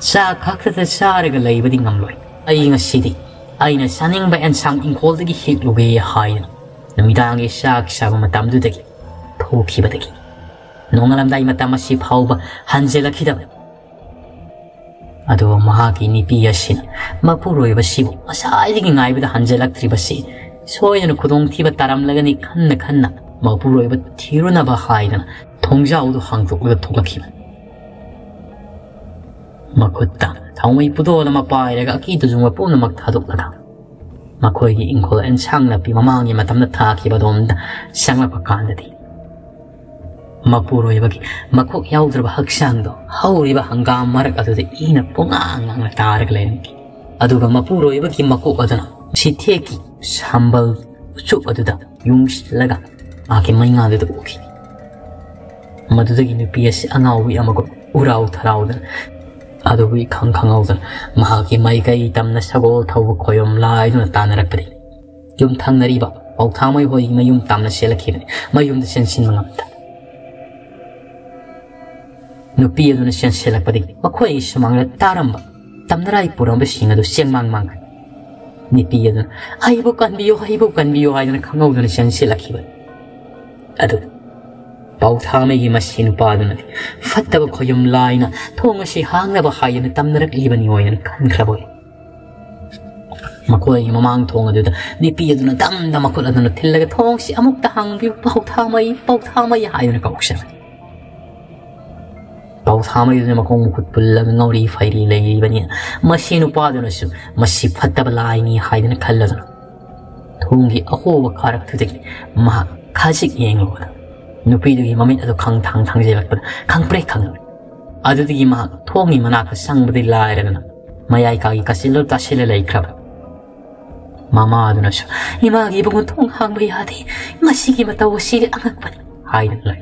ꯆꯥꯛ ꯈꯛꯇꯗ ꯆꯥꯔꯒ ꯂꯩꯕꯗꯤ ꯉꯝꯂꯣꯏ꯫ "ꯑꯩ ꯉꯁꯤꯗꯤ ꯑꯩꯅ ꯆꯥꯅꯤꯡꯕ ꯑꯦꯟꯁꯥꯡ ꯏꯪꯈꯣꯜꯗꯒꯤ ꯍꯦꯛꯂꯨꯒꯦ" ꯍꯥꯏꯗꯨꯅ ꯅꯨꯃꯤꯗꯥꯡꯒꯤ ꯆꯥꯛ ꯆꯥꯕ ꯃꯇꯝꯗꯨꯗꯒꯤ ꯊꯣꯛꯈꯤꯕꯗꯒꯤ ꯅꯣꯡꯉꯥꯜꯂꯝꯗꯥꯏ ꯃꯇꯝ ꯑꯁꯤ ꯐꯥꯎꯕ ꯍꯟꯖꯤꯜꯂꯛꯈꯤꯗꯕꯅꯤ꯫ ꯑꯗꯨꯒ ꯃꯍꯥꯛꯀꯤ ꯅꯨꯄꯤ ꯑꯁꯤꯅ ꯃꯄꯨꯔꯣꯏꯕꯁꯤꯕꯨ ꯉꯁꯥꯏꯗꯒꯤ ꯉꯥꯏꯕꯗ ꯍꯟꯖꯤꯜꯂꯛꯇ꯭ꯔꯤꯕꯁꯤ ꯁꯣꯏꯗꯅ ꯈꯨꯗꯣꯡꯊꯤꯕ ꯇꯥꯔꯝꯂꯒꯅꯤ ꯈꯟꯅ ꯈꯟꯅ ꯃꯄꯨꯔꯣꯏꯕ ꯊꯤꯔꯨꯅꯕ ꯍꯥꯏꯗꯅ ꯊꯣꯡꯖꯥꯎꯗꯨ ꯍꯥꯡꯗꯣꯛꯂꯒ ꯊꯣꯛꯂꯛꯈꯤꯕꯅꯤ꯫ ꯃꯈꯨꯠꯇ ꯊꯥꯎꯃꯩ ꯄꯨꯗꯣꯜ ꯑꯃ ꯄꯥꯏꯔꯒ ꯑꯀꯤ ꯇꯨꯖꯨꯡꯕ ꯄꯨꯝꯅꯃꯛ ꯊꯥꯗꯣꯛꯂꯒ ꯃꯈꯣꯏꯒꯤ ꯏꯪꯈꯣꯜ ꯑꯦꯟꯁꯥꯡ ꯅꯥꯄꯤ ꯃꯃꯥꯡꯒꯤ ꯃꯇꯝꯗ ꯊꯥꯈꯤꯕ ꯑꯗꯣꯝꯗ ꯆꯪꯂꯛꯄ ꯀꯥꯟꯗꯗꯤ ꯃꯄꯨꯔꯣꯏꯕꯒꯤ ꯃꯀꯣꯛ ꯌꯥꯎꯗ꯭ꯔꯕ ꯍꯛꯆꯥꯡꯗꯣ ꯍꯧꯔꯤꯕ ꯍꯪꯒꯥꯝ ꯃꯔꯛ ꯑꯗꯨꯗ ꯏꯅ ꯄꯨꯡꯉꯥꯡ ꯉꯥꯡꯅ ꯇꯥꯔꯒ ꯂꯩꯔꯝꯈꯤ꯫ ꯑꯗꯨꯒ ꯃꯄꯨꯔꯣꯏꯕꯒꯤ ꯃꯀꯣꯛ ꯑꯗꯨꯅ ꯁꯤꯊꯦꯛꯀꯤ ꯁꯝꯕꯜ ꯎꯆꯨꯞ ꯑꯗꯨꯗ ꯌꯨꯡꯁꯤꯜꯂꯒ ꯃꯍꯥꯛꯀꯤ ꯃꯩꯉꯥꯜꯗꯨꯗ ꯎꯈꯤ꯫ ꯃꯗꯨꯗꯒꯤ ꯅꯨꯄꯤ ꯑꯁꯤ ꯑꯉꯥꯎꯕꯤ ꯑꯃꯒꯨꯝ ꯎꯔꯥꯎ ꯊꯔꯥꯎꯗꯅ ꯑꯗꯨꯕꯨ ꯏꯈꯪ ꯈꯪꯍꯧꯗꯅ ꯃꯍꯥꯛꯀꯤ ꯃꯥꯏꯀꯩ ꯇꯝꯅ ꯁꯒꯣꯜ ꯊꯧꯕ ꯈꯣꯏꯌꯨꯝ ꯂꯥꯏꯗꯨꯅ ꯇꯥꯟꯅꯔꯛꯄꯗꯒꯤ ꯌꯨꯝ ꯊꯪꯅꯔꯤꯕ ꯄꯥꯎꯊꯥꯡꯃꯩ ꯍꯣꯏꯒꯤ ꯃꯌꯨꯝ ꯇꯥꯝꯅ ꯆꯦꯜꯂꯛꯈꯤꯕꯅꯤ꯫ ꯃꯌꯨꯝꯗ ꯆꯦꯟꯁꯤꯟꯕ ꯉꯝꯗ ꯅꯨꯄꯤ ꯑꯗꯨꯅ ꯆꯦꯟꯁꯤꯜꯂꯛꯄꯗꯒꯤ ꯃꯈꯣꯏꯒꯤ ꯁꯨꯃꯥꯡꯗ ꯇꯥꯔꯝꯕ ꯇꯝꯅꯔꯥꯏ ꯄꯨꯔꯝꯕꯁꯤꯡ ꯑꯗꯨ ꯆꯦꯡꯃꯥꯡ ꯃꯥꯡꯈ꯭ꯔꯦ꯫ ꯅꯨꯄꯤ ꯑꯗꯨꯅ "ꯑꯩꯕꯨ ꯀꯟꯕꯤꯌꯨ, ꯑꯩꯕꯨ ꯀꯟꯕꯤꯌꯨ" ꯍꯥꯏꯗꯨꯅ ꯈꯪꯍꯧꯗꯅ ꯆꯦꯟꯁꯤꯜꯂꯛꯈꯤꯕꯅꯤ꯫ ꯑꯗꯨ ꯄꯥꯎꯊꯥꯡꯃꯩꯒꯤ ꯃꯁꯤ ꯅꯨꯄꯥꯗꯨꯅꯗꯤ ꯐꯠꯇꯕ ꯈꯣꯌꯨꯝ ꯂꯥꯏꯅ ꯊꯣꯡ ꯑꯁꯤ ꯍꯥꯡꯅꯕ ꯍꯥꯏꯗꯨꯅ ꯇꯝꯅꯔꯛꯂꯤꯕꯅꯤ ꯑꯣꯏꯅ ꯈꯟꯈ꯭ꯔꯕ ꯑꯣꯏ꯫ ꯃꯈꯣꯏꯒꯤ ꯃꯃꯥꯡ ꯊꯣꯡ ꯑꯗꯨꯗ ꯅꯨꯄꯤ ꯑꯗꯨꯅ ꯗꯝꯗ ꯃꯈꯨꯠ ꯑꯗꯨꯅ ꯊꯤꯜꯂꯒ "ꯊꯣꯡꯁꯤ ꯑꯃꯨꯛꯇ ꯍꯥꯡꯕꯤꯌꯨ ꯄꯥꯎꯊꯥꯡꯃꯩ, ꯄꯥꯎꯊꯥꯡꯃꯩ" ꯍꯥꯏꯗꯨꯅ ꯀꯧꯁꯤꯜꯂꯤ꯫ ꯄꯥꯎꯊꯥꯡꯃꯩꯗꯨꯅ ꯃꯈꯣꯡ ꯃꯈꯨꯠ ꯄꯨꯜꯂꯒ ꯉꯧꯔꯤ ꯐꯩꯔꯤ ꯂꯩꯔꯤꯕꯅꯤꯅ ꯃꯁꯤ ꯅꯨꯄꯥꯗꯨꯅꯁꯨ ꯃꯁꯤ ꯐꯠꯇꯕ ꯂꯥꯏꯅꯤ ꯍꯥꯏꯗꯨꯅ ꯈꯜꯂꯗꯨꯅ ꯊꯣꯡꯒꯤ ꯑꯍꯣꯕ ꯀꯥꯔꯛꯇꯨꯗꯒꯤ ꯃꯍꯥꯛ ꯈꯖꯤꯛ ꯌꯦꯡꯂꯨꯕꯗ ꯅꯨꯄꯤꯗꯨꯒꯤ ꯃꯃꯤꯠ ꯑꯗꯨ ꯈꯪ ꯊꯥꯡ ꯊꯥꯡꯖꯤꯜꯂꯛꯄꯗ ꯈꯪꯄ꯭ꯔꯦꯛ ꯈꯪꯉꯤ꯫ ꯑꯗꯨꯗꯒꯤ ꯃꯍꯥꯛ ꯊꯣꯡꯒꯤ ꯃꯅꯥꯛꯇ ꯆꯪꯕꯗꯤ ꯂꯥꯏꯔꯗꯅ ꯃꯌꯥꯏ ꯀꯥꯒꯤ ꯀꯥꯆꯤꯜꯗꯨ ꯇꯥꯁꯤꯜꯂ ꯂꯩꯈ꯭ꯔꯕ꯫ ꯃꯃꯥꯗꯨꯅꯁꯨ "ꯏꯃꯥꯒꯤ ꯏꯕꯨꯡꯉꯣ, ꯊꯣꯡ ꯍꯥꯡꯕ ꯌꯥꯗꯦ, ꯃꯁꯤꯒꯤ ꯃꯇꯧ ꯑꯁꯤꯗꯤ ꯑꯉꯛꯄꯅꯤ" ꯍꯥꯏꯗꯨꯅ ꯂꯩ꯫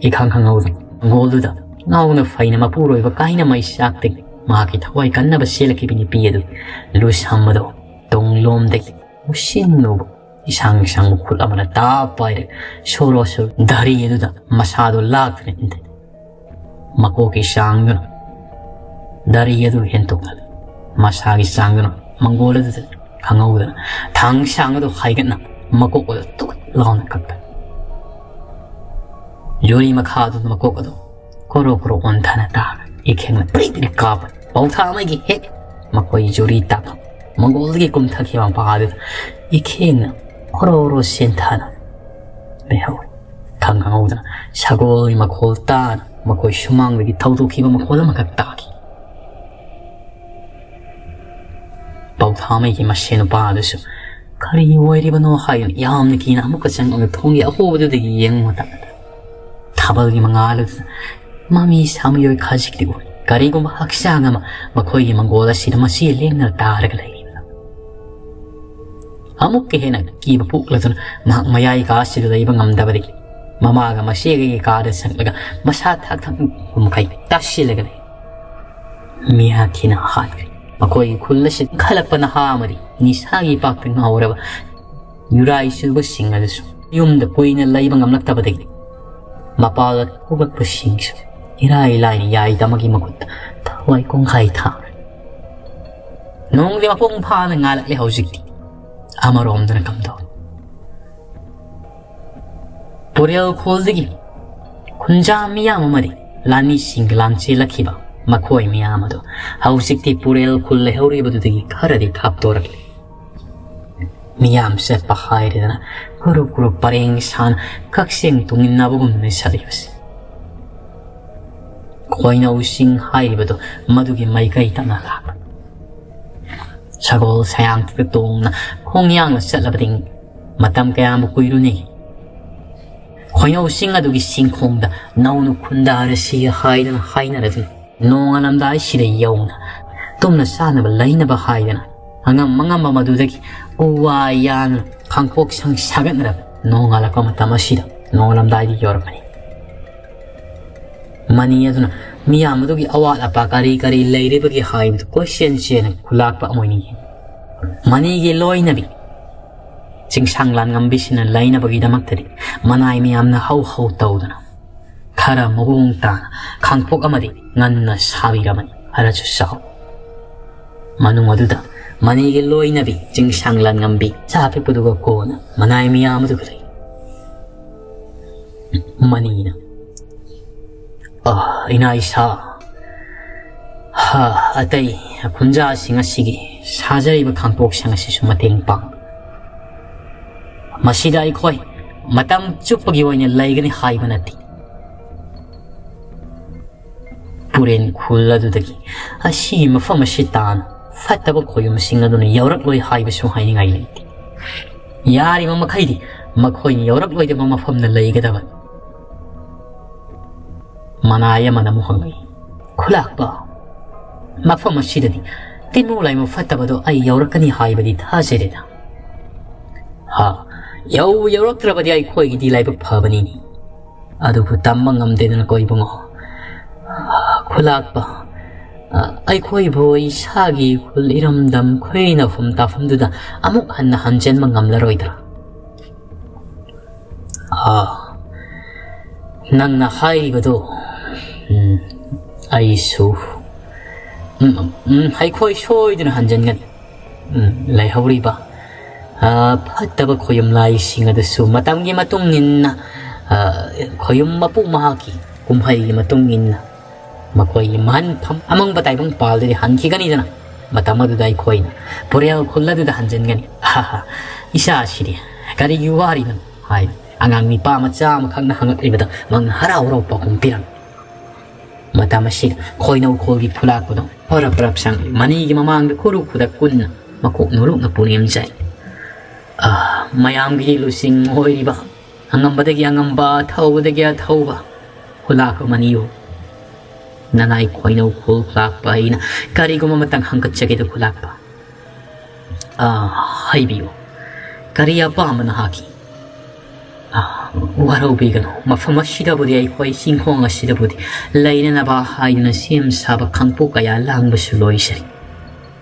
ꯏꯈꯪ ꯈꯪꯍꯧꯗꯦ꯫ ꯒꯣꯜꯗꯨꯗ ꯉꯥꯎꯅ ꯐꯩꯅ ꯃꯄꯨꯔꯣꯏꯕ ꯀꯥꯏꯅ ꯃꯩ ꯆꯥꯛꯇꯒꯤ ꯃꯍꯥꯛꯀꯤ ꯊꯋꯥꯏ ꯀꯟꯅꯕ ꯆꯦꯜꯂꯛꯈꯤꯕ ꯅꯨꯄꯤ ꯑꯗꯨ ꯂꯨꯁꯝꯕꯗꯣ ꯇꯨꯡꯂꯣꯝꯗꯒꯤ ꯃꯨꯁꯤꯟ ꯃꯨꯕ ꯏꯁꯥꯡ ꯁꯥꯡꯕ ꯈꯨꯠ ꯑꯃꯅ ꯇꯥꯞ ꯄꯥꯏꯔꯦ꯫ ꯁꯣꯔꯣꯁꯨ ꯙꯔꯤ ꯑꯗꯨꯗ ꯃꯁꯥꯗꯣ ꯂꯥꯛꯇꯨꯅ ꯏꯟꯊꯩ꯫ ꯃꯀꯣꯛꯀꯤ ꯆꯥꯡꯗꯨꯅ ꯙꯔꯤ ꯑꯗꯨ ꯍꯦꯟꯇꯣꯛꯅ ꯃꯁꯥꯒꯤ ꯆꯥꯡꯗꯨꯅ ꯃꯪꯒꯣꯜ ꯑꯗꯨꯗ ꯈꯪꯍꯧꯗꯅ ꯊꯥꯡ ꯁꯥꯡ ꯑꯗꯨ ꯍꯥꯏꯒꯠꯅ ꯃꯀꯣꯛ ꯑꯗꯨ ꯇꯨꯠ ꯂꯥꯎꯅ ꯀꯛꯄ꯫ ꯌꯨꯔꯤ ꯃꯈꯥꯗꯨꯗ ꯃꯀꯣꯛ ꯑꯗꯨ ꯀꯣꯔꯣ ꯀꯣꯔꯣ ꯑꯣꯟꯊꯅ ꯇꯥꯔ ꯏꯈꯦꯡꯅ ꯄ꯭ꯔꯤꯛ ꯄ꯭ꯔꯤꯛ ꯀꯥꯞꯄ꯫ ꯄꯧꯊꯥꯃꯩꯒꯤ ꯍꯦꯛ ꯃꯈꯣꯏ ꯌꯨꯔꯤ ꯇꯥꯐꯝ ꯃꯪꯒꯣꯜꯗꯒꯤ ꯀꯨꯝꯊꯈꯤꯕ ꯃꯄꯥ ꯑꯗꯨꯗ ꯏꯈꯦꯡꯅ ꯀꯣꯔꯣ ꯀꯣꯔꯣ ꯁꯦꯟꯊꯅ ꯂꯩꯍꯧꯏ꯫ ꯈꯪ ꯈꯪꯍꯧꯗꯅ ꯁꯒꯣꯜꯒꯤ ꯃꯈꯣꯜ ꯇꯥꯅ ꯃꯈꯣꯏ ꯁꯨꯃꯥꯡꯗꯒꯤ ꯊꯧꯗꯣꯛꯈꯤꯕ ꯃꯈꯣꯜ ꯑꯃꯈꯛ ꯇꯥꯈꯤ꯫ ꯄꯧꯊꯥꯃꯩꯒꯤ ꯃꯁꯦꯟ ꯅꯨꯄꯥ ꯑꯗꯨꯁꯨ "ꯀꯔꯤ ꯑꯣꯏꯔꯤꯕꯅꯣ?" ꯍꯥꯏꯗꯨꯅ ꯌꯥꯝꯅ ꯀꯤꯅ ꯑꯃꯨꯛꯀ ꯆꯪꯂꯒ ꯊꯣꯡꯒꯤ ꯑꯍꯣꯕꯗꯨꯗꯒꯤ ꯌꯦꯡꯕ ꯃꯇꯝꯗ ꯊꯥꯕꯜꯒꯤ ꯃꯉꯥꯜ ꯑꯗꯨꯗ ꯃꯃꯤ ꯁꯥꯃꯤꯑꯣꯏ ꯈꯖꯤꯛꯇꯤ ꯎꯏ꯫ ꯀꯔꯤꯒꯨꯝꯕ ꯍꯛꯆꯥꯡ ꯑꯃ ꯃꯈꯣꯏꯒꯤ ꯃꯪꯒꯣꯜ ꯑꯁꯤꯗ ꯃꯆꯤ ꯂꯦꯡꯗꯅ ꯇꯥꯔꯒ ꯂꯩꯔꯤꯕꯅꯣ? ꯑꯃꯨꯛꯀ ꯍꯦꯟꯅ ꯀꯤꯕ ꯄꯣꯛꯂꯗꯨꯅ ꯃꯍꯥꯛ ꯃꯌꯥꯏ ꯀꯥ ꯑꯁꯤꯗ ꯂꯩꯕ ꯉꯝꯗꯕꯗꯒꯤ ꯃꯃꯥꯒ ꯃꯆꯦꯒꯒꯤ ꯀꯥꯗ ꯆꯪꯂꯒ ꯃꯁꯥ ꯊꯥꯛ ꯊꯥꯛ ꯃꯈꯩ ꯇꯥꯁꯤꯜꯂꯒ ꯂꯩ꯫ ꯃꯤꯌꯥꯊꯤꯅ ꯍꯥꯏꯈ꯭ꯔꯦ꯫ ꯃꯈꯣꯏꯒꯤ ꯈꯨꯜ ꯑꯁꯤꯗ ꯏꯟꯈꯠꯂꯛꯄ ꯅꯍꯥ ꯑꯃꯗꯤ ꯅꯤꯁꯥꯒꯤ ꯄꯥꯛꯇ ꯉꯥꯎꯔꯕ ꯌꯨꯔꯥꯏ ꯆꯨꯕꯁꯤꯡ ꯑꯗꯨꯁꯨ ꯌꯨꯝꯗ ꯀꯨꯏꯅ ꯂꯩꯕ ꯉꯝꯂꯛꯇꯕꯗꯒꯤ ꯃꯄꯥꯜꯗ ꯊꯣꯛꯂꯛꯄꯁꯤꯡꯁꯨ ꯏꯔꯥꯏ ꯂꯥꯏꯅ ꯌꯥꯏꯗ ꯑꯃꯒꯤ ꯃꯈꯨꯠꯇ ꯊꯋꯥꯏ ꯀꯣꯡꯈꯥꯏ ꯊꯥꯔꯦ꯫ ꯅꯣꯡꯗꯤ ꯃꯄꯨꯡ ꯐꯥꯅ ꯉꯥꯜꯂꯛꯂꯦ ꯍꯧꯖꯤꯛꯇꯤ꯫ ꯑꯃꯔꯣꯝꯗꯅ ꯀꯝꯗꯧꯏ? ꯄꯨꯔꯦꯜ ꯈꯨꯜꯗꯒꯤ ꯈꯨꯟꯖꯥ ꯃꯤꯌꯥꯝ ꯑꯃꯗꯤ ꯂꯥꯟꯃꯤꯁꯤꯡꯒ ꯂꯥꯟꯆꯦꯜꯂꯛꯈꯤꯕ ꯃꯈꯣꯏ ꯃꯌꯥꯝ ꯑꯗꯨ ꯍꯧꯖꯤꯛꯇꯤ ꯄꯨꯔꯦꯜ ꯈꯨꯜ ꯂꯩꯍꯧꯔꯤꯕꯗꯨꯗꯒꯤ ꯈꯔꯗꯤ ꯊꯥꯞꯇꯣꯔꯛꯂꯦ꯫ ꯃꯤꯌꯥꯝ ꯆꯠꯄ ꯍꯥꯏꯔꯦꯗꯅ ꯒꯨꯔꯨꯞ ꯒꯨꯔꯨꯞ ꯄꯔꯦꯡ ꯁꯥꯅ ꯀꯛꯆꯦꯡ ꯇꯨꯡꯏꯟꯅꯕꯒꯨꯝꯅ ꯆꯠꯂꯤꯕꯁꯦ꯫ ꯈꯣꯏꯅꯧꯁꯤꯡ ꯍꯥꯏꯔꯤꯕꯗꯨ ꯃꯗꯨꯒꯤ ꯃꯥꯏꯀꯩ ꯇꯝꯅ ꯂꯥꯛꯄ꯫ ꯁꯒꯣꯜ ꯁꯌꯥꯡꯇꯨꯗ ꯇꯣꯡꯅ ꯈꯣꯡꯌꯥꯡꯅ ꯆꯠꯂꯕꯗꯤ ꯃꯇꯝ ꯀꯌꯥꯃꯨꯛ ꯀꯨꯏꯔꯨꯅꯤ? ꯈꯣꯏꯅꯧꯁꯤꯡ ꯑꯗꯨꯒꯤ ꯆꯤꯡꯈꯣꯡꯗ ꯅꯧꯅ ꯈꯨꯟꯗꯥꯔꯁꯤ ꯍꯥꯏꯗꯅ ꯍꯥꯏꯅꯔꯗꯨꯅ, ꯅꯣꯡꯉꯥꯜꯂꯝꯗꯥꯏꯁꯤꯗ ꯌꯧꯅ ꯇꯨꯝꯅ ꯆꯥꯅꯕ ꯂꯩꯅꯕ ꯍꯥꯏꯗꯅ ꯑꯉꯝ ꯑꯉꯝꯕ ꯃꯗꯨꯗꯒꯤ ꯎ ꯋꯥ ꯌꯥꯟ ꯈꯥꯡꯄꯣꯛ ꯁꯪ ꯁꯥꯒꯠꯅꯔꯕ ꯅꯣꯡꯉꯥꯜꯂꯛꯄ ꯃꯇꯝ ꯑꯁꯤꯗ ꯅꯣꯡꯉꯥꯜꯂꯝꯗꯥꯏꯗ ꯌꯧꯔꯛꯄꯅꯤ꯫ ꯃꯅꯤ ꯑꯗꯨꯅ ꯃꯤꯌꯥꯝ ꯑꯗꯨꯒꯤ ꯑꯋꯥꯠ ꯑꯄꯥ ꯀꯔꯤ ꯀꯔꯤ ꯂꯩꯔꯤꯕꯒꯦ ꯍꯥꯏꯕꯗꯨ ꯀꯣꯏꯆꯦꯟ ꯆꯦꯟꯅ ꯈꯨꯂꯥꯛꯄ ꯑꯃ ꯑꯣꯏꯅ ꯌꯦꯡꯏ꯫ ꯃꯅꯤꯒꯤ ꯂꯣꯏꯅꯕꯤ ꯆꯤꯡꯁꯥꯡ ꯂꯥꯟꯉꯝꯕꯤꯁꯤꯅ ꯂꯩꯅꯕꯒꯤꯗꯃꯛꯇꯗꯤ ꯃꯅꯥꯏ ꯃꯌꯥꯝꯅ ꯍꯧ ꯍꯧ ꯇꯧꯗꯨꯅ ꯈꯔ ꯃꯑꯣꯡ ꯇꯥꯅ ꯈꯥꯡꯄꯣꯛ ꯑꯃꯗꯤ ꯉꯟꯅ ꯁꯥꯕꯤꯔꯕꯅꯤ꯫ ꯈꯔꯁꯨ ꯆꯥꯎ꯫ ꯃꯅꯨꯡ ꯑꯗꯨꯗ ꯃꯅꯤꯒꯤ ꯂꯣꯏꯅꯕꯤ ꯆꯤꯡꯁꯥꯡ ꯂꯥꯟꯉꯝꯕꯤ ꯆꯥ ꯄꯤꯛꯄꯗꯨꯒ ꯀꯣꯟꯅ ꯃꯅꯥꯏ ꯃꯌꯥꯝ ꯑꯗꯨꯒ ꯂꯩ꯫ ꯃꯅꯤꯅ, "ꯑ, ꯏꯅꯥ ꯏꯁꯥ, ꯍꯥ, ꯑꯇꯩ ꯈꯨꯟꯖꯥꯁꯤꯡ ꯑꯁꯤꯒꯤ ꯁꯥꯖꯔꯤꯕ ꯈꯥꯡꯄꯣꯛꯁꯤꯡ ꯑꯁꯤꯁꯨ ꯃꯇꯦꯡ ꯄꯥꯡ꯫ ꯃꯁꯤꯗ ꯑꯩꯈꯣꯏ ꯃꯇꯝ ꯆꯨꯞꯄꯒꯤ ꯑꯣꯏꯅ ꯂꯩꯒꯅꯤ ꯍꯥꯏꯕ ꯅꯠꯇꯦ꯫ ꯄꯨꯔꯦꯟ ꯈꯨꯜ ꯑꯗꯨꯗꯒꯤ ꯑꯁꯤꯒꯤ ꯃꯐꯝ ꯑꯁꯤ ꯇꯥꯅ ꯐꯠꯇꯕ ꯈꯣꯌꯨꯝꯁꯤꯡ ꯑꯗꯨꯅ ꯌꯧꯔꯛꯂꯣꯏ ꯍꯥꯏꯕꯁꯨ ꯍꯥꯏꯅꯤꯡꯉꯥꯏ ꯂꯩꯇꯦ꯫ ꯌꯥꯔꯤꯕ ꯃꯈꯩꯗꯤ ꯃꯈꯣꯏꯅ ꯌꯧꯔꯛꯂꯣꯏꯗꯕ ꯃꯐꯝꯗ ꯂꯩꯒꯗꯕ꯫" ꯃꯅꯥꯏ ꯑꯃꯅ ꯑꯃꯨꯛ ꯍꯪꯂꯛꯏ, "ꯈꯨꯂꯥꯛꯄ, ꯃꯐꯝ ꯑꯁꯤꯗꯗꯤ ꯇꯤꯟꯃꯨ ꯂꯥꯏꯃꯨ ꯐꯠꯇꯕꯗꯣ ꯑꯩ ꯌꯧꯔꯛꯀꯅꯤ ꯍꯥꯏꯕꯗꯤ ꯊꯥꯖꯗꯦꯗ꯫" "ꯍꯥ, ꯌꯧ ꯌꯧꯔꯛꯇ꯭ꯔꯕꯗꯤ ꯑꯩꯈꯣꯏꯒꯤꯗꯤ ꯂꯥꯏꯕꯛ ꯐꯕꯅꯤꯅꯦ꯫ ꯑꯗꯨꯕꯨ ꯇꯝꯕ ꯉꯝꯗꯦꯗꯅꯀꯣ ꯏꯕꯨꯡꯉꯣ꯫ ꯈꯨꯂꯥꯛꯄ, ꯑ, ꯑꯩꯈꯣꯏꯕꯨ ꯏꯁꯥꯒꯤ ꯈꯨꯜ ꯏꯔꯝꯗꯝ ꯈꯣꯏꯅꯐꯝ ꯇꯥꯐꯝꯗꯨꯗ ꯑꯃꯨꯛ ꯍꯟꯅ ꯍꯟꯖꯤꯟꯕ ꯉꯝꯂꯔꯣꯏꯗ꯭ꯔꯥ?" "ꯑꯥ, ꯅꯪꯅ ꯍꯥꯏꯔꯤꯕꯗꯨ, ꯎꯝ, ꯑꯩꯁꯨ, ꯎꯝ, ꯎꯝ, ꯑꯩꯈꯣꯏ ꯁꯣꯏꯗꯅ ꯍꯟꯖꯤꯟꯒꯅꯤ꯫ ꯎꯝ, ꯂꯩꯍꯧꯔꯤꯕ, ꯑ, ꯐꯠꯇꯕ ꯈꯣꯌꯨꯝ ꯂꯥꯏꯁꯤꯡ ꯑꯗꯨꯁꯨ ꯃꯇꯝꯒꯤ ꯃꯇꯨꯡ ꯏꯟꯅ, ꯑ, ꯈꯣꯌꯨꯝ ꯃꯄꯨ ꯃꯍꯥꯛꯀꯤ ꯀꯨꯝꯍꯩꯒꯤ ꯃꯇꯨꯡ ꯏꯟꯅ ꯃꯈꯣꯏꯒꯤ ꯃꯍꯟꯐꯝ ꯑꯃꯪꯕ ꯇꯥꯏꯕꯪ ꯄꯥꯜꯗꯗꯤ ꯍꯟꯈꯤꯒꯅꯤꯗꯅ꯫ ꯃꯇꯝ ꯑꯗꯨꯗ ꯑꯩꯈꯣꯏꯅ ꯄꯨꯔꯦꯜ ꯈꯨꯜ ꯑꯗꯨꯗ ꯍꯟꯖꯤꯟꯒꯅꯤ꯫" "ꯍꯥ ꯍꯥ, ꯏꯆꯥ ꯑꯁꯤꯗꯤ ꯀꯔꯤꯒꯤ ꯋꯥꯔꯤꯅꯣ?" ꯍꯥꯏ ꯑꯉꯥꯡ ꯅꯤꯄꯥ ꯃꯆꯥ ꯑꯃꯈꯛꯅ ꯍꯪꯉꯛꯂꯤꯕꯗ ꯃꯍꯥꯛꯅ ꯍꯔꯥꯎ ꯍꯔꯥꯎ ꯄꯥꯎꯈꯨꯝ ꯄꯤꯔꯝꯃꯤ꯫ ꯃꯇꯝ ꯑꯁꯤꯗ ꯈꯣꯏꯅꯧ ꯈꯣꯜꯒꯤ ꯈꯨꯂꯥꯛꯄꯗꯣ ꯄꯔꯞ ꯄꯔꯞ ꯁꯪꯂꯤ꯫ ꯃꯅꯤꯒꯤ ꯃꯃꯥꯡꯗ ꯈꯨꯔꯨ ꯈꯨꯗꯛ ꯀꯨꯟꯅ ꯃꯀꯣꯛ ꯅꯣꯂꯨꯛꯅ ꯄꯨꯅꯦꯝꯖꯥꯏ꯫ ꯑꯥ, ꯃꯌꯥꯝꯒꯤ ꯂꯨꯆꯤꯡ ꯑꯣꯏꯔꯤꯕ ꯑꯉꯝꯕꯗꯒꯤ ꯑꯉꯝꯕ, ꯑꯊꯧꯕꯗꯒꯤ ꯑꯊꯧꯕ ꯈꯨꯂꯥꯛꯄ ꯃꯅꯤꯌꯨ꯫ ꯅꯅꯥꯏ ꯈꯣꯏꯅꯧ ꯈꯨꯜ ꯈꯨꯂꯥꯛꯄ ꯑꯩꯅ ꯀꯔꯤꯒꯨꯝꯕ ꯑꯃꯇꯪ ꯍꯪꯒꯠꯆꯒꯦꯗ ꯈꯨꯂꯥꯛꯄ꯫ ꯑꯥ, ꯍꯥꯏꯕꯤꯌꯨ꯫ ꯀꯔꯤ ꯑꯄꯥꯝꯕ ꯅꯍꯥꯛꯀꯤ? ꯑꯥ, ꯋꯥꯔꯧꯕꯤꯒꯅꯨ꯫ ꯃꯐꯝ ꯑꯁꯤꯗꯕꯨꯗꯤ ꯑꯩꯈꯣꯏ ꯆꯤꯡꯈꯣꯡ ꯑꯁꯤꯗꯕꯨꯗꯤ ꯂꯩꯅꯅꯕ ꯍꯥꯏꯗꯨꯅ ꯁꯦꯝ ꯁꯥꯕ ꯈꯥꯡꯄꯣꯛ ꯀꯌꯥ ꯂꯥꯡꯕꯁꯨ ꯂꯣꯏꯁꯤꯜꯂꯤ꯫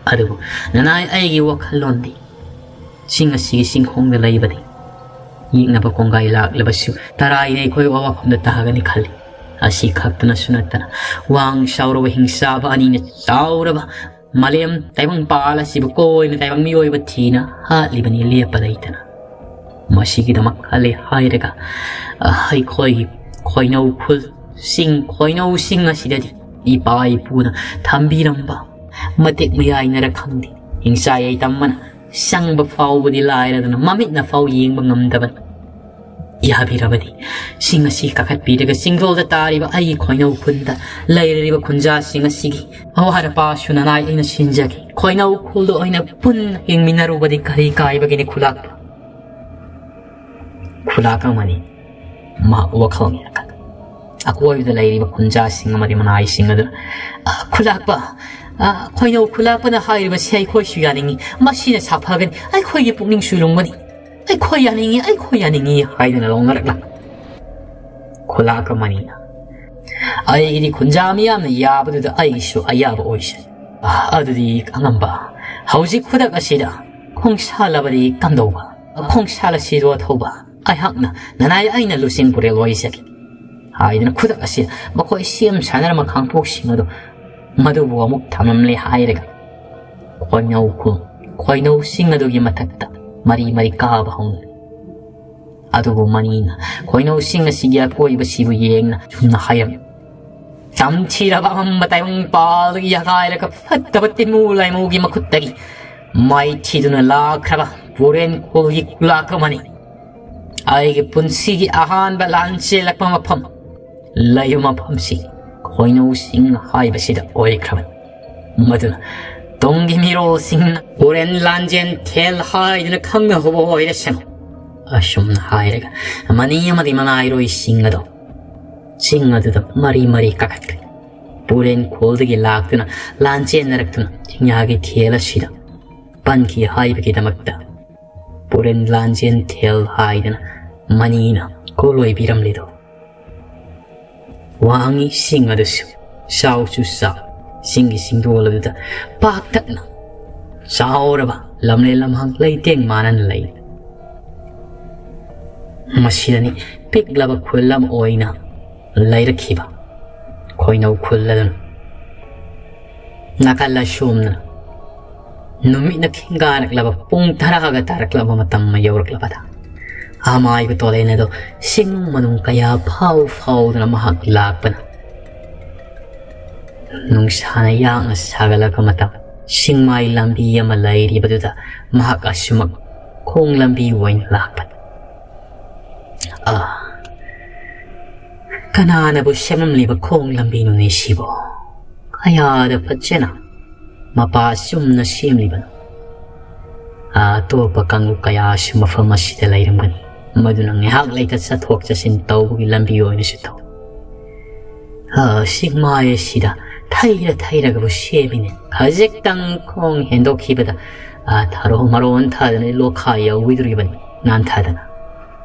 ꯑꯗꯨꯕꯨ ꯅꯅꯥꯏ ꯑꯩꯒꯤ ꯋꯥꯈꯜꯂꯣꯟꯗꯤ ꯆꯤꯡ ꯑꯁꯤꯒꯤ ꯆꯤꯡꯈꯣꯡꯗ ꯂꯩꯕꯗꯤ ꯌꯦꯛꯅꯕ ꯀꯣꯡꯒꯥꯏ ꯂꯥꯛꯂꯕꯁꯨ ꯇꯔꯥꯏꯅ ꯑꯩꯈꯣꯏ ꯋꯥꯐꯝꯗ ꯇꯥꯒꯅꯤ ꯈꯜꯂꯤ꯫ ꯑꯁꯤ ꯈꯛꯇꯅꯁꯨ ꯅꯠꯇꯅ ꯋꯥꯡ ꯆꯥꯎꯔꯕ ꯍꯤꯡꯆꯥꯕ ꯑꯅꯤꯅ ꯆꯥꯎꯔꯕ ꯃꯥꯂꯦꯝ ꯇꯥꯏꯕꯪꯄꯥꯜ ꯑꯁꯤꯕꯨ ꯀꯣꯏꯅ ꯇꯥꯏꯕꯪ ꯃꯤꯑꯣꯏꯕ ꯊꯤꯅ ꯍꯥꯠꯂꯤꯕꯅꯤ ꯂꯦꯞꯄ ꯂꯩꯇꯅ꯫ ꯃꯁꯤꯒꯤꯗꯃꯛ ꯈꯜꯂꯦ ꯍꯥꯏꯔꯒ ꯑꯩꯈꯣꯏꯒꯤ ꯈꯣꯏꯅꯧ ꯈꯨꯜꯁꯤꯡ, ꯈꯣꯏꯅꯧꯁꯤꯡ ꯑꯁꯤꯗꯗꯤ ꯏꯄꯥ ꯏꯄꯨꯅ ꯊꯝꯕꯤꯔꯝꯕ ꯃꯇꯦꯛ ꯃꯌꯥꯏꯅꯔ ꯈꯪꯗꯦ, ꯍꯤꯡꯆꯥ ꯌꯥꯏꯇꯝꯕꯅ ꯆꯪꯕ ꯐꯥꯎꯕꯗꯤ ꯂꯥꯏꯔꯗꯅ ꯃꯃꯤꯠꯅ ꯐꯥꯎ ꯌꯦꯡꯕ ꯉꯝꯗꯕꯅꯤ꯫ ꯌꯥꯕꯤꯔꯕꯗꯤ ꯆꯤꯡ ꯑꯁꯤ ꯀꯥꯈꯠꯄꯤꯔꯒ ꯆꯤꯡꯗꯣꯜꯗ ꯇꯥꯔꯤꯕ ꯑꯩꯒꯤ ꯈꯣꯏꯅꯧ ꯈꯨꯟꯗ ꯂꯩꯔꯤꯕ ꯈꯨꯟꯖꯥꯁꯤꯡ ꯑꯁꯤꯒꯤ ꯑꯋꯥꯠ ꯑꯄꯥꯁꯨ ꯅꯅꯥꯏ ꯑꯩꯅ ꯁꯤꯟꯖꯒꯦ꯫ ꯈꯣꯏꯅꯧ ꯈꯨꯜꯗ ꯑꯣꯏꯅ ꯄꯨꯟꯅ ꯍꯤꯡꯃꯤꯟꯅꯔꯨꯕꯗꯤ ꯀꯔꯤ ꯀꯥꯏꯕꯒꯦꯅꯦ ꯈꯨꯂꯥꯛꯄ? ꯈꯨꯂꯥꯛ ꯑꯃꯅꯤ꯫ ꯃꯍꯥꯛ ꯋꯥꯈꯜ ꯃꯤꯔꯛ ꯑꯀꯣꯏꯕꯗ ꯂꯩꯔꯤꯕ ꯈꯨꯟꯖꯥꯁꯤꯡ ꯑꯃꯗꯤ ꯃꯅꯥꯏꯁꯤꯡ ꯑꯗꯨꯅ, "ꯑ, ꯈꯨꯂꯥꯛꯄ, ꯑ, ꯈꯣꯏꯅꯧ ꯈꯨꯂꯥꯛꯄꯅ ꯍꯥꯏꯔꯤꯕꯁꯤ ꯑꯩꯈꯣꯏꯁꯨ ꯌꯥꯅꯤꯡꯏ꯫ ꯃꯁꯤꯅ ꯁꯥꯐꯒꯅꯤ꯫ ꯑꯩꯈꯣꯏꯒꯤ ꯄꯨꯛꯅꯤꯡꯁꯨ ꯂꯨꯝꯒꯅꯤ꯫ ꯑꯩꯈꯣꯏ ꯌꯥꯅꯤꯡꯏ, ꯑꯩꯈꯣꯏ ꯌꯥꯅꯤꯡꯏ" ꯍꯥꯏꯗꯨꯅ ꯂꯥꯎꯅꯔꯛꯂ꯫ ꯈꯨꯂꯥꯛꯄ ꯃꯅꯤꯅ, "ꯑꯩꯒꯤꯗꯤ ꯈꯨꯟꯖꯥ ꯃꯤꯌꯥꯝꯅ ꯌꯥꯕꯗꯨꯗ ꯑꯩꯒꯤꯁꯨ ꯑꯌꯥꯕ ꯑꯣꯏꯁꯅꯨ꯫ ꯑ, ꯑꯗꯨꯗꯤ ꯑꯉꯝꯕ, ꯍꯧꯖꯤꯛ ꯈꯨꯗꯛ ꯑꯁꯤꯗ ꯈꯣꯡꯁꯥꯜꯂꯕꯗꯤ ꯀꯝꯗꯧꯕ? ꯈꯣꯡꯁꯥꯜ ꯑꯁꯤꯗꯣ ꯊꯧꯕ, ꯑꯩꯍꯥꯛꯅ ꯅꯅꯥꯏ ꯑꯩꯅ ꯂꯨꯆꯤꯡ ꯄꯨꯔꯦꯜ ꯑꯣꯏꯖꯒꯦ" ꯍꯥꯏꯗꯨꯅ ꯈꯨꯗꯛ ꯑꯁꯤꯗ ꯃꯈꯣꯏ ꯁꯦꯝ ꯁꯥꯟꯅꯔꯝꯕ ꯈꯥꯡꯄꯣꯛꯁꯤꯡ ꯑꯗꯨ ꯃꯗꯨꯕꯨ ꯑꯃꯨꯛ ꯊꯝꯂꯝꯂꯦ ꯍꯥꯏꯔꯒ ꯈꯣꯏꯅꯧ ꯈꯨ-, ꯈꯣꯏꯅꯧꯁꯤꯡ ꯑꯗꯨꯒꯤ ꯃꯊꯛꯇ ꯃꯔꯤ ꯃꯔꯤ ꯀꯥꯕ ꯍꯧꯅꯔꯦ꯫ ꯑꯗꯨꯕꯨ ꯃꯅꯤꯅ ꯈꯣꯏꯅꯧꯁꯤꯡ ꯑꯁꯤꯒꯤ ꯑꯀꯣꯏꯕꯁꯤꯕꯨ ꯌꯦꯡꯅ ꯁꯨꯝꯅ ꯍꯥꯏꯔꯝꯃꯤ, "ꯇꯝꯊꯤꯔꯕ ꯑꯃꯝꯕ ꯇꯥꯏꯕꯪ ꯄꯥꯜꯗꯒꯤ ꯌꯥꯒꯥꯏꯔꯒ ꯐꯠꯇꯕ ꯇꯤꯃꯨ ꯂꯥꯏꯃꯨꯒꯤ ꯃꯈꯨꯠꯇꯒꯤ ꯃꯥꯏꯊꯤꯗꯨꯅ ꯂꯥꯛꯈ꯭ꯔꯕ ꯄꯨꯔꯦꯟ ꯈꯨꯜꯒꯤ ꯈꯨꯂꯥꯛ ꯑꯃꯅꯤ꯫ ꯑꯩꯒꯤ ꯄꯨꯟꯁꯤꯒꯤ ꯑꯍꯥꯟꯕ ꯂꯥꯟ ꯆꯦꯜꯂꯛꯄ ꯃꯐꯝ, ꯂꯩꯕ ꯃꯐꯝꯁꯤ ꯈꯣꯏꯅꯧꯁꯤꯡ ꯍꯥꯏꯕꯁꯤꯗ ꯑꯣꯏꯈ꯭ꯔꯕꯅꯤ꯫ ꯃꯗꯨꯅ ꯇꯨꯡꯒꯤ ꯃꯤꯔꯣꯜꯁꯤꯡꯅ ꯄꯨꯔꯦꯟ ꯂꯥꯟꯖꯦꯟ ꯊꯦꯜ ꯍꯥꯏꯗꯨꯅ ꯈꯪꯅꯍꯧꯕ ꯑꯣꯏꯔꯁꯅꯨ" ꯑꯁꯨꯝꯅ ꯍꯥꯏꯔꯒ ꯃꯅꯤ ꯑꯃꯗꯤ ꯃꯅꯥꯏꯔꯣꯏꯁꯤꯡ ꯑꯗꯣ ꯆꯤꯡ ꯑꯗꯨꯗ ꯃꯔꯤ ꯃꯔꯤ ꯀꯥꯈꯠꯈ꯭ꯔꯦ꯫ ꯄꯨꯔꯦꯟ ꯈꯨꯜꯗꯒꯤ ꯂꯥꯛꯇꯨꯅ ꯂꯥꯟꯆꯦꯟꯅꯔꯛꯇꯨꯅ ꯆꯤꯡꯌꯥꯒꯤ ꯊꯦꯜ ꯑꯁꯤꯗ ꯄꯟꯈꯤ ꯍꯥꯏꯕꯒꯤꯗꯃꯛꯇ ꯄꯨꯔꯦꯟ ꯂꯥꯟꯆꯦꯟ ꯊꯦꯜ ꯍꯥꯏꯗꯅ ꯃꯅꯤꯅ ꯀꯣꯂꯣꯏꯕꯤꯔꯝꯂꯤꯗꯣ꯫ ꯋꯥꯡꯉꯤ ꯆꯤꯡ ꯑꯗꯨꯁꯨ, ꯆꯥꯎꯁꯨ ꯆꯥꯎ꯫ ꯆꯤꯡꯒꯤ ꯆꯤꯡꯗꯣꯜ ꯑꯗꯨꯗ ꯄꯥꯛꯇꯛꯅ ꯆꯥꯎꯔꯕ ꯂꯝꯂꯦꯟ ꯂꯝꯍꯥꯡ ꯂꯩꯇꯦꯡ ꯃꯥꯟꯅꯅ ꯂꯩ꯫ ꯃꯁꯤꯗꯅꯤ ꯄꯤꯛꯂꯕ ꯈꯨꯜ ꯑꯃ ꯑꯣꯏꯅ ꯂꯩꯔꯛꯈꯤꯕ ꯈꯣꯏꯅꯧ ꯈꯨꯜ ꯑꯗꯨꯅ꯫ ꯅꯥꯀꯜ ꯑꯁꯣꯝꯅ ꯅꯨꯃꯤꯠꯅ ꯈꯤꯡꯒꯥꯔꯛꯂꯕ ꯄꯨꯡ ꯇꯔꯥꯒ ꯇꯥꯔꯛꯂꯕ ꯃꯇꯝ ꯑꯃ ꯌꯧꯔꯛꯂꯕꯗ, ꯑꯃꯥꯏꯕ ꯇꯣꯂꯦꯟ ꯑꯗꯣ ꯆꯤꯡꯅꯨꯡ ꯃꯅꯨꯡ ꯀꯌꯥ ꯐꯥꯎ ꯐꯥꯎꯗꯨꯅ ꯃꯍꯥꯛ ꯂꯥꯛꯄꯅ, ꯅꯨꯡꯁꯥꯅ ꯌꯥꯡꯅ ꯁꯥꯒꯠꯂꯛꯄ ꯃꯇꯝ, ꯆꯤꯡꯃꯥꯏ ꯂꯝꯕꯤ ꯑꯃ ꯂꯩꯔꯤꯕꯗꯨꯗ ꯃꯍꯥꯛ ꯑꯁꯨꯃꯛ ꯈꯣꯡ ꯂꯝꯕꯤ ꯑꯣꯏꯅ ꯂꯥꯛꯄꯅꯤ꯫ ꯑꯥ, ꯀꯅꯥꯅꯕꯨ ꯁꯦꯝꯂꯝꯂꯤꯕ ꯈꯣꯡ ꯂꯝꯕꯤꯅꯣꯅꯦ ꯁꯤꯕꯣ? ꯀꯌꯥꯗ ꯐꯖꯅ ꯃꯄꯥ ꯆꯨꯝꯅ ꯁꯦꯝꯂꯤꯕꯅꯣ? ꯑꯇꯣꯞꯄ ꯀꯥꯡꯂꯨꯞ ꯀꯌꯥꯁꯨ ꯃꯐꯝ ꯑꯁꯤꯗ ꯂꯩꯔꯝꯒꯅꯤ, ꯃꯗꯨꯅ ꯉꯥꯏꯍꯥꯛ ꯂꯩꯇ ꯆꯠꯊꯣꯛ ꯆꯠꯁꯤꯟ ꯇꯧꯕꯒꯤ ꯂꯝꯕꯤ ꯑꯣꯏꯅꯁꯨ ꯇꯧ꯫ ꯑ, ꯆꯤꯡꯃꯥꯏ ꯑꯁꯤꯗ ꯊꯩꯔ ꯊꯩꯔꯒꯕꯨ ꯁꯦꯝꯃꯤꯅꯦ꯫ ꯈꯖꯤꯛꯇꯪ ꯈꯣꯡ ꯍꯦꯟꯗꯣꯛꯈꯤꯕꯗ, ꯑ, ꯊꯔꯣ ꯃꯔꯣꯟ ꯊꯥꯗꯅ ꯂꯣꯈꯥ ꯌꯧꯕꯤꯗꯣꯔꯤꯕꯅꯤ, ꯅꯥꯟꯊꯗꯅ꯫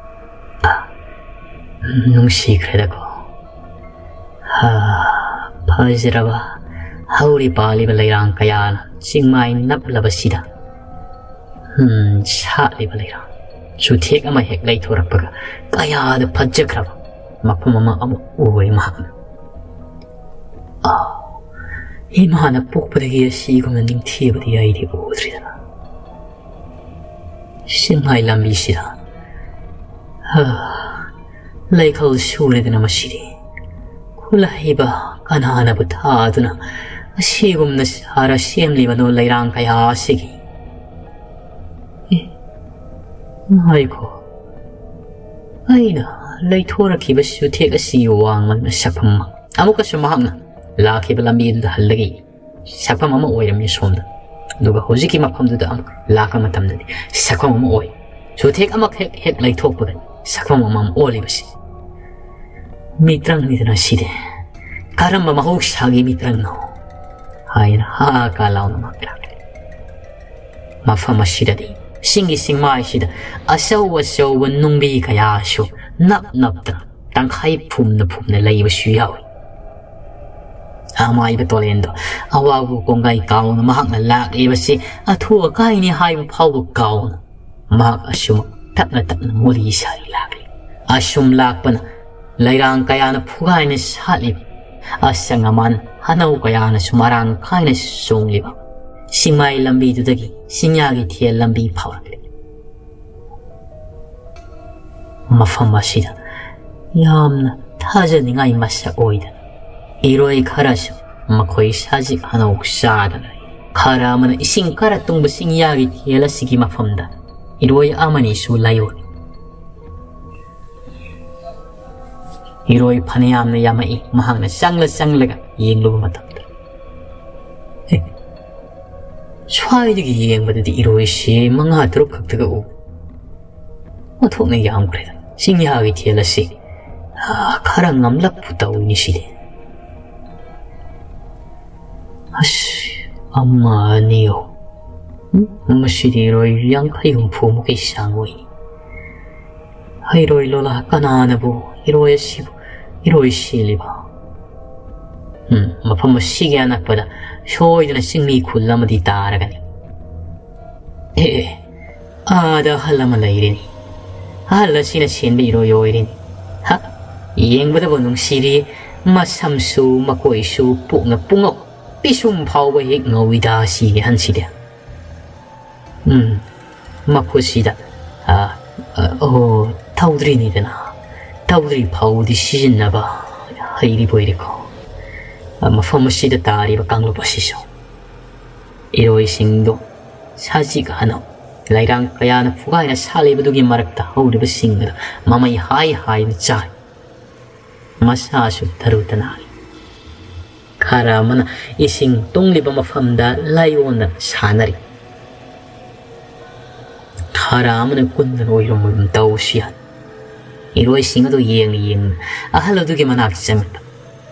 ꯑ, ꯅꯨꯡꯁꯤꯈ꯭ꯔꯦꯗꯀꯣ꯫ ꯍꯥ, ꯐꯖꯔꯕ ꯍꯧꯔꯤ ꯄꯥꯜꯂꯤꯕ ꯂꯩꯔꯥꯡ ꯀꯌꯥꯅ ꯆꯤꯡꯃꯥꯏ ꯅꯞꯂꯕꯁꯤꯗ, ꯍꯝ, ꯁꯥꯠꯂꯤꯕ ꯂꯩꯔꯥꯡ ꯆꯨꯊꯦꯛ ꯑꯃ ꯍꯦꯛ ꯂꯩꯊꯣꯔꯛꯄꯒ ꯀꯌꯥꯗ ꯐꯖꯈ꯭ꯔꯕ ꯃꯐꯝ ꯑꯃ ꯑꯃꯨꯛ ꯎꯔꯦ ꯃꯍꯥꯛꯅ꯫ ꯑꯥ, ꯏꯃꯥꯅ ꯄꯣꯛꯄꯗꯒꯤ ꯑꯁꯤꯒꯨꯝꯅ ꯅꯤꯡꯊꯤꯕꯗꯤ ꯑꯩꯗꯤ ꯎꯗ꯭ꯔꯤꯗꯅ꯫ ꯆꯤꯡꯃꯥꯏ ꯂꯝꯕꯤꯁꯤꯗ, ꯍꯥ, ꯂꯩꯈꯜ ꯁꯨꯔꯦꯗꯅ ꯃꯁꯤꯗꯤ꯫ ꯈꯨꯠꯂꯥꯏꯕ ꯀꯅꯥꯅꯕꯨ ꯊꯥꯗꯨꯅ ꯑꯁꯤꯒꯨꯝꯅ ꯁꯥꯔ ꯁꯦꯝꯂꯤꯕꯅꯣ ꯂꯩꯔꯥꯡ ꯀꯌꯥ ꯑꯁꯤꯒꯤ? ꯑꯦ, ꯉꯥꯏꯈꯣ꯫ ꯑꯩꯅ ꯂꯩꯊꯣꯔꯛꯈꯤꯕ ꯆꯨꯊꯦꯛ ꯑꯁꯤꯒꯤ ꯋꯥꯡꯃꯗ ꯁꯛꯐꯝ ꯑꯃ꯫ ꯑꯃꯨꯛꯀꯁꯨ ꯃꯍꯥꯛꯅ ꯂꯥꯛꯈꯤꯕ ꯂꯝꯕꯤ ꯑꯗꯨꯗ ꯍꯜꯂꯒ ꯁꯛꯐꯝ ꯑꯃ ꯑꯣꯏꯔꯝꯃꯤ ꯁꯣꯝꯗ꯫ ꯑꯗꯨꯒ ꯍꯧꯖꯤꯛꯀꯤ ꯃꯐꯝꯗꯨꯗ ꯑꯃꯨꯛ ꯂꯥꯛꯄ ꯃꯇꯝꯗꯗꯤ ꯁꯛꯐꯝ ꯑꯃ ꯑꯣꯏ꯫ ꯆꯨꯊꯦꯛ ꯑꯃꯈꯛ ꯍꯦꯛ ꯂꯩꯊꯣꯛꯄꯗ ꯁꯛꯐꯝ ꯑꯃꯃꯝ ꯑꯣꯜꯂꯤꯕꯁꯤ꯫ "ꯃꯤꯇ꯭ꯔꯪꯅꯤꯗꯅ ꯁꯤꯗꯤ꯫ ꯀꯔꯝꯕ ꯃꯍꯧꯁꯥꯒꯤ ꯃꯤꯇ꯭ꯔꯪꯅꯣ?" ꯍꯥꯏꯅ ꯍꯥ ꯀꯥ ꯂꯥꯎꯅ ꯃꯍꯥꯛ ꯂꯥꯛꯂꯤ꯫ ꯃꯐꯝ ꯑꯁꯤꯗꯗꯤ ꯆꯤꯡꯒꯤ ꯆꯤꯡꯃꯥꯏꯁꯤꯗ ꯑꯆꯧ ꯑꯆꯧꯕ ꯅꯨꯡꯕꯤ ꯀꯌꯥꯁꯨ ꯅꯞ ꯅꯞꯇꯅ ꯇꯪꯈꯥꯏ ꯐꯨꯝꯅ ꯐꯨꯝꯅ ꯂꯩꯕꯁꯨ ꯌꯥꯎꯏ꯫ ꯑꯃꯥꯏꯕ ꯇꯣꯂꯦꯟꯗꯣ ꯑꯋꯥꯕ ꯀꯣꯡꯒꯥꯏ ꯀꯥꯎꯅ ꯃꯍꯥꯛꯅ ꯂꯥꯛꯂꯤꯕꯁꯤ ꯑꯊꯨ ꯑꯀꯥꯏꯅꯤ ꯍꯥꯏꯕ ꯐꯥꯎꯕ ꯀꯥꯎꯅ ꯃꯍꯥꯛ ꯑꯁꯨꯝ ꯇꯞꯅ ꯇꯞꯅ ꯃꯣꯂꯤ ꯁꯥꯔꯤ ꯂꯥꯛꯂꯤ꯫ ꯑꯁꯨꯝ ꯂꯥꯛꯄꯅ ꯂꯩꯔꯥꯡ ꯀꯌꯥꯅ ꯐꯨꯒꯥꯏꯅ ꯁꯥꯠꯂꯤꯕ ꯑꯁꯪ ꯑꯃꯥꯟ ꯍꯅꯧ ꯀꯌꯥꯅꯁꯨ ꯃꯔꯥꯡ ꯀꯥꯏꯅ ꯆꯣꯡꯂꯤꯕ ꯆꯤꯡꯃꯥꯏ ꯂꯝꯕꯤꯗꯨꯗꯒꯤ ꯆꯤꯡꯌꯥꯒꯤ ꯊꯦꯜ ꯂꯝꯕꯤ ꯐꯥꯎꯔꯛꯂꯤ꯫ ꯃꯐꯝ ꯑꯁꯤꯗ ꯌꯥꯝꯅ ꯊꯥꯖꯅꯤꯡꯉꯥꯏ ꯃꯁꯛ ꯑꯣꯏꯗꯅ ꯏꯔꯣꯏ ꯈꯔꯁꯨ ꯃꯈꯣꯏ ꯁꯖꯤꯛ ꯍꯅꯧ ꯆꯥꯗꯅ ꯂꯩ꯫ ꯈꯔ ꯑꯃꯅ ꯏꯁꯤꯡ ꯈꯔ ꯇꯨꯡꯕ ꯆꯤꯡꯌꯥꯒꯤ ꯊꯦꯜ ꯑꯁꯤꯒꯤ ꯃꯐꯝꯗ ꯏꯔꯣꯏ ꯑꯃꯅꯤꯁꯨ ꯂꯩꯍꯧꯔꯤ꯫ ꯏꯔꯣꯏ ꯐꯅꯌꯥꯝꯅ ꯌꯥꯝꯃꯛꯏ꯫ ꯃꯍꯥꯛꯅ ꯆꯪꯂ ꯆꯪꯂꯒ ꯌꯦꯡꯂꯨꯕ ꯃꯇꯝꯗ, "ꯑꯦ, ꯁ꯭ꯋꯥꯏꯗꯒꯤ ꯌꯦꯡꯕꯗꯗꯤ ꯏꯔꯣꯏꯁꯤ ꯃꯉꯥ ꯇꯔꯨꯛ ꯈꯛꯇꯒ ꯎ꯫ ꯑꯣꯟꯊꯣꯛꯅ ꯌꯥꯝꯈ꯭ꯔꯦꯗ꯫ ꯆꯤꯡꯌꯥꯒꯤ ꯊꯦꯜ ꯑꯁꯤ, ꯑꯥ, ꯈꯔ ꯉꯝꯂꯞꯄꯨ ꯇꯧꯏꯅꯤ ꯁꯤꯗꯤ꯫ ꯑꯁ, ꯑꯃ, ꯑꯅꯤ, ꯑꯍꯨꯝ꯫ ꯎꯝ, ꯃꯁꯤꯗꯤ ꯏꯔꯣꯏ ꯌꯥꯡꯈꯩ ꯍꯨꯝꯐꯨ ꯃꯨꯛꯀꯤ ꯆꯥꯡ ꯑꯣꯏꯅꯤ꯫ ꯍꯩꯔꯣꯏ ꯂꯣꯂꯥ, ꯀꯅꯥꯅꯕꯨ ꯏꯔꯣꯏ ꯑꯁꯤꯕꯨ ꯏꯔꯣꯏ ꯁꯤꯜꯂꯤꯕ? ꯎꯝ, ꯃꯐꯝ ꯑꯁꯤꯒꯤ ꯑꯅꯛꯄꯗ ꯁꯣꯏꯗꯅ ꯆꯤꯡꯃꯤ ꯈꯨꯜ ꯑꯃꯗꯤ ꯇꯥꯔꯒꯅꯤ꯫ ꯑꯦ, ꯑꯦ, ꯑꯥꯗ ꯑꯍꯜ ꯑꯃ ꯂꯩꯔꯤꯅꯤ꯫ ꯑꯍꯜ ꯑꯁꯤꯅ ꯁꯦꯟꯕ ꯏꯔꯣꯏ ꯑꯣꯏꯔꯤꯅꯤ꯫ ꯍ, ꯌꯦꯡꯕꯗꯕꯨ ꯅꯨꯡꯁꯤꯔꯤ꯫ ꯃꯁꯝꯁꯨ, ꯃꯀꯣꯏꯁꯨ, ꯄꯨꯛꯅ ꯄꯨꯡꯉꯧ, ꯄꯤꯁꯨꯝ ꯐꯥꯎꯕ ꯍꯦꯛ ꯉꯧꯏꯗ ꯑꯁꯤꯒꯤ ꯑꯍꯟꯁꯤꯗꯤ꯫ ꯎꯝ, ꯃꯈꯨꯠꯁꯤꯗ, ꯑ, ꯑ, ꯑꯣ, ꯊꯧꯗ꯭ꯔꯤꯅꯤꯗꯅ꯫ ꯊꯧꯗ꯭ꯔꯤ ꯐꯥꯎꯕꯗꯤ ꯁꯤꯖꯤꯟꯅꯕ ꯍꯩꯔꯤꯕ ꯑꯣꯏꯔꯦꯀꯣ꯫ ꯑ, ꯃꯐꯝ ꯑꯁꯤꯗ ꯇꯥꯔꯤꯕ ꯀꯥꯡꯂꯨꯞ ꯑꯁꯤꯁꯨ ꯏꯔꯣꯏꯁꯤꯡꯗꯣ ꯁꯖꯤꯛ ꯍꯅꯧ ꯂꯩꯔꯥꯡ ꯀꯌꯥꯅ ꯐꯨꯒꯥꯏꯅ ꯁꯥꯠꯂꯤꯕꯗꯨꯒꯤ ꯃꯔꯛꯇ ꯍꯧꯔꯤꯕꯁꯤꯡ ꯑꯗꯨ ꯃꯃꯩ ꯍꯥꯏ ꯍꯥꯏꯅ ꯆꯥꯏ꯫ ꯃꯁꯥꯁꯨ ꯇꯔꯨ ꯇꯅꯥꯜꯂꯤ꯫ ꯈꯔ ꯑꯃꯅ ꯏꯁꯤꯡ ꯇꯨꯡꯂꯤꯕ ꯃꯐꯝꯗ ꯂꯥꯏꯑꯣꯟꯅ ꯁꯥꯟꯅꯔꯤ꯫ ꯑꯔꯥ ꯑꯃꯅ ꯀꯨꯟꯗꯅ ꯑꯣꯏꯔꯝꯃꯣꯏ ꯇꯧꯁꯤ ꯍꯥꯏ꯫ ꯏꯔꯣꯏꯁꯤꯡ ꯑꯗꯨ ꯌꯦꯡꯅ ꯌꯦꯡꯅ ꯑꯍꯜ ꯑꯗꯨꯒꯤ ꯃꯅꯥꯛꯇ ꯆꯪꯂꯛꯄ꯫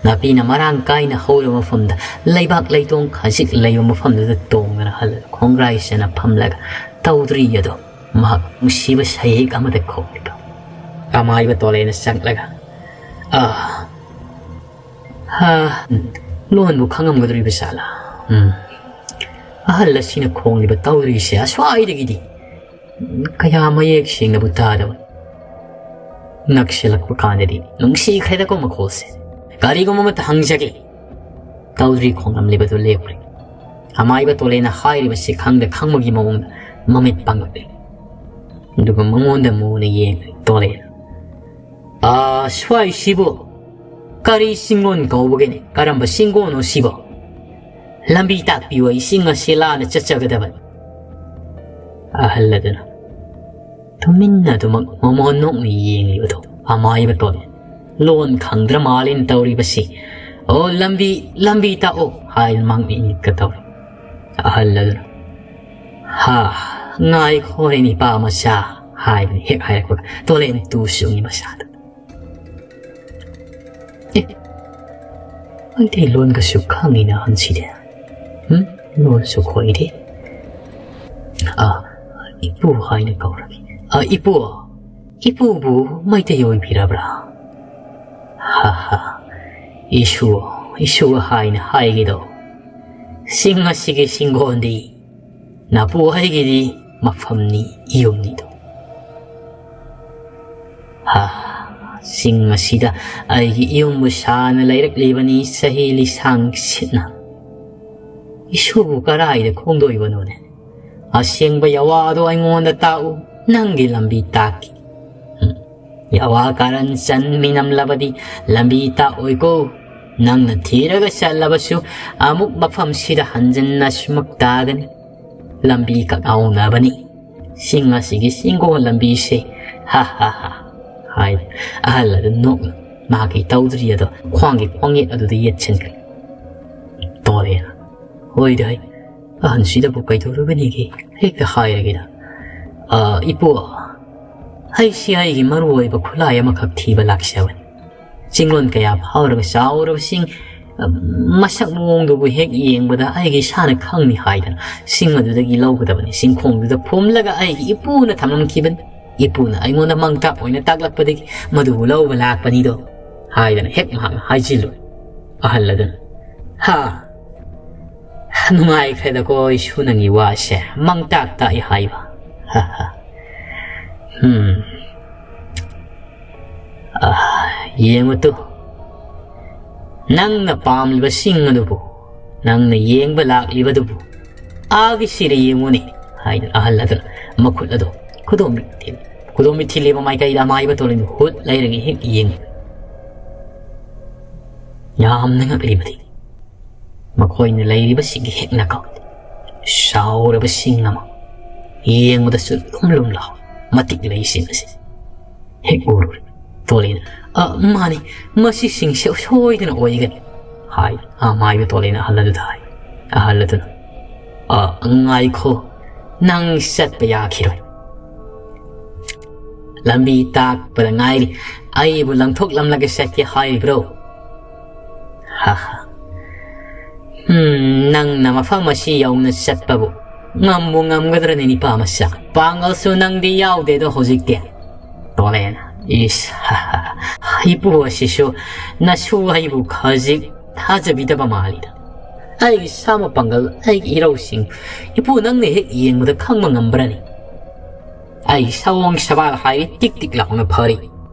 ꯅꯥꯄꯤꯅ ꯃꯔꯥꯡ ꯀꯥꯏꯅ ꯍꯧꯔꯕ ꯃꯐꯝꯗ ꯂꯩꯕꯥꯛ ꯂꯩꯇꯣꯡ ꯈꯖꯤꯛ ꯂꯩꯕ ꯃꯐꯝꯗꯨꯗ ꯇꯣꯡꯗꯅ ꯑꯍꯜ ꯑꯗꯨ ꯈꯣꯡꯒ꯭ꯔꯥꯏ ꯆꯟꯅ ꯐꯝꯂꯒ ꯇꯧꯗ꯭ꯔꯤ ꯑꯗꯨ ꯃꯍꯥꯛ ꯅꯨꯡꯁꯤꯕ ꯁꯩꯍꯦꯛ ꯑꯃꯗ ꯈꯣꯡꯂꯤꯕ꯫ ꯑꯃꯥꯏꯕ ꯇꯣꯂꯦꯅ ꯆꯪꯂꯒ, "ꯑꯥ, ꯍꯥ, ꯂꯣꯟꯕꯨ ꯈꯪꯉꯝꯒꯗꯧꯔꯤꯕ ꯖꯥꯠꯂꯥ? ꯎꯝ, ꯑꯍꯜ ꯑꯁꯤꯅ ꯈꯣꯡꯂꯤꯕ ꯇꯧꯗ꯭ꯔꯤꯁꯦ ꯑꯁ꯭ꯋꯥꯏꯗꯒꯤꯗꯤ ꯀꯌꯥ ꯃꯌꯦꯛ ꯁꯦꯡꯅꯕꯨ ꯇꯥꯗꯕ꯫ ꯅꯛꯁꯤꯜꯂꯛꯄ ꯀꯥꯟꯗꯗꯤ ꯅꯨꯡꯁꯤꯈ꯭ꯔꯦꯗꯀꯣ ꯃꯈꯣꯜꯁꯦ꯫ ꯀꯔꯤꯒꯨꯝꯕ ꯑꯃꯠꯇ ꯍꯪꯖꯒꯦ꯫" ꯇꯧꯗ꯭ꯔꯤ ꯈꯣꯡꯂꯝꯂꯤꯕꯗꯨ ꯂꯦꯞꯈ꯭ꯔꯦ꯫ ꯑꯃꯥꯏꯕ ꯇꯣꯂꯦꯅ ꯍꯥꯏꯔꯤꯕꯁꯤ ꯈꯪꯗ ꯈꯪꯕꯒꯤ ꯃꯑꯣꯡꯗ ꯃꯃꯤꯠ ꯄꯥꯡꯂꯛꯂꯦ꯫ ꯑꯗꯨꯒ ꯃꯉꯣꯟꯗ ꯃꯨꯅ ꯌꯦꯡꯂꯦ ꯇꯣꯂꯦꯅ꯫ "ꯑꯥ, ꯁ꯭ꯋꯥꯏꯁꯤꯕꯨ ꯀꯔꯤ ꯆꯤꯡꯂꯣꯟ ꯀꯧꯕꯒꯦꯅꯦ? ꯀꯔꯝꯕ ꯆꯤꯡꯒꯣꯟꯅꯣ ꯁꯤꯕꯣ? ꯂꯝꯕꯤ ꯇꯥꯛꯄꯤꯌꯨ, ꯑꯩ ꯆꯤꯡ ꯑꯁꯤ ꯂꯥꯟꯅ ꯆꯠꯆꯒꯗꯕꯅꯤ꯫" ꯑꯍꯜ ꯑꯗꯨꯅ ꯇꯨꯃꯤꯟꯅ ꯑꯗꯨꯃꯛ ꯃꯃꯣꯟ ꯅꯣꯛꯅ ꯌꯦꯡꯂꯤꯕꯗꯨ ꯑꯃꯥꯏꯕ ꯇꯣꯂꯦ꯫ ꯂꯣꯟ ꯈꯪꯗ꯭ꯔ ꯃꯥꯜꯂꯦꯅ ꯇꯧꯔꯤꯕꯁꯤ꯫ "ꯑꯣ, ꯂꯝꯕꯤ, ꯂꯝꯕꯤ ꯇꯥꯛꯑꯣ," ꯍꯥꯏꯅ ꯃꯥꯡ ꯃꯤꯠꯀ ꯇꯧꯔꯤ꯫ ꯑꯍꯜ ꯑꯗꯨꯅ, "ꯍꯥ, ꯉꯥꯏꯈꯣꯅꯦ ꯅꯤꯄꯥ ꯃꯆꯥ," ꯍꯥꯏꯕꯅꯤ ꯍꯦꯛ ꯍꯥꯏꯔꯛꯄꯒ ꯇꯣꯂꯦꯟ ꯇꯨ ꯆꯨꯡꯉꯤ ꯃꯁꯥꯗ꯫ "ꯑꯦ, ꯃꯩꯇꯩꯂꯣꯟꯒꯁꯨ ꯈꯪꯉꯤꯅ ꯑꯍꯟꯁꯤꯗꯤ꯫ ꯎꯝ, ꯂꯣꯟꯁꯨ ꯈꯣꯏꯔꯤ꯫ ꯑꯥ, ꯏꯄꯨ ꯍꯥꯏꯅ ꯀꯧꯔꯒꯦ꯫ ꯑꯥ, ꯏꯄꯨ, ꯏꯄꯨꯕꯨ ꯃꯩꯇꯩ ꯑꯣꯏꯕꯤꯔꯕ꯭ꯔꯥ?" "ꯍꯥ ꯍꯥ, ꯏꯁꯨ, ꯏꯁꯨ ꯍꯥꯏꯅ ꯍꯥꯏꯒꯦꯗꯣ꯫ ꯆꯤꯡ ꯑꯁꯤꯒꯤ ꯆꯤꯡꯒꯣꯟꯗꯤ ꯅꯄꯨ ꯑꯩꯒꯤꯗꯤ ꯃꯐꯝꯅꯤ, ꯌꯨꯝꯅꯤꯗꯣ꯫ ꯍꯥ, ꯆꯤꯡ ꯑꯁꯤꯗ ꯑꯩꯒꯤ ꯌꯨꯝꯕꯨ ꯁꯥꯅ ꯂꯩꯔꯛꯂꯤꯕꯅꯤ ꯆꯍꯤ ꯂꯤꯁꯥꯡ ꯁꯤꯠꯅ꯫ ꯏꯁꯨꯕꯨ ꯀꯔꯥꯏꯗ ꯈꯣꯡꯗꯣꯏꯕꯅꯣꯅꯦ? ꯑꯁꯦꯡꯕ ꯌꯥꯋꯥꯗꯣ ꯑꯩꯉꯣꯟꯗ ꯇꯥꯛꯎ, ꯅꯪꯒꯤ ꯂꯝꯕꯤ ꯇꯥꯛꯀꯦ꯫" ꯎꯝ꯫ "ꯌꯥꯋꯥ ꯀꯥꯔꯟ ꯆꯟ ꯃꯤꯅꯝꯂꯕꯗꯤ ꯂꯝꯕꯤ ꯇꯥꯛꯑꯣꯏꯀꯣ꯫ ꯅꯪꯅ ꯊꯤꯔꯒ ꯆꯠꯂꯕꯁꯨ ꯑꯃꯨꯛ ꯃꯐꯝꯁꯤꯗ ꯍꯟꯖꯤꯟꯅ ꯁꯨꯃꯛ ꯇꯥꯒꯅꯤ꯫ ꯂꯝꯕꯤ ꯀꯛꯍꯧꯅꯕꯅꯤ꯫ ꯆꯤꯡ ꯑꯁꯤꯒꯤ ꯆꯤꯡꯒꯣ ꯂꯝꯕꯤꯁꯦ꯫ ꯍꯥ ꯍꯥ ꯍꯥ," ꯍꯥꯏ ꯑꯍꯜ ꯑꯗꯨ ꯅꯣꯛꯅ ꯃꯍꯥꯛꯀꯤ ꯇꯧꯗ꯭ꯔꯤ ꯑꯗꯣ ꯈ꯭ꯋꯥꯡꯒꯤ ꯈꯣꯡꯌꯦꯠ ꯑꯗꯨꯗ ꯌꯦꯠꯁꯤꯟꯈ꯭ꯔꯦ꯫ ꯇꯣꯔꯦꯅ, "ꯍꯣꯏꯗ ꯍꯩ, ꯑꯍꯟꯁꯤꯗꯕꯨ ꯀꯩꯗꯧꯔꯨꯒꯅꯤꯒꯦ? ꯍꯦꯛꯇ ꯍꯥꯏꯔꯒꯦꯗ꯫ "ꯑ, ꯏꯄꯨ, ꯑꯩꯁꯤ ꯑꯩꯒꯤ ꯃꯔꯨ ꯑꯣꯏꯕ ꯈꯨꯠꯂꯥꯏ ꯑꯃꯈꯛ ꯊꯤꯕ ꯂꯥꯛꯆꯕꯅꯤ꯫ ꯆꯤꯡꯂꯣꯟ ꯀꯌꯥ ꯐꯥꯎꯔꯒ ꯆꯥꯎꯔꯕꯁꯤꯡ, ꯑ, ꯃꯁꯛ ꯃꯑꯣꯡꯗꯨꯕꯨ ꯍꯦꯛ ꯌꯦꯡꯕꯗ ꯑꯩꯒꯤ ꯏꯁꯥꯅ ꯈꯪꯅꯤ ꯍꯥꯏꯗꯅ ꯆꯤꯡ ꯑꯗꯨꯗꯒꯤ ꯂꯧꯒꯗꯕꯅꯤ꯫ ꯆꯤꯡꯈꯣꯡꯗꯨꯗ ꯐꯨꯝꯂꯒ ꯑꯩꯒꯤ ꯏꯄꯨꯅ ꯊꯝꯂꯝꯈꯤꯕꯅꯤ꯫ ꯏꯄꯨꯅ ꯑꯩꯉꯣꯟꯗ ꯃꯥꯡꯇꯥꯛ ꯑꯣꯏꯅ ꯇꯥꯛꯂꯛꯄꯗꯒꯤ ꯃꯗꯨꯕꯨ ꯂꯧꯕ ꯂꯥꯛꯄꯅꯤꯗꯣ" ꯍꯥꯏꯗꯅ ꯍꯦꯛ ꯃꯍꯥꯛꯅ ꯍꯥꯏꯖꯤꯜꯂꯨ꯫ ꯑꯍꯜ ꯑꯗꯨꯅ, "ꯍꯥ, ꯅꯨꯡꯉꯥꯏꯈ꯭ꯔꯦꯗꯀꯣ ꯏꯁꯨ ꯅꯪꯒꯤ ꯋꯥꯁꯦ, ꯃꯥꯡꯇꯥꯛ ꯇꯥꯛꯏ ꯍꯥꯏꯕ꯫ ꯍꯝ꯫ ꯑ, ꯌꯦꯡꯉꯨ ꯇꯨ, ꯅꯪꯅ ꯄꯥꯝꯂꯤꯕ ꯁꯤꯡ ꯑꯗꯨꯕꯨ, ꯅꯪꯅ ꯌꯦꯡꯕ ꯂꯥꯛꯂꯤꯕꯗꯨꯕꯨ, ꯑꯥꯒꯤ ꯁꯤꯔ ꯌꯦꯡꯉꯨꯅꯦ" ꯍꯥꯏꯗꯅ ꯑꯍꯜ ꯑꯗꯨꯅ ꯃꯈꯨꯠ ꯑꯗꯨ ꯈꯨꯗꯣꯝꯕꯤ ꯊꯤꯜ-, ꯈꯨꯗꯣꯝꯕꯤ ꯊꯤꯜꯂꯤꯕ ꯃꯥꯏꯀꯩꯗ ꯑꯃꯥꯏꯕ ꯇꯣꯂꯤꯟꯗꯨ ꯍꯨꯠ ꯂꯩꯔꯒ ꯍꯦꯛ ꯌꯦꯡꯉꯤ꯫ ꯌꯥꯝꯅ ꯉꯛꯂꯤꯕꯗꯤ ꯃꯈꯣꯏꯅ ꯂꯩꯔꯤꯕꯁꯤꯒꯤ ꯍꯦꯛ ꯅꯥꯀꯜ ꯆꯥꯎꯔꯕ ꯁꯤꯡ ꯑꯃ, ꯌꯦꯡꯕꯗꯁꯨ ꯂꯨꯝ ꯂꯨꯝ ꯂꯥꯎ, ꯃꯇꯤꯛ ꯂꯩꯁꯤꯡ ꯑꯁꯤ ꯍꯦꯛ ꯎꯔꯨꯔꯦ꯫ ꯇꯣꯂꯤꯅ, "ꯑ, ꯃꯥꯅꯤ, ꯃꯁꯤꯁꯤꯡꯁꯦ ꯁꯣꯏꯗꯅ ꯑꯣꯏꯒꯅꯤ" ꯍꯥꯏ꯫ ꯑꯃꯥꯏꯕ ꯇꯣꯂꯤꯅ ꯑꯍꯜ ꯑꯗꯨꯗ ꯍꯥꯏ꯫ ꯑꯍꯜ ꯑꯗꯨꯅ, "ꯑ, ꯉꯥꯏꯈꯣ, ꯅꯪ ꯆꯠꯄ ꯌꯥꯈꯤꯔꯣꯏ꯫ ꯂꯝꯕꯤ ꯇꯥꯛꯄꯗ ꯉꯥꯏꯔꯤ꯫ ꯑꯩꯕꯨ ꯂꯪꯊꯣꯛꯂꯝꯂꯒ ꯆꯠꯀꯦ ꯍꯥꯏꯔꯤꯕ꯭ꯔꯣ? ꯍꯥ ꯍꯥ꯫ ꯍꯝ, ꯅꯪꯅ ꯃꯐꯝ ꯑꯁꯤ ꯌꯧꯅ ꯆꯠꯄꯕꯨ ꯉꯝꯕꯨ ꯉꯝꯒꯗ꯭ꯔꯅꯦ, ꯅꯤꯄꯥ ꯃꯆꯥ? ꯄꯥꯡꯒꯜꯁꯨ ꯅꯪꯗꯤ ꯌꯥꯎꯗꯦꯗꯣ ꯍꯧꯖꯤꯛꯇꯤ"꯫ ꯇꯣꯂꯦꯅ, "ꯏꯁ, ꯍꯥ ꯍꯥ, ꯏꯄꯨ ꯑꯁꯤꯁꯨ ꯅꯁꯨ ꯑꯩꯕꯨ ꯈꯖꯤꯛ ꯊꯥꯖꯕꯤꯗꯕ ꯃꯥꯜꯂꯤꯗ꯫ ꯑꯩꯒꯤ ꯁꯥ ꯃꯄꯥꯡꯒꯜ, ꯑꯩꯒꯤ ꯏꯔꯧꯁꯤꯡ ꯏꯄꯨ ꯅꯪꯅ ꯍꯦꯛ ꯌꯦꯡꯕꯗ ꯈꯪꯕ ꯉꯝꯕ꯭ꯔꯅꯤ? ꯑꯩ ꯁꯑꯣꯡ ꯁꯕꯥꯜ ꯍꯥꯏꯔꯦ ꯇꯤꯛ ꯇꯤꯛ ꯂꯥꯎꯅ ꯐꯔꯤ꯫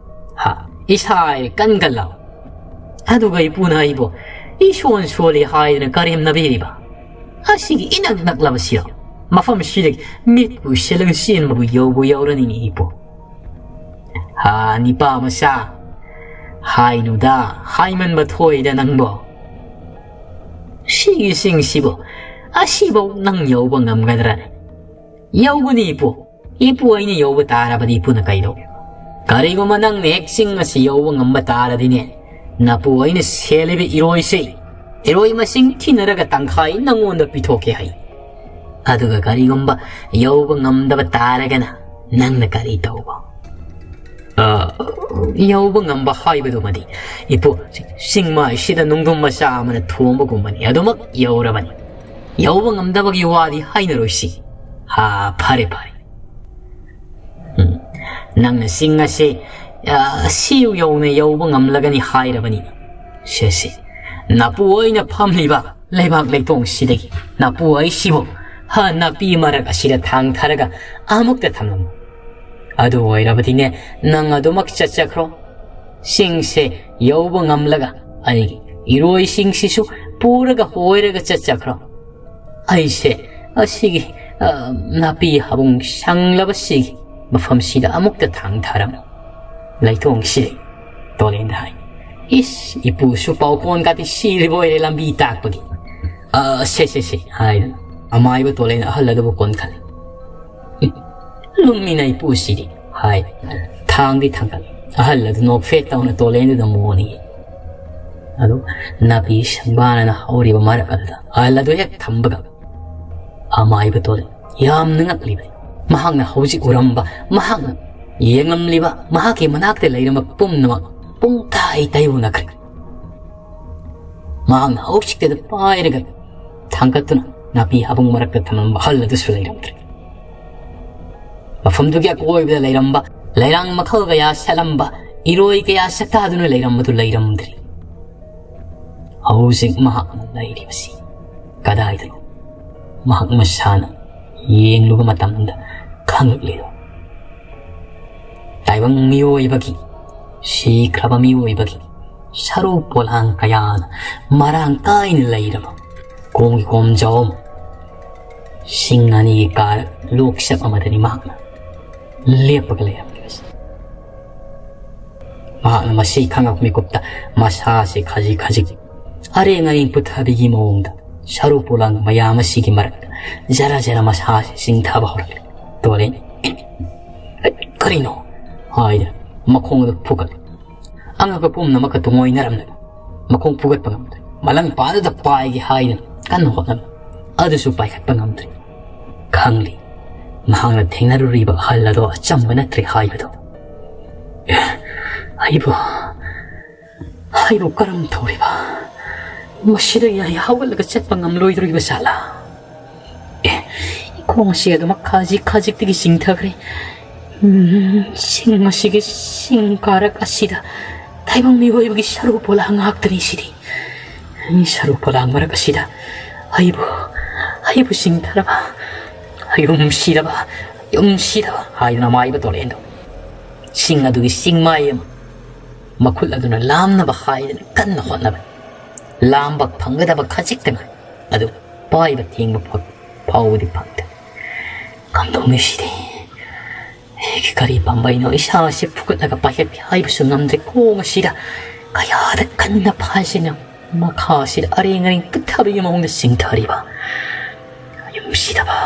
ꯍꯥ, ꯏꯁꯥ ꯍꯥꯏꯔꯦ ꯀꯟ ꯀꯟ ꯂꯥꯎ꯫ ꯑꯗꯨꯒ ꯏꯄꯨꯅ ꯑꯩꯕꯨ ꯏꯁꯣꯟ ꯁꯣꯜꯂꯤ ꯍꯥꯏꯗꯅ ꯀꯔꯦꯝꯅꯕꯤꯔꯤꯕ꯫ ꯑꯁꯤꯒꯤ ꯏꯅꯛ ꯅꯛꯂꯕꯁꯤꯔꯣ? ꯃꯐꯝꯁꯤꯗꯒꯤ ꯃꯤꯠꯄꯨ ꯎꯏꯁꯤꯜꯂꯒ ꯆꯦꯟꯕꯕꯨ ꯌꯧꯕꯨ ꯌꯧꯔꯅꯤꯅꯦ ꯏꯄꯨ꯫ ꯍꯥ, ꯅꯤꯄꯥ ꯃꯆꯥ, ꯍꯥꯏꯅꯨꯗ, ꯍꯥꯏꯃꯟꯕ ꯊꯣꯛꯏꯗ ꯅꯪꯕꯣ꯫ ꯁꯤꯒꯤ ꯆꯤꯡꯁꯤꯕꯨ ꯑꯁꯤꯐꯥꯎ ꯅꯪ ꯌꯧꯕ ꯉꯝꯒꯗ꯭ꯔꯅꯦ? ꯌꯧꯒꯅꯤ ꯏꯄꯨ꯫ ꯏꯄꯨ ꯑꯩꯅ ꯌꯧꯕ ꯇꯥꯔꯕꯗꯤ ꯏꯄꯨꯅ ꯀꯩꯗꯧ? ꯀꯔꯤꯒꯨꯝꯕ ꯅꯪꯅ ꯍꯦꯛ ꯆꯤꯡ ꯑꯁꯤ ꯌꯧꯕ ꯉꯝꯕ ꯇꯥꯔꯗꯤꯅꯦ, ꯅꯄꯨ ꯑꯩꯅ ꯁꯦꯜꯂꯤꯕ ꯏꯔꯣꯏꯁꯦ, ꯏꯔꯣꯏ ꯃꯁꯤꯡ ꯊꯤꯅꯔꯒ ꯇꯪꯈꯥꯏ ꯅꯪꯉꯣꯟꯗ ꯄꯤꯊꯣꯛꯀꯦ ꯍꯥꯏ꯫ ꯑꯗꯨꯒ ꯀꯔꯤꯒꯨꯝꯕ ꯌꯧꯕ ꯉꯝꯗꯕ ꯇꯥꯔꯒꯅ ꯅꯪꯅ ꯀꯔꯤ ꯇꯧꯕ? ꯑ, ꯌꯧꯕ ꯉꯝꯕ ꯍꯥꯏꯕꯗꯨꯃꯗꯤ ꯏꯄꯨ, ꯆꯤꯡꯃꯥꯏꯁꯤꯗ ꯅꯨꯡꯗꯨꯝ ꯃꯆꯥ ꯑꯃꯅ ꯊꯣꯝꯕꯒꯨꯝꯕꯅꯤ, ꯑꯗꯨꯃꯛ ꯌꯧꯔꯕꯅꯤ꯫ ꯌꯧꯕ ꯉꯝꯗꯕꯒꯤ ꯋꯥꯗꯤ ꯍꯥꯏꯅꯔꯣꯏꯁꯤ꯫ ꯍꯥ, ꯐꯔꯦ, ꯐꯔꯦ꯫ ꯎꯝ, ꯅꯪꯅ ꯆꯤꯡ ꯑꯁꯤ, ꯑ, ꯁꯤ ꯌꯧꯅ ꯌꯧꯕ ꯉꯝꯂꯒꯅꯤ ꯍꯥꯏꯔꯕꯅꯤ꯫ ꯁꯦ, ꯁꯦ, ꯅꯄꯨ ꯑꯣꯏꯅ ꯐꯝꯂꯤꯕ ꯂꯩꯕꯥꯛ ꯂꯩꯇꯣꯡꯁꯤꯗꯒꯤ ꯅꯄꯨ ꯑꯩꯁꯤꯕꯨ, ꯍꯥ, ꯅꯥꯄꯤ ꯃꯔꯛ ꯑꯁꯤꯗ ꯊꯥꯡꯊꯔꯒ ꯑꯃꯨꯛꯇ ꯊꯝꯂꯝꯃꯨ꯫ ꯑꯗꯨ ꯑꯣꯏꯔꯕꯗꯤꯅꯦ, ꯅꯪ ꯑꯗꯨꯃꯛ ꯆꯠꯆꯈ꯭ꯔꯣ꯫ ꯆꯤꯡꯁꯦ ꯌꯧꯕ ꯉꯝꯂꯒ ꯑꯩꯒꯤ ꯏꯔꯣꯏꯁꯤꯡꯁꯤꯁꯨ ꯄꯨꯔꯒ ꯍꯣꯏꯔꯒ ꯆꯠꯆꯈ꯭ꯔꯣ꯫ ꯑꯩꯁꯦ ꯑꯁꯤꯒꯤ, ꯑ, ꯅꯥꯄꯤ ꯍꯥꯕꯨꯡ ꯁꯪꯂꯕꯁꯤꯒꯤ ꯃꯐꯝꯁꯤꯗ ꯑꯃꯨꯛꯇ ꯊꯥꯡꯊꯔꯝꯃꯨ꯫ ꯂꯩꯇꯣꯡꯁꯤꯗ ꯇꯣꯂꯦꯟꯗ ꯍꯥꯏ꯫ ꯏꯁ, ꯏꯄꯨꯁꯨ ꯄꯥꯎꯈꯣꯟ ꯀꯥꯇꯤ ꯁꯤꯔꯤꯕ ꯑꯣꯏꯔꯦ ꯂꯝꯕꯤ ꯇꯥꯛꯄꯒꯤ꯫ "ꯑ, ꯁꯦ, ꯁꯦ, ꯁꯦ," ꯍꯥꯏꯗꯅ ꯑꯃꯥꯏꯕ ꯇꯣꯂꯦꯟ ꯑꯍꯜ ꯑꯗꯨꯕꯨ ꯀꯣꯟꯈꯠꯂꯦ꯫ "ꯂꯨꯝꯃꯤꯅ ꯏꯄꯨꯁꯤꯗꯤ," ꯍꯥꯏ꯫ ꯊꯥꯡꯗꯤ ꯊꯥꯡꯒꯠꯂꯦ꯫ ꯑꯍꯜ ꯑꯗꯨ ꯅꯣꯛꯐꯦꯠ ꯇꯧꯅ ꯇꯣꯂꯦꯟꯗꯨꯗ ꯃꯣꯅꯤ꯫ ꯑꯗꯨ ꯅꯥꯄꯤ ꯁꯪꯕꯥꯅꯅ ꯍꯧꯔꯤꯕ ꯃꯔꯛ ꯑꯗꯨꯗ ꯑꯍꯜ ꯑꯗꯨ ꯍꯦꯛ ꯊꯝꯕꯒ ꯑꯃꯥꯏꯕ ꯇꯣꯂꯦꯟ ꯌꯥꯝꯅ ꯉꯛꯂꯤꯕꯅꯤ꯫ ꯃꯍꯥꯛꯅ ꯍꯧꯖꯤꯛ ꯎꯔꯝꯕ, ꯃꯍꯥꯛꯅ ꯌꯦꯡꯂꯝꯂꯤꯕ, ꯃꯍꯥꯛꯀꯤ ꯃꯅꯥꯛꯇ ꯂꯩꯔꯝꯕ ꯄꯨꯝꯅꯃꯛ ꯄꯨꯡꯇꯥꯏ ꯇꯥꯏꯌꯣꯟꯅꯈ꯭ꯔꯦ꯫ ꯃꯍꯥꯛꯅ ꯍꯧꯖꯤꯛꯇꯗ ꯄꯥꯏꯔꯒ ꯊꯥꯡꯒꯠꯇꯨꯅ ꯅꯥꯄꯤ ꯍꯥꯕꯨꯡ ꯃꯔꯛꯇ ꯊꯝꯂꯝꯕ ꯑꯍꯜ ꯑꯗꯨꯁꯨ ꯂꯩꯔꯝꯗ꯭ꯔꯦ꯫ ꯃꯐꯝꯗꯨꯒꯤ ꯑꯀꯣꯏꯕꯗ ꯂꯩꯔꯝꯕ ꯂꯩꯔꯥꯡ ꯃꯈꯜ ꯀꯌꯥ ꯁꯥꯠꯂꯝꯕ, ꯏꯔꯣꯏ ꯀꯌꯥ ꯁꯛꯇꯥꯗꯨꯅ ꯂꯩꯔꯝꯕꯗꯨ ꯂꯩꯔꯝꯗ꯭ꯔꯦ꯫ ꯍꯧꯖꯤꯛ ꯃꯍꯥꯛꯅ ꯂꯩꯔꯤꯕꯁꯤ ꯀꯗꯥꯏꯗꯅꯣ? ꯃꯍꯥꯛ ꯃꯁꯥꯅ ꯌꯦꯡꯂꯨꯕ ꯃꯇꯝꯗ ꯈꯪꯂꯛꯂꯤꯗꯣ, ꯇꯥꯏꯕꯪ ꯃꯤꯑꯣꯏꯕꯒꯤ, ꯁꯤꯈ꯭ꯔꯕ ꯃꯤꯑꯣꯏꯕꯒꯤ ꯁꯔꯨ ꯄꯣꯂꯥꯡ ꯀꯌꯥꯅ ꯃꯔꯥꯡ ꯀꯥꯏꯅ ꯂꯩꯔꯕ ꯀꯣꯝꯒꯤ ꯀꯣꯝꯖꯥꯎ ꯑꯃ, ꯁꯤꯡ ꯑꯅꯤꯒꯤ ꯀꯥꯔꯛ ꯂꯣꯛꯆꯞ ꯑꯃꯗꯅꯤ ꯃꯍꯥꯛꯅ ꯂꯦꯞꯄꯒ ꯂꯩꯔꯝꯂꯤꯕꯁꯤ꯫ ꯃꯍꯥꯛꯅ ꯃꯁꯤ ꯈꯪꯂꯛꯄ ꯃꯤꯀꯨꯞꯇ ꯃꯁꯥꯁꯤ ꯈꯖꯤꯛ ꯈꯖꯤꯛ ꯑꯔꯦꯡ ꯑꯔꯦꯡ ꯄꯨꯊꯕꯤꯒꯤ ꯃꯑꯣꯡꯗ ꯁꯔꯨ ꯄꯣꯂꯥꯡ ꯃꯌꯥꯝ ꯑꯁꯤꯒꯤ ꯃꯔꯛꯇ ꯖꯔ ꯖꯔ ꯃꯁꯥꯁꯤ ꯆꯤꯡꯊꯕ ꯍꯧꯔꯛꯂꯤ꯫ ꯇꯣꯂꯦꯟ, "ꯀꯔꯤꯅꯣ?" ꯍꯥꯏꯗꯅ ꯃꯈꯣꯡ ꯑꯗꯨ ꯐꯨꯒꯠꯂꯤ꯫ ꯑꯉꯛꯄ ꯄꯨꯝꯅꯃꯛꯀ ꯇꯨꯡꯑꯣꯏꯅꯔꯝꯂꯒ ꯃꯈꯣꯡ ꯐꯨꯒꯠꯄ ꯉꯝꯗ꯭ꯔꯦ꯫ ꯃꯂꯪ ꯄꯥꯗꯨꯗ ꯄꯥꯏꯒꯦ ꯍꯥꯏꯗꯅ ꯀꯟꯅ ꯍꯣꯠꯅꯕ ꯑꯗꯨꯁꯨ ꯄꯥꯏꯈꯠꯄ ꯉꯝꯗ꯭ꯔꯦ꯫ ꯈꯪꯂꯤ꯫ ꯃꯍꯥꯛꯅ ꯊꯦꯡꯅꯔꯨꯔꯤꯕ ꯑꯍꯜ ꯑꯗꯣ ꯑꯆꯝꯕ ꯅꯠꯇ꯭ꯔꯦ ꯍꯥꯏꯕꯗꯣ꯫ ꯑꯦ, ꯑꯩꯕꯨ, ꯑꯩꯕꯨ ꯀꯔꯝ ꯇꯧꯔꯤꯕ? ꯃꯁꯤꯗꯒꯤ ꯑꯩ ꯍꯧꯒꯠꯂꯒ ꯆꯠꯄ ꯉꯝꯂꯣꯏꯗꯣꯔꯤꯕ ꯖꯥꯠꯂꯥ? ꯑꯦ, ꯈꯣꯡ ꯑꯁꯤ ꯑꯗꯨꯃꯛ ꯈꯖꯤꯛ ꯈꯖꯤꯛꯇꯒꯤ ꯆꯤꯡꯊꯈ꯭ꯔꯦ꯫ ꯎꯝ, ꯁꯤꯡ ꯑꯁꯤꯒꯤ ꯁꯤꯡ ꯀꯥꯔꯛ ꯑꯁꯤꯗ ꯇꯥꯏꯕꯪ ꯃꯤꯑꯣꯏꯕꯒꯤ ꯁꯔꯨ ꯄꯣꯂꯥꯡ ꯉꯥꯛꯇꯅꯤ ꯁꯤꯗꯤ꯫ ꯁꯔꯨ ꯄꯣꯂꯥꯡ ꯃꯔꯛ ꯑꯁꯤꯗ ꯑꯩꯕꯨ, ꯑꯩꯕꯨ ꯁꯤꯡꯊꯔꯕ, ꯑꯌꯨꯝ ꯁꯤꯔꯕ, ꯑꯌꯨꯝ ꯁꯤꯔꯕ ꯍꯥꯏꯗꯨꯅ ꯃꯥꯏꯕ ꯇꯣꯂꯦꯟꯗꯣ ꯁꯤꯡ ꯑꯗꯨꯒꯤ ꯆꯤꯡꯃꯥꯏ ꯑꯃ ꯃꯈꯨꯠ ꯑꯗꯨꯅ ꯂꯥꯝꯅꯕ ꯍꯥꯏꯗꯅ ꯀꯟꯅ ꯍꯣꯠꯅꯕ꯫ ꯂꯥꯝꯕ ꯐꯪꯒꯗꯕ ꯈꯖꯤꯛꯇ ꯉꯥꯏ꯫ ꯑꯗꯨ ꯄꯥꯏꯕ ꯊꯦꯡꯕ ꯐꯥꯎ-, ꯐꯥꯎꯕꯗꯤ ꯐꯪꯗꯦ꯫ ꯀꯝꯗꯧꯅꯤ ꯁꯤꯗꯤ? ꯑꯩꯒꯤ ꯀꯔꯤ ꯄꯥꯝꯕꯩꯅꯣ? ꯏꯁꯥ ꯑꯁꯤ ꯐꯨꯒꯠꯂꯒ ꯄꯥꯏꯈꯠꯀꯦ ꯍꯥꯏꯕꯁꯨ ꯉꯝꯗ꯭ꯔꯦ꯫ ꯈꯣꯡ ꯑꯁꯤꯗ ꯀꯌꯥꯗ ꯀꯟꯅ ꯐꯥꯏꯁꯤꯅ ꯃꯈꯥ ꯑꯁꯤꯗ ꯑꯔꯦꯡ ꯑꯔꯦꯡ ꯄꯨꯊꯕꯒꯤ ꯃꯑꯣꯡꯗ ꯆꯤꯡꯊꯔꯤꯕ꯫ ꯌꯨꯝꯁꯤꯗꯕ,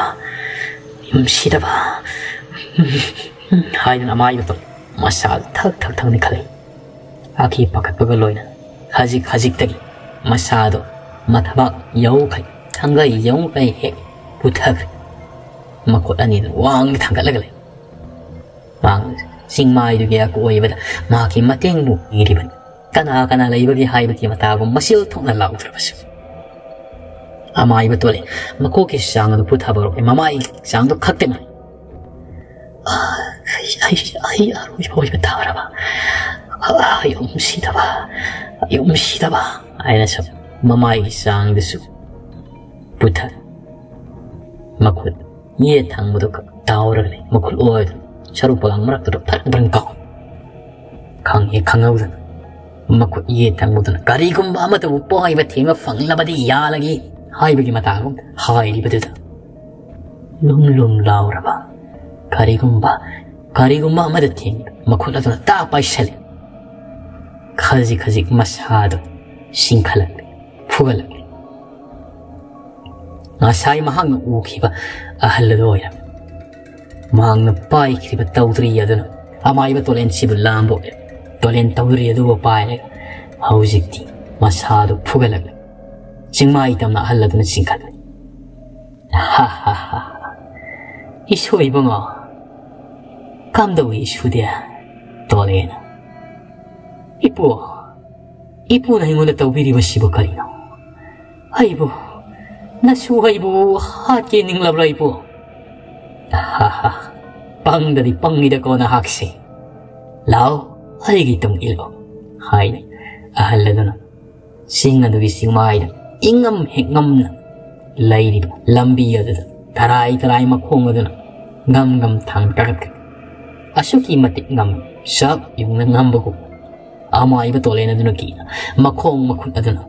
ꯌꯨꯝꯁꯤꯗꯕ ꯍꯥꯏꯗꯨꯅ ꯑꯃꯥꯏꯕꯗꯣ ꯃꯁꯥ ꯊꯛ ꯊꯛ ꯊꯛ ꯅꯤꯛꯈꯠꯂꯛꯏ꯫ ꯑꯀꯤ ꯄꯥꯈꯠꯄꯒ ꯂꯣꯏꯅꯅ ꯈꯖꯤꯛ ꯈꯖꯤꯛꯇꯒꯤ ꯃꯁꯥꯗꯣ ꯃꯊꯕꯥꯛ ꯌꯧꯈꯩ, ꯊꯥꯡꯒꯩ ꯌꯧꯈꯩ ꯍꯦꯛ ꯄꯨꯊꯈ꯭ꯔꯦ꯫ ꯃꯈꯨꯠ ꯑꯅꯤꯗꯨ ꯋꯥꯡꯅ ꯊꯥꯡꯒꯠꯂꯒ ꯂꯩ꯫ ꯃꯍꯥꯛ ꯆꯤꯡꯃꯥꯏꯗꯨꯒꯤ ꯑꯀꯣꯏꯕꯗ ꯃꯍꯥꯛꯀꯤ ꯃꯇꯦꯡꯕꯨ ꯄꯤꯔꯤꯕꯅꯤ꯫ ꯀꯅꯥ ꯀꯅꯥ ꯂꯩꯕꯒꯦ ꯍꯥꯏꯕꯒꯤ ꯃꯇꯥꯒꯨꯝ ꯃꯆꯤꯜ ꯊꯣꯛꯅ ꯂꯥꯎꯗ꯭ꯔꯕꯁꯨ꯫ ꯑꯃꯥꯏꯕ ꯇꯣꯂꯦ ꯃꯀꯣꯛꯀꯤ ꯆꯥꯡ ꯑꯗꯨ ꯄꯨꯊꯕ ꯍꯧꯔꯛꯂꯦ꯫ ꯃꯃꯥꯏ ꯆꯥꯡꯗꯨ ꯈꯛꯇ ꯉꯥꯏ꯫ "ꯑ, ꯑꯩ, ꯑꯩ, ꯑꯩ ꯑꯔꯣꯏꯕ ꯑꯣꯏꯕ ꯇꯥꯔꯕ? ꯑ, ꯑꯩ ꯑꯃꯨꯛ ꯁꯤꯗꯕ, ꯑꯩ ꯑꯃꯨꯛ ꯁꯤꯗꯕ" ꯍꯥꯏꯅꯁꯨ ꯃꯃꯥꯏꯒꯤ ꯆꯥꯡꯗꯨꯁꯨ ꯄꯨꯊ ꯃꯈꯨꯠ ꯌꯦꯠ ꯊꯪꯕꯗꯨ ꯇꯥꯎꯔꯒ ꯂꯩ꯫ ꯃꯈꯨꯠ ꯑꯣꯏꯗꯨ ꯁꯔꯨ ꯄꯣꯂꯥꯡ ꯃꯔꯛꯇꯨꯗ ꯐꯔꯪ ꯐꯔꯪ ꯀꯥꯎ꯫ ꯈꯪꯍꯦꯛ ꯈꯪꯍꯧꯗꯅ ꯃꯈꯨꯠ ꯌꯦꯠ ꯊꯪꯕꯗꯨꯅ ꯀꯔꯤꯒꯨꯝꯕ ꯑꯃꯠꯇꯕꯨ ꯄꯥꯏꯕ ꯊꯦꯡꯕ ꯐꯪꯂꯕꯗꯤ ꯌꯥꯂꯒꯦ ꯍꯥꯏꯕꯒꯤ ꯃꯇꯥꯒꯨꯝ ꯍꯥꯏꯔꯤꯕꯗꯨꯗ ꯂꯨꯝ ꯂꯨꯝ ꯂꯥꯎꯔꯕ ꯀꯔꯤꯒꯨꯝꯕ, ꯀꯔꯤꯒꯨꯝꯕ ꯑꯃꯗ ꯊꯦꯡꯕ ꯃꯈꯨꯠ ꯑꯗꯨꯅ ꯇꯥꯛ ꯄꯥꯏꯁꯜꯂꯦ꯫ ꯈꯖꯤꯛ ꯈꯖꯤꯛ ꯃꯁꯥꯗꯨ ꯁꯤꯡꯈꯠꯂꯛꯂꯦ, ꯐꯨꯒꯠꯂꯛꯂꯦ꯫ ꯉꯁꯥꯏ ꯃꯍꯥꯛꯅ ꯎꯈꯤꯕ ꯑꯍꯜ ꯑꯗꯨ ꯑꯣꯏꯔꯝꯃꯤ꯫ ꯃꯍꯥꯛꯅ ꯄꯥꯏꯈꯤꯕ ꯇꯧꯗ꯭ꯔꯤ ꯑꯗꯨꯅ ꯑꯃꯥꯏꯕ ꯇꯣꯂꯦꯟꯁꯤꯕꯨ ꯂꯥꯝꯕ ꯑꯣꯏꯔꯝꯃꯤ꯫ ꯇꯣꯂꯦꯟ ꯇꯧꯗ꯭ꯔꯤ ꯑꯗꯨꯕꯨ ꯄꯥꯏꯔꯒ ꯍꯧꯖꯤꯛꯇꯤ ꯃꯁꯥꯗꯨ ꯐꯨꯒꯠꯂꯛꯂꯦ꯫ ꯆꯤꯡꯃꯥꯏ ꯇꯝꯅ ꯑꯍꯜ ꯑꯗꯨꯅ ꯆꯤꯡꯈꯠꯂꯦ꯫ "ꯍꯥ ꯍꯥ ꯍꯥ ꯍꯥ, "ꯏꯁꯨ ꯏꯕꯨꯡꯉꯣ, ꯀꯝꯗꯧꯏ ꯏꯁꯨꯗꯤ?" ꯇꯣꯂꯦꯅ, "ꯏꯄꯨ, ꯏꯄꯨꯅ ꯑꯩꯉꯣꯟꯗ ꯇꯧꯕꯤꯔꯤꯕꯁꯤꯕꯨ ꯀꯔꯤꯅꯣ? ꯑꯩꯕꯨ, ꯅꯁꯨ ꯑꯩꯕꯨ ꯍꯥꯠꯀꯦ ꯅꯤꯡꯂꯕ꯭ꯔꯥ ꯏꯄꯨ?" "ꯍꯥ ꯍꯥ, ꯄꯪꯗꯗꯤ ꯄꯪꯉꯤꯗꯀꯣ ꯅꯍꯥꯛꯁꯦ꯫ ꯂꯥꯎ, ꯑꯩꯒꯤ ꯇꯨꯡ ꯏꯜꯂꯣ" ꯍꯥꯏꯅ ꯑꯍꯜ ꯑꯗꯨꯅ ꯆꯤꯡ ꯑꯗꯨꯒꯤ ꯆꯤꯡꯃꯥꯏꯗ ꯏꯉꯝ ꯍꯦꯛꯉꯝꯅ ꯂꯩꯔꯤꯕ ꯂꯝꯕꯤ ꯑꯗꯨꯗ ꯇꯔꯥꯏ ꯇꯔꯥꯏ ꯃꯈꯣꯡ ꯑꯗꯨꯅ ꯉꯝ ꯉꯝ ꯊꯥꯡꯅ ꯀꯥꯈꯠꯈ꯭ꯔꯦ꯫ ꯑꯁꯨꯛꯀꯤ ꯃꯇꯤꯛ ꯉꯝꯃꯤ, ꯆꯞ ꯌꯨꯡꯅ ꯉꯝꯕꯒꯨꯝ꯫ ꯑꯃꯥꯏꯕ ꯇꯣꯂꯦꯟ ꯑꯗꯨꯅ ꯀꯤꯅ ꯃꯈꯣꯡ ꯃꯈꯨꯠ ꯑꯗꯨꯅ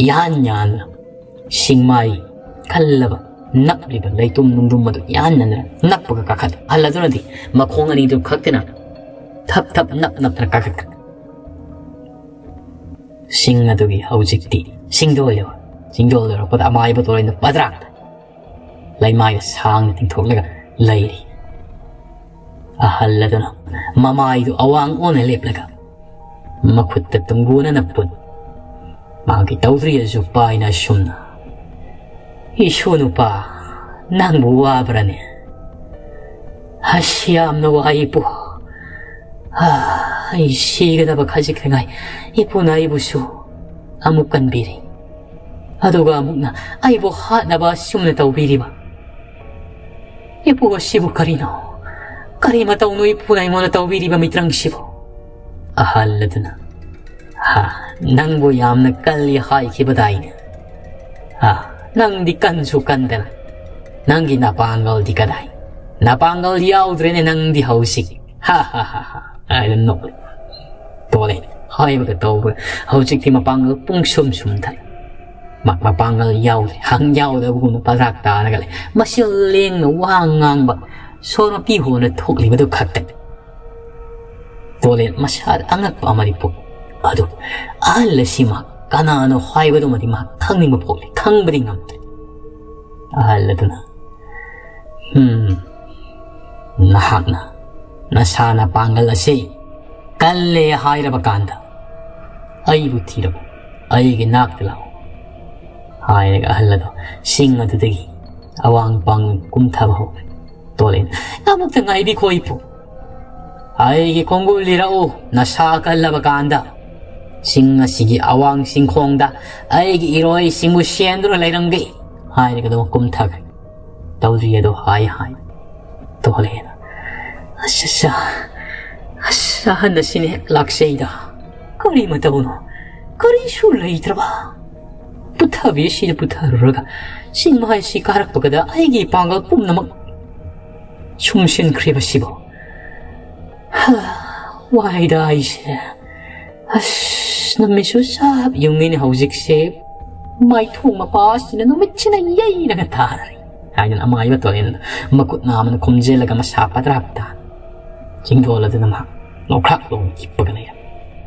ꯌꯥꯟ ꯌꯥꯟꯗꯨꯅ ꯁꯤꯡꯃꯥꯏ ꯈꯜꯂꯕ ꯅꯞꯂꯤꯕ ꯂꯩꯇꯨꯝ ꯅꯨꯡꯗꯨꯝ ꯑꯗꯨ ꯌꯥꯟ ꯌꯥꯟꯗꯨꯅ ꯅꯞꯄꯒ ꯀꯥꯈꯠ꯫ ꯑꯍꯜ ꯑꯗꯨꯅꯗꯤ ꯃꯈꯣꯡ ꯑꯅꯤꯗꯨ ꯈꯛꯇꯅ ꯊꯞ ꯊꯞ ꯅꯞ ꯅꯞꯇꯅ ꯀꯥꯈꯠꯈ꯭ꯔꯦ꯫ ꯁꯤꯡ ꯑꯗꯨꯒꯤ ꯍꯧꯖꯤꯛꯇꯤ ꯆꯤꯡꯗꯣꯜ ꯌꯧꯔꯦ꯫ ꯆꯤꯡꯗꯣꯜ ꯌꯧꯔꯛꯄꯗ ꯑꯃꯥꯏꯕ ꯇꯣꯂꯦꯟꯗꯨ ꯄꯗ꯭ꯔꯥꯛ ꯂꯩꯃꯥꯏꯗ ꯁꯥꯡꯅ ꯇꯤꯡꯊꯣꯛꯂꯒ ꯂꯩꯔꯤ꯫ ꯑꯍꯜ ꯑꯗꯨꯅ ꯃꯃꯥꯏꯗꯨ ꯑꯋꯥꯡ ꯑꯣꯟꯅ ꯂꯦꯞꯂꯒ ꯃꯈꯨꯠꯇ ꯇꯨꯡꯒꯣꯟ ꯑꯅꯞꯄꯨꯟ ꯃꯥꯒꯤ ꯇꯧꯗ꯭ꯔꯤ ꯑꯁꯨ ꯄꯥꯏꯅ ꯑꯁꯨꯝꯅ, "ꯏꯁꯨ ꯅꯨꯄꯥ, ꯅꯪꯕꯨ ꯋꯥꯕ꯭ꯔꯅꯦ?" "ꯑꯁ, ꯌꯥꯝꯅ ꯋꯥꯏ ꯏꯄꯨ꯫ ꯍꯥ, ꯑꯩ ꯁꯤꯒꯗꯕ ꯈꯖꯤꯛꯇ ꯉꯥꯏ꯫ ꯏꯄꯨꯅ ꯑꯩꯕꯨꯁꯨ ꯑꯃꯨꯛ ꯀꯟꯕꯤꯔꯤ, ꯑꯗꯨꯒ ꯑꯃꯨꯛꯅ ꯑꯩꯕꯨ ꯍꯥꯠꯅꯕ ꯑꯁꯨꯝꯅ ꯇꯧꯕꯤꯔꯤꯕ꯫ ꯏꯄꯨ, ꯑꯁꯤꯕꯨ ꯀꯔꯤꯅꯣ? ꯀꯔꯤ ꯃꯇꯧꯅꯣ ꯏꯄꯨꯅ ꯑꯩꯉꯣꯟꯗ ꯇꯧꯕꯤꯔꯤꯕ ꯃꯤꯇ꯭ꯔꯪꯁꯤꯕꯨ?" ꯑꯍꯜ ꯑꯗꯨꯅ, "ꯍꯥ, ꯅꯪꯕꯨ ꯌꯥꯝꯅ ꯀꯜꯂꯤ ꯍꯥꯏꯈꯤꯕꯗꯥꯏꯅꯦ? ꯍꯥ, ꯅꯪꯗꯤ ꯀꯟꯁꯨ ꯀꯟꯗꯅ, ꯅꯪꯒꯤ ꯅꯄꯥꯡꯒꯜꯗꯤ ꯀꯗꯥꯏ? ꯅꯄꯥꯡꯒꯜ ꯌꯥꯎꯗ꯭ꯔꯦꯅꯦ ꯅꯪꯗꯤ ꯍꯧꯖꯤꯛ꯫ ꯍꯥ, ꯍꯥ, ꯍꯥ, ꯍꯥ" ꯍꯥꯏꯅ ꯅꯣꯛꯂꯦ꯫ ꯇꯣꯂꯦ ꯍꯥꯏꯕꯒ ꯇꯧꯕ ꯍꯧꯖꯤꯛꯇꯤ ꯃꯄꯥꯡꯒꯜ ꯄꯨꯡꯁꯨꯝ ꯁꯨꯝꯊꯔꯦ꯫ ꯃ-, ꯃꯄꯥꯡꯒꯜ ꯌꯥꯎꯗ꯭ꯔꯦ, ꯍꯪ ꯌꯥꯎꯗꯕꯒꯨꯝꯅ ꯄꯗ꯭ꯔꯥꯛ ꯇꯥꯔꯒ ꯂꯩ꯫ ꯃꯆꯤꯜ ꯂꯦꯡꯅ ꯋꯥ ꯉꯥꯡꯕ, ꯁꯣꯔ ꯃꯄꯤ ꯍꯣꯟꯅ ꯊꯣꯛꯂꯤꯕꯗꯨ ꯈꯛꯇꯅꯤ꯫ ꯇꯣꯂꯦꯟ ꯃꯁꯥꯗ ꯑꯉꯛꯄ ꯑꯃꯗꯤ ꯄꯣꯛ꯫ ꯑꯗꯨ ꯑꯍꯜ ꯑꯁꯤ ꯃꯍꯥꯛ ꯀꯅꯥꯅꯣ ꯍꯥꯏꯕꯗꯨꯃꯗꯤ ꯃꯍꯥꯛ ꯈꯪꯅꯤꯡꯕ ꯄꯣꯛꯂꯦ, ꯈꯪꯕꯗꯤ ꯉꯝꯗ꯭ꯔꯦ꯫ ꯑꯍꯜ ꯑꯗꯨꯅ, "ꯍꯝ, ꯅꯍꯥꯛꯅ ꯅꯁꯥꯅ ꯄꯥꯡꯒꯜ ꯑꯁꯤ ꯀꯜꯂꯦ ꯍꯥꯏꯔꯕ ꯀꯥꯟꯗ ꯑꯩꯕꯨ ꯊꯤꯔꯛꯎ, ꯑꯩꯒꯤ ꯅꯥꯛꯇ ꯂꯥꯛꯎ" ꯍꯥꯏꯔꯒ ꯑꯍꯜ ꯑꯗꯣ ꯁꯤꯡ ꯑꯗꯨꯗꯒꯤ ꯑꯋꯥꯡ ꯄꯥꯡ ꯀꯨꯝꯊꯕ ꯍꯧꯔꯦ꯫ ꯇꯣꯂꯦꯟ, ꯑꯃꯨꯛꯇ ꯉꯥꯏꯕꯤꯈꯣ ꯏꯄꯨ꯫ ꯑꯩꯒꯤ ꯈꯣꯡꯒꯨꯜ ꯂꯤꯔꯛꯎ, ꯅꯁꯥ ꯀꯜꯂꯕ ꯀꯥꯟꯗ꯫ ꯆꯤꯡ ꯑꯁꯤꯒꯤ ꯑꯋꯥꯡ ꯆꯤꯡꯈꯣꯡꯗ ꯑꯩꯒꯤ ꯏꯔꯣꯏꯁꯤꯡꯕꯨ ꯁꯦꯟꯗꯨꯅ ꯂꯩꯔꯝꯒꯦ ꯍꯥꯏꯔꯒ ꯑꯗꯨꯝ ꯀꯨꯝꯊꯈ꯭ꯔꯦ꯫ ꯇꯧꯗ꯭ꯔꯤ ꯑꯗꯣ ꯍꯥꯏ ꯍꯥꯏ꯫ ꯇꯣꯂꯦꯟ, ꯑꯁ, ꯑꯁ, ꯑꯁ, ꯑꯍꯟ ꯑꯁꯤꯅ ꯍꯦꯛ ꯂꯥꯛꯆꯩꯗ꯫ ꯀꯔꯤ ꯃꯇꯧꯅꯣ? ꯀꯔꯤꯁꯨ ꯂꯩꯇ꯭ꯔꯕ? ꯄꯨꯊꯕꯤ ꯑꯁꯤꯗ ꯄꯨꯊꯔꯨꯔꯒ ꯆꯤꯡ ꯃꯥꯏꯁꯤ ꯀꯥꯔꯛꯄꯒꯗ ꯑꯩꯒꯤ ꯄꯥꯡꯒꯜ ꯄꯨꯝꯅꯃꯛ ꯁꯨꯝꯁꯤꯟꯈ꯭ꯔꯤꯕꯁꯤꯕꯨ꯫ ꯍꯥ, ꯋꯥꯏꯗ ꯑꯩꯁꯦ꯫ ꯑꯁ, ꯅꯨꯃꯤꯠꯁꯨ ꯆꯞ ꯌꯨꯡꯉꯤꯅꯦ ꯍꯧꯖꯤꯛꯁꯦ꯫ ꯃꯥꯏꯊꯣꯡ ꯃꯄꯥꯁꯤꯅ ꯅꯨꯃꯤꯠꯁꯤꯅ ꯌꯩꯔꯒ ꯊꯥꯔꯤ꯫ ꯍꯥꯏꯗꯅ ꯑꯃꯥꯏꯕ ꯇꯣꯂꯦꯟ ꯃꯈꯨꯠ ꯅꯥꯝꯃꯅ ꯈꯨꯝꯖꯤꯜꯂꯒ ꯃꯁꯥ ꯄꯗ꯭ꯔꯥꯛ ꯇꯥꯅ ꯆꯤꯡꯗꯣꯜ ꯑꯗꯨꯅ ꯃꯍꯥꯛ ꯂꯣꯛꯈ꯭ꯔꯥꯛ ꯂꯣꯡ ꯍꯤꯞꯄꯒ ꯂꯩꯔꯝꯃꯤ꯫